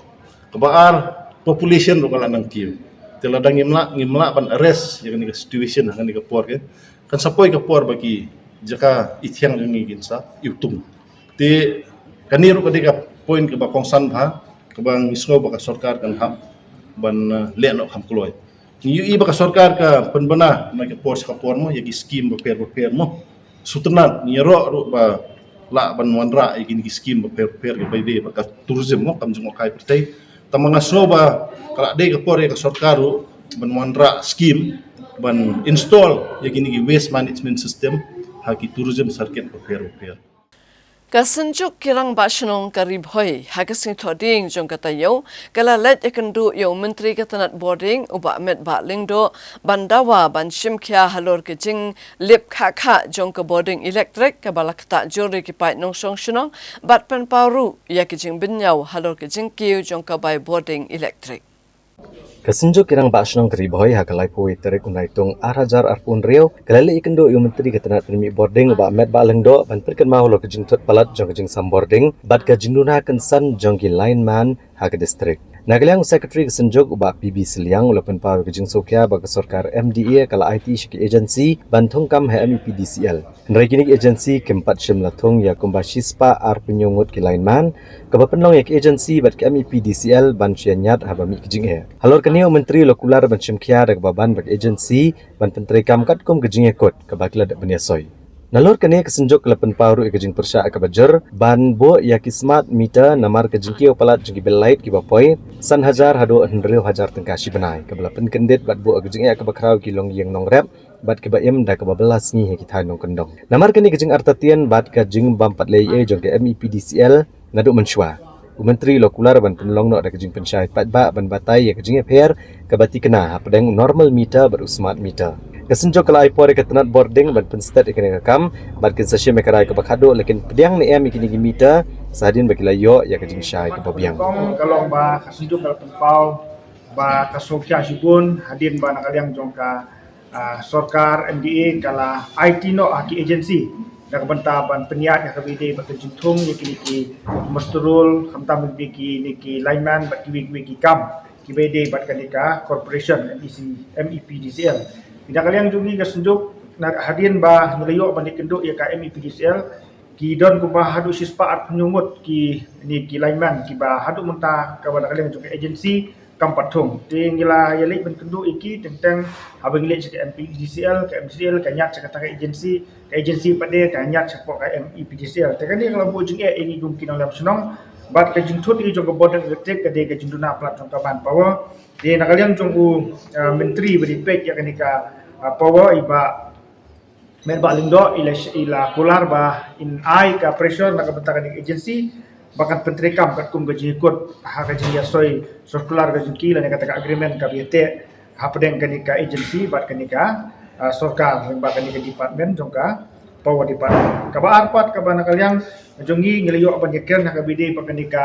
Kaba ar, population ruh ka la nang kiew. Te lada ngim lah, ngim lah ban arrest ïa kane ka situation ha kane ka por ke, kan sa poi ka por ba ki jaka ithiang jong ngi kin sa ïutung. Te kane ruh ka dei ka point kaba kongsan bha kaba ngi sngew ba ka sorkar kan hap ban, eh, leh noh kham kloi. Ngi ïohi ba ka sorkar ka pynbna na ka por sha ka por mo ïa ki skim bapher bapher mo. Sngewtynnad ngi ïaroh ruh ba lah ban wanrah ïa kine ki skim bapher bapher kiba ïadei bad ka tourism mo kam jngohkai pyrthei. Tangba nga sngew ba ka la dei ka por ïa ka sorkar ruh ban wanrah skim ban install ïa kine ki waste management system ha ki tourism circuit bapher bapher. Ka Synjuk ki Rangbah Shnong ka Ri Bhoi ha ka sngi Thohdieng jong ka taïew ka la leit ïakynduh ïa u Myntri ka tnat bording u Bah Metbah Lyngdoh ban dawa ban shim khia halor ka jinglip khah khah jong ka bording elektrik kaba la ktah jur ïa ki paid nongshong shnong bad pynpaw ruh ïa ka jingbynñiaw halor ka jingkiew jong ka bai bording elektrik. Ka Synjuk ki Rangbah Shnong ka Ri Bhoi ha ka laiphew tarik u Naitung ar hajar arphew hynriew ka la leit ïakynduh ïa u Myntri ka tnat pynmih bording u Bah Metbah Lyngdoh ban pynkynmaw halor ka jingthut palat jong ka jingsam bording bad ka jingduna kynsan jong ki lineman ha ka distrik. Na ka liang u Secretary ka Synjuk u Bah P B Sylliang u la pynpaw ïa ka jingsngewkhia ba ka sorkar M D A ka la aiti sha ki agency ban thungkam ha M E P D C L. Hynrei kine ki agency kim pat shym la thung ïa kumba shispah arphew hynñiew ngut ki lineman, kaba pynlong ïa ki agency bad ka M E P D C L ban shah ñiad haba mih ka jingeh. Halor kane u Myntri u la kular ban shim khia da kaba ban bad ka agency ban pyntreikam katkum ka jingïakut kaba ki la dep ban ïasoi. Nalor kane ka Synjuk ka la pynpaw ruh ïa ka jingpyrshah kaba jur ban buh ïa ki smart meter namar ka jingkiew palat jong ki bill light kiba poi san hajar haduh hynriew hajar tyngka shi bnai kaba la pynkyndit bad buh ïa ka jingeh kaba khraw ki longïing nongrep bad kiba im da kaba bylla sngi ha ki thaiñ nongkyndong. Namar kane ka jingartatien bad ka jingbym pat leh ei jong ka M E P D C L naduh mynshuwa, u Myntri u la kular ban pynlong noh da ka jingpynshai paidbah ban batai ïa ka jingïapher kaba thikna hapdeng u normal meter bad u smart meter. Ka Synjuk ka la ai por ïa ka tnat bording ban pynstet ïa kane ka kam bad kin sa shim ïa ka rai kaba khadduh la kin pdiang ne em ïa kine ki meter sa hadien ba ki la ïoh ïa ka jingshai kaba biang. Ka long ba ka Synjuk ka la pynpaw ba ka sngewkhia shibun hadien ba na ka liang jong ka, ah, sorkar M D A ka la aiti noh ha ki agency da ka bynta ban pynïaid ïa kaba ïadei bad ka jingthung ïa kine ki muster roll, khamtam ïa kine ki lineman bad kiwei kiwei ki kam kiba ïadei bad kane ka corporation M E C, M E P D C L. Ki na ka liang jong ngi ka Synjuk na hadien ba ngi la ïoh ban ïakynduh ïa ka M E P D C L ki don kumba haduh shispah arphew hynñiew ngut kine ki lineman kiba haduh mynta kaba na ka liang jong ka agency kam pat thung. Te ngi la ïa leit ban kynduh ïa ki teng teng haba ngi leit sha ka M P D C L, ka M C L ka ñiad sha kata ka agency, ka agency pat de ka ñiad shapoh ka M E P D C L. Te kane ka la buh jingeh ïa ngi kum ki nonglem shnong. Bad ka jingthut ïa ngi jong ka bording electric ka dei ka jingduna palat jong ka manpower. Te na ka liang jong u, ah, myntri ba dei peit ïa kane ka, ah, power i Bah Metbah Lyngdoh i la, i la kular ba in ai ka pressure na ka bynta kane ka agency ba kan pyntreikam katkum ka jingïakut ha ka jingïasoi circular ka jong ki lane kata ka agreement kaba ïateh hapdeng kane ka agency bad kane ka, ah, sorkar, bad kane ka department jong ka power department. Kaba ar pat kaba na ka liang jong ngi ngi la ïoh ban ïakren ha kaba ïadei bad kane ka,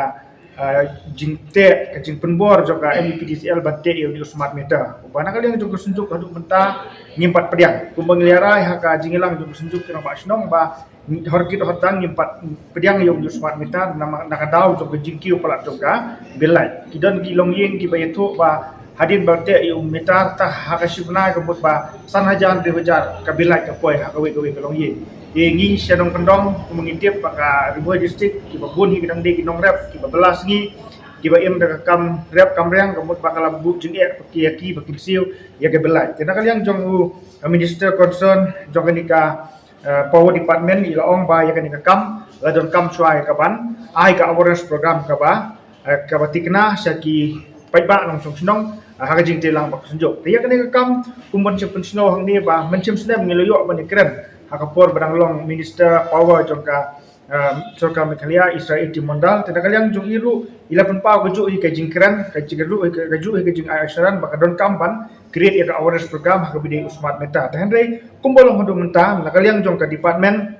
ah, jingteh, ka jingpynbor jong ka M E P D C L ban teh ïa une u smart meter. Uba na ka liang jong ka Synjuk haduh mynta ngim pat pdiang. Kumba ngi la rai ha ka jingïalang jong ka Synjuk ki rangbah shnong ba hor kit hor tang ngim pat pdiang ïa une u smart meter na, na ka daw jong ka jingkiew palat jong ka bill light. Ki don ki longïing kiba ïathuh ba hadien ba teh ïa u meter te ha ka shi bnai ka mut ba san hajar hynriew hajar ka bill light ka poi ha kawei kawei ka longïing. Te ngi sha nongkyndong kumba ngi tip ba ka Ri Bhoi District kiba bun hi ki dang dei ki nongrep kiba bylla sngi, kiba im da ka kam rep kam riang ka mut ba ka la buh jingeh ïa ki ba kim siew ïa ka bill light. Te na ka liang jong u, uh, minister concern jong kane ka, uh, power department i la ong ba ïa kane ka kam la donkam shuwa ïa kaban ai ka awareness program kaba, eh, kaba thikna sha ki paidbah nongshong shnong, eh, ha ka jingtreilang bad ka Synjuk. Te ïa kane ka kam kum ban shu pynsngew hangne ba mynshem snem ngi la ïoh ban ïakren ha ka por ba dang long minister power jong ka, eh, sorkar Meghalaya, i Sir A T Mondal. Te na ka liang jong i ruh i la pynpaw kajuh hi ka jingkren, kajuh hi ka, kajuh hi ka jingai assurance ba ka donkam ban create ïa ka awareness program ha kaba ïadei u smart meter. Te hynrei kumba long haduh mynta na ka liang jong ka department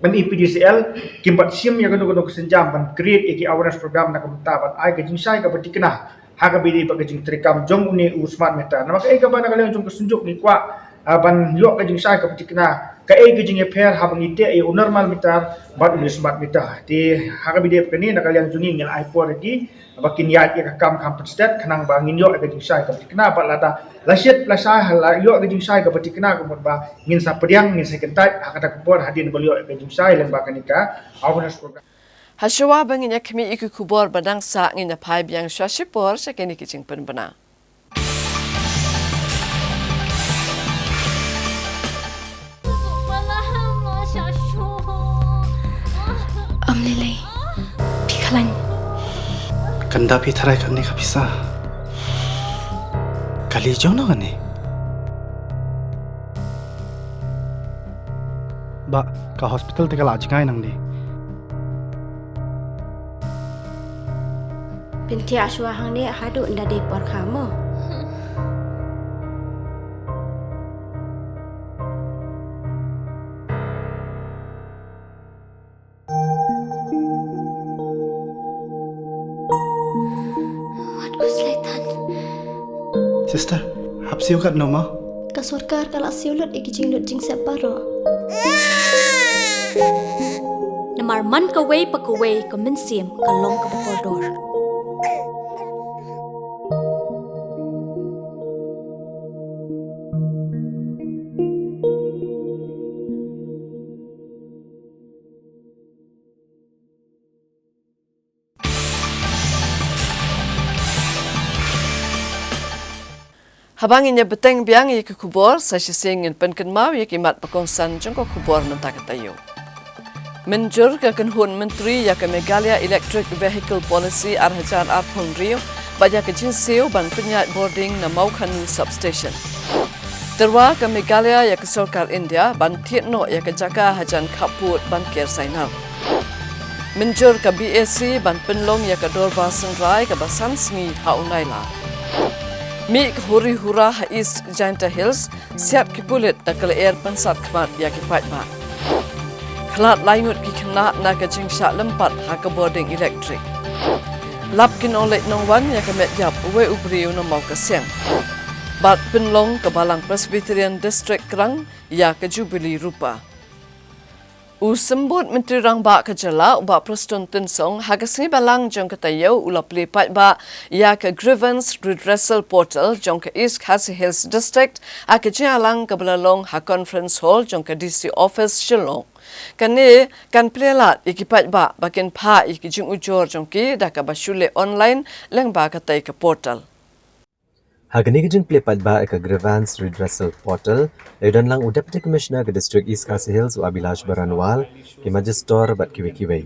M E P D C L kim pat shim ïa kano kano ka sienjam ban create ïa ki awareness program na ka bynta ban ai ka jingshai kaba thikna ha kaba ïadei bad ka jingtreikam jong une u smart meter. Namar kaei kaba na ka liang jong ka Synjuk ngi kwah, ah, ban ïoh ka jingshai kaba thikna, kaei ka jingïapher haba ngi teh ïa u normal meter bad une u smart meter. Te ha kaba ïadei bad kane na ka liang jong ngi ngi la ai por ïa ki ba kin ïaid ïa ka kam kham pynstet khnang ba ngin ïoh ïa ka jingshai kaba thikna bad lada la shit la shai ha la ïoh ïa ka jingshai kaba thikna ka mut ba ngin sa pdiang, ngin sa kyntait ha kata ka por hadien ba la ïoh ïa ka jingshai lyngba kane ka awareness program. Hashuwa ba ngin ïa khmih ïa ki khubor ba dang sah, ngin ïa phai biang shuwa shipor sha kine ki jingpynbna. Ym lei lei. Phi khlaiñ. Kan da phi tharai kane ka pisa. Kali jong no kane. Bah, ka hospital te ka la jngai nangne. Pynthikna shuwa hangne haduh ynda dei por kha mo. Wat u Sleitan. Sister, hap siew katno mo? Ka sorkar ka la siew lut ïa ki jinglut jingsep baroh. Namar man kawei pa kawei ka mynsiem ka long kaba kordor. Haba ngin ïa bteng biang ïa ki khubor, sa shisien ngin pynkynmaw ïa ki mat ba kongsan jong ka khubor mynta ka taïew. Mynjur ka kynhun myntri ïa ka Meghalaya Electric Vehicle Policy ar hajar arphew hynriew bad ïa ka jingsiew ban pynïaid bording na Mawkhanu Substation. Tyrwa ka Meghalaya ïa ka sorkar India ban thied noh ïa ka jaka hajan khappud ban ker sainar. Mynjur ka B A C ban pynlong ïa ka dorbar synrai kaba san sngi ha u Nailar. Mih ka huri hura ha East Jaintia Hills, siat ki pulit da ka lyer pynsat khmat ïa ki paidbah. Khlad lai ngut ki khynnah na ka jingshah lympat ha ka bording elektrik. Lap ki nongleit nongwan ïa ka met ïap uwei u briew na Mawkasiang. Bad pynlong ka Balang Presbyterian District Krang ïa ka Jubili Rupa. U Symbud Myntri Rangbah ka jylla, u Bah Prestone Tynsong, ha ka sngi Balang jong ka taïew u la plie paidbah ïa ka Grievance Redressal Portal jong ka East Khasi Hills District, ha ka jingïalang kaba la long ha Conference Hall jong ka D C Office Shillong. Kane kan plie lad ïa ki paidbah ba kin phah ïa ki jingujor jong ki da kaba shu leh online lyngba katei ka portal. Ha kane ka jingplie paidbah ïa ka Grievance Redressal Portal, la ïadon lang u Deputy Commissioner ka District East Khasi Hills u Abhilash Baranwal, ki Magistrate bad kiwei kiwei.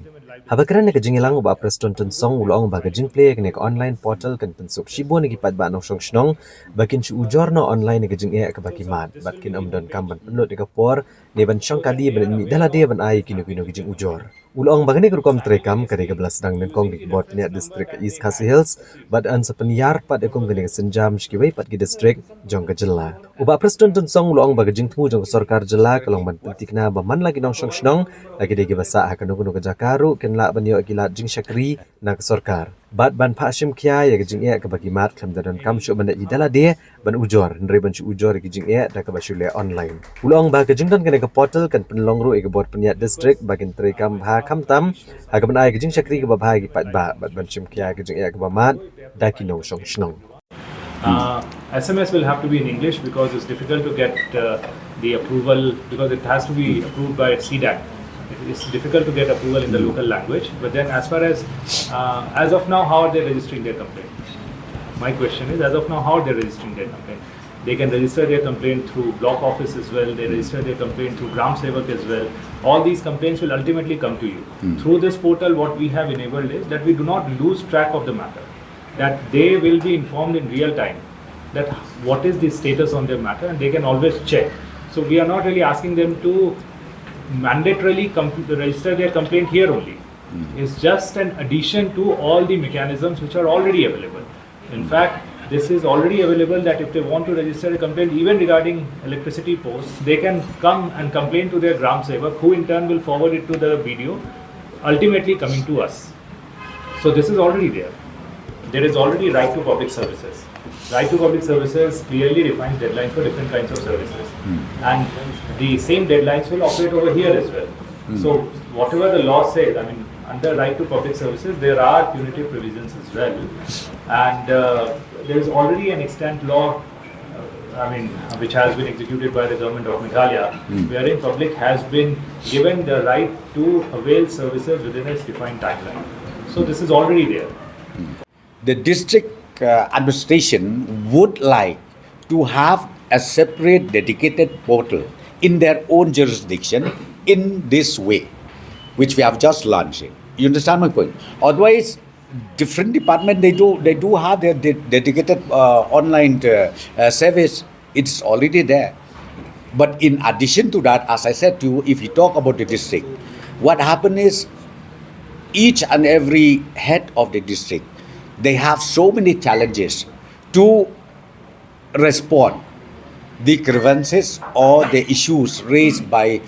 Haba kren ha ka jingïalang u Bah Prestone Tynsong u la ong ba ka jingplie ïa kane ka online portal kan pynsuk shibun ïa ki paidbah nongshong shnong ba kin shu ujor noh online ïa ka jingeh kaba ki mad bad kin ym donkam ban pynlut ïa ka por ne ban shong kali ban mih da lade ban ai ïa kino kino ki jingujor. U la ong ba kane ka rukom treikam ka dei kaba la sdang nyngkong da ki bor pynïaid district ka East Khasi Hills bad yn sa pynïar pat ïa kum kane ka sienjam sha kiwei pat ki district jong ka jylla. U Bah Prestone Tynsong u la ong ba ka jingthmu jong ka sorkar jylla ka long ban pynthikna ba man la ki nongshong shnong la ki dei kiba sah ha kano kano ka jaka ruh kin lah ban ïoh ïa ki lad jingshakri na ka sorkar bad ban phah shim khia ïa ka jingeh kaba ki mad khlem da donkam shuh ban leit hi da lade ban ujor, hynrei ban shu ujor ïa ka jingeh da kaba shu leh online. U la ong ba ka jingdon kane ka portal kan pynlong ruh ïa ka bor pynïaid district ba kin treikam bha khamtam ha kaba ai ka jingshakri kaba bha ïa ki paidbah bad ban shim khia ïa ka jingeh kaba mad da ki nongshong shnong. Uh, S M S will have to be in English because it's difficult to get uh, the approval, because it has to be approved by C DAC. It- It's difficult to get approval in the local language. But then, as far as uh, as of now, how are they registering their complaint? My question is, as of now, how are they registering their complaint? They can register their complaint through block office as well. They register their complaint through Gram Sevak as well. All these complaints will ultimately come to you. Through this portal, what we have enabled is that we do not lose track of the matter, that they will be informed in real time that what is the status on their matter, and they can always check. So we are not really asking them to mandatorily com- register their complaint here only. It's just an addition to all the mechanisms which are already available. In fact, this is already available that if they want to register a complaint even regarding electricity posts, they can come and complain to their Gram Sevak, who in turn will forward it to the B D O, ultimately coming to us. So this is already there. There is already right to public services. Right to public services clearly defines deadlines for different kinds of services. And the same deadlines will operate over here as well. So whatever the law says, I mean, under right to public services, there are punitive provisions as well. And uh, there is already an extant law, uh, I mean, which has been executed by the government of Meghalaya, wherein public has been given the right to avail services within its defined timeline. So this is already there. The district uh, administration would like to have a separate dedicated portal in their own jurisdiction in this way, which we have just launched. You understand my point? Otherwise, different department, they do they do have their de- dedicated uh, online uh, uh, service. It's already there. But in addition to that, as I said to you, if you talk about the district, what happened is each and every head of the district, they have so many challenges to respond the grievances or the issues raised by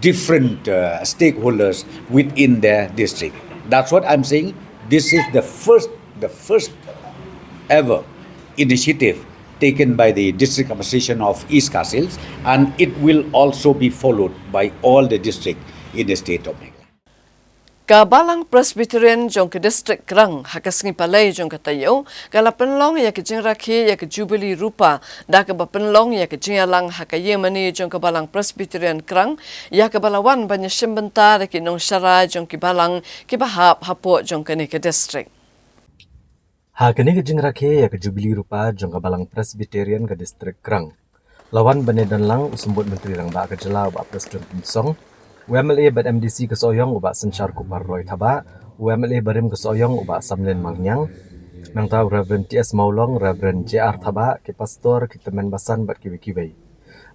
different uh, stakeholders within their district. That's what I'm saying. This is the first, the first ever initiative taken by the District Administration of East Khasi Hills, and it will also be followed by all the district in the state of Meghalaya. Ka Balang Presbyterian jong ka District Krang ha ka sngi Palei jong ka taïew ka la pynlong ïa ka jingrakhe ïa ka Jubili Rupa da kaba pynlong ïa ka jingïalang ha ka ïingmane jong ka Balang Presbyterian Krang, ïa kaba la wan ban ïashim bynta da ki nongsharai jong ki balang kiba hap hapoh jong kane ka district. Ha kane ka jingrakhe ïa ka Jubili Rupa jong ka Balang Presbyterian ka District Krang, la wan ban ïadon lang u Symbud Myntri Rangbah ka jylla u Bah Prestone Tynsong, u M L A bad M D C ka Sohiong u Bah Synshar Kupar Roy Thabah, u M L A barim ka Sohiong u Bah Samlin Malngiang, nangta u Reverend T S Mawlong, Reverend J R Thabah, ki pastor, ki tymmen basan bad kiwei kiwei.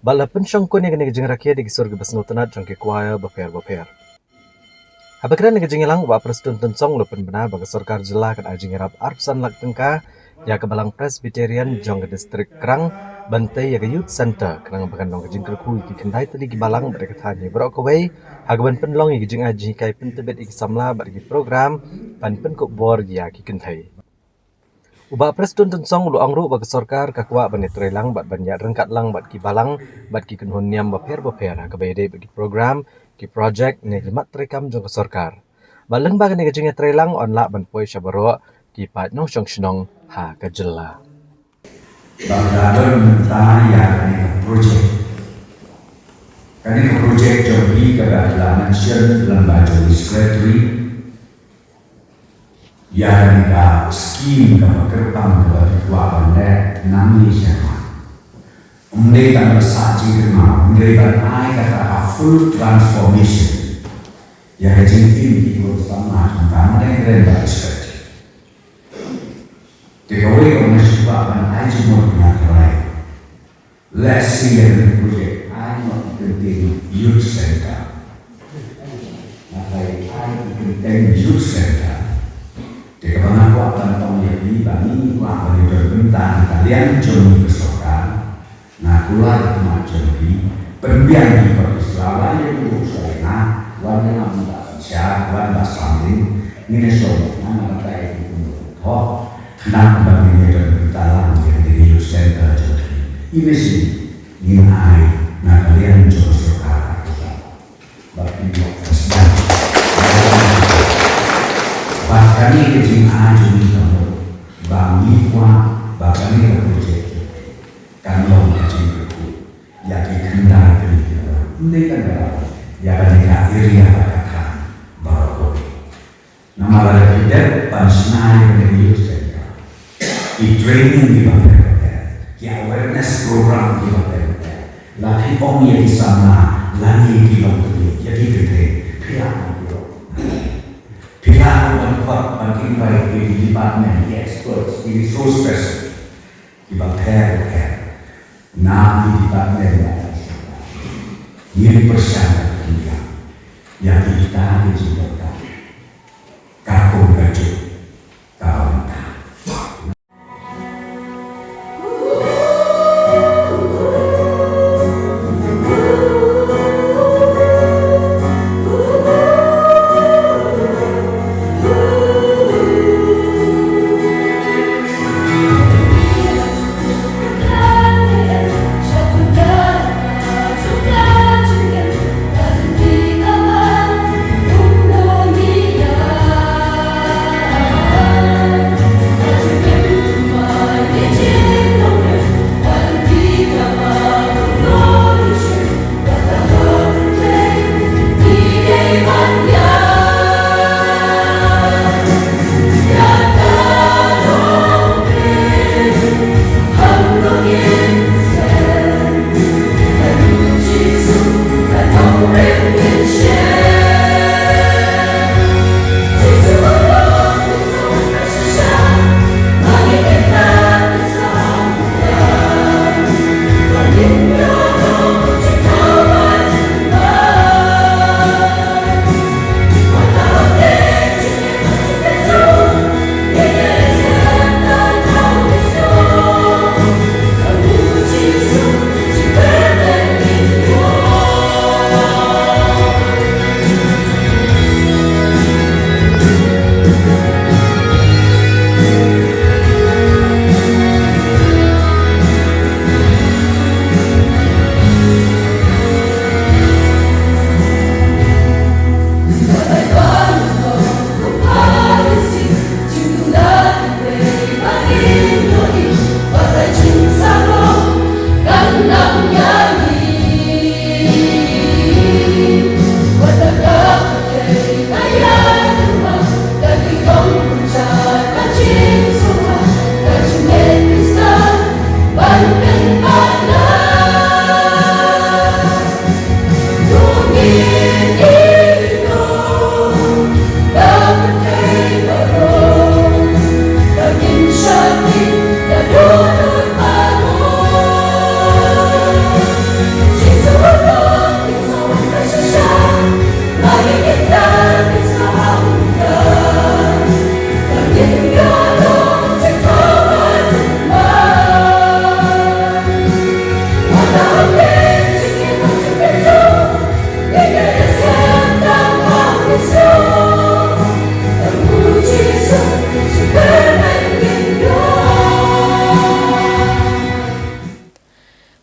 Bad la pynshongkun ïa kane ka jingrakhe da ki sur kiba sngewtynnat jong ki choir bapher bapher. Haba kren ha ka jingïalang u Bah Prestone Tynsong u la pynbna ba ka sorkar jylla kan ai jingïarap arphew san lak tyngka ïa ka Balang Presbyterian jong ka District Krang ban tei ïa ka Youth Centre khnang ba kan long ka jingkyrkhu ïa ki khyndai tylli ki balang bad ïa ka thaiñ hi baroh kawei ha kaban pynlong ïa ka jingai jinghikai pyntbit ïa ki samla bad ïa ki program ban pynkup bor ïa ki kynthei. U Bah Prestone Tynsong u la ong ruh ba ka sorkar ka kwah ban ïatreilang bad ban ïaryngkat lang bad ki balang bad ki kynhun niam bapher bapher ha kaba ïadei bad ki program, ki projek ne ki mat treikam jong ka sorkar. Bad lyngba kane ka jingïatreilang yn lah ban poi sha baroh ki paid nongshong shnong ha ka jylla. Ba ka don mynta ïa kane ka projek. Kane ka projek jong phi kaba la mention lyngba jong i secretary. Ïa kane ka skim kaba kyrpang kaba phi kwah ban leh nangne shakhmat. Ym dei tang ban sah jingkynmaw, ym dei ban ai kata ka full transformation. Ïa ka jingim ki khun samla jong ka, ym dei kren ba i stretch. Te kawei kaba nga shu kwah ban ai jingmut na Trai. Let's see, ïa kane ka project, ai noh i kyntien Youth Center. Nga trai ai i kyntien Youth Center. Te kaba nga kwah ban ong ïa phi ba ngi kwah ban ïadon bynta na ka liang jong ngi ka sorkar. Nga kular khmat jong phi, pynbiang ki parti sla, la ïa ki ruh sha ïa nga, wan ïa nga mynta synshar, wan ba samling, ngin ïa shong, nga nga batai ki kumno. Hok, khnang ba ngin ïadon bynta lang ïa kane ka youth center jong phi. Ine shi, ngin ai na ka liang jong ka sorkar. Ba phi ïoh ka sdang. Ba kane ka jingai jong ngi ka mut ba ngi kwah ba kane ka project kan long ka jingkyrkhu ïa ki khyndai tylli ki briew. Ym dei tang ka Rawlong, ïa kane ka area bad ka thaiñ baroh kawei. Namar lada phi dep ban shna ïa kane ka youth center, ki training kiba pher bapher, ki awareness program kiba pher bapher, la phi ong ïa ki samla lane ki longkmie, ïa ki kynthei, phi lah ban pynlong. Phi lah ban khot, ban invite ïa ki department, ki experts, ki resource person kiba pher bapher na ki department ba ka sorkar. Ngin pyrshang ban pynbiang ïa kita ki jingdonkam. Ka kum ka juk ka wan ta.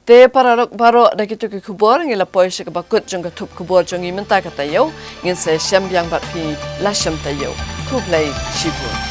Te paralok baroh, da kito ki khubor ngi la poi sha kaba kut jong ka thup khubor jong ngi mynta ka taïew. Ngin sa shem biang bad phi la shem taïew. Khublei shibun.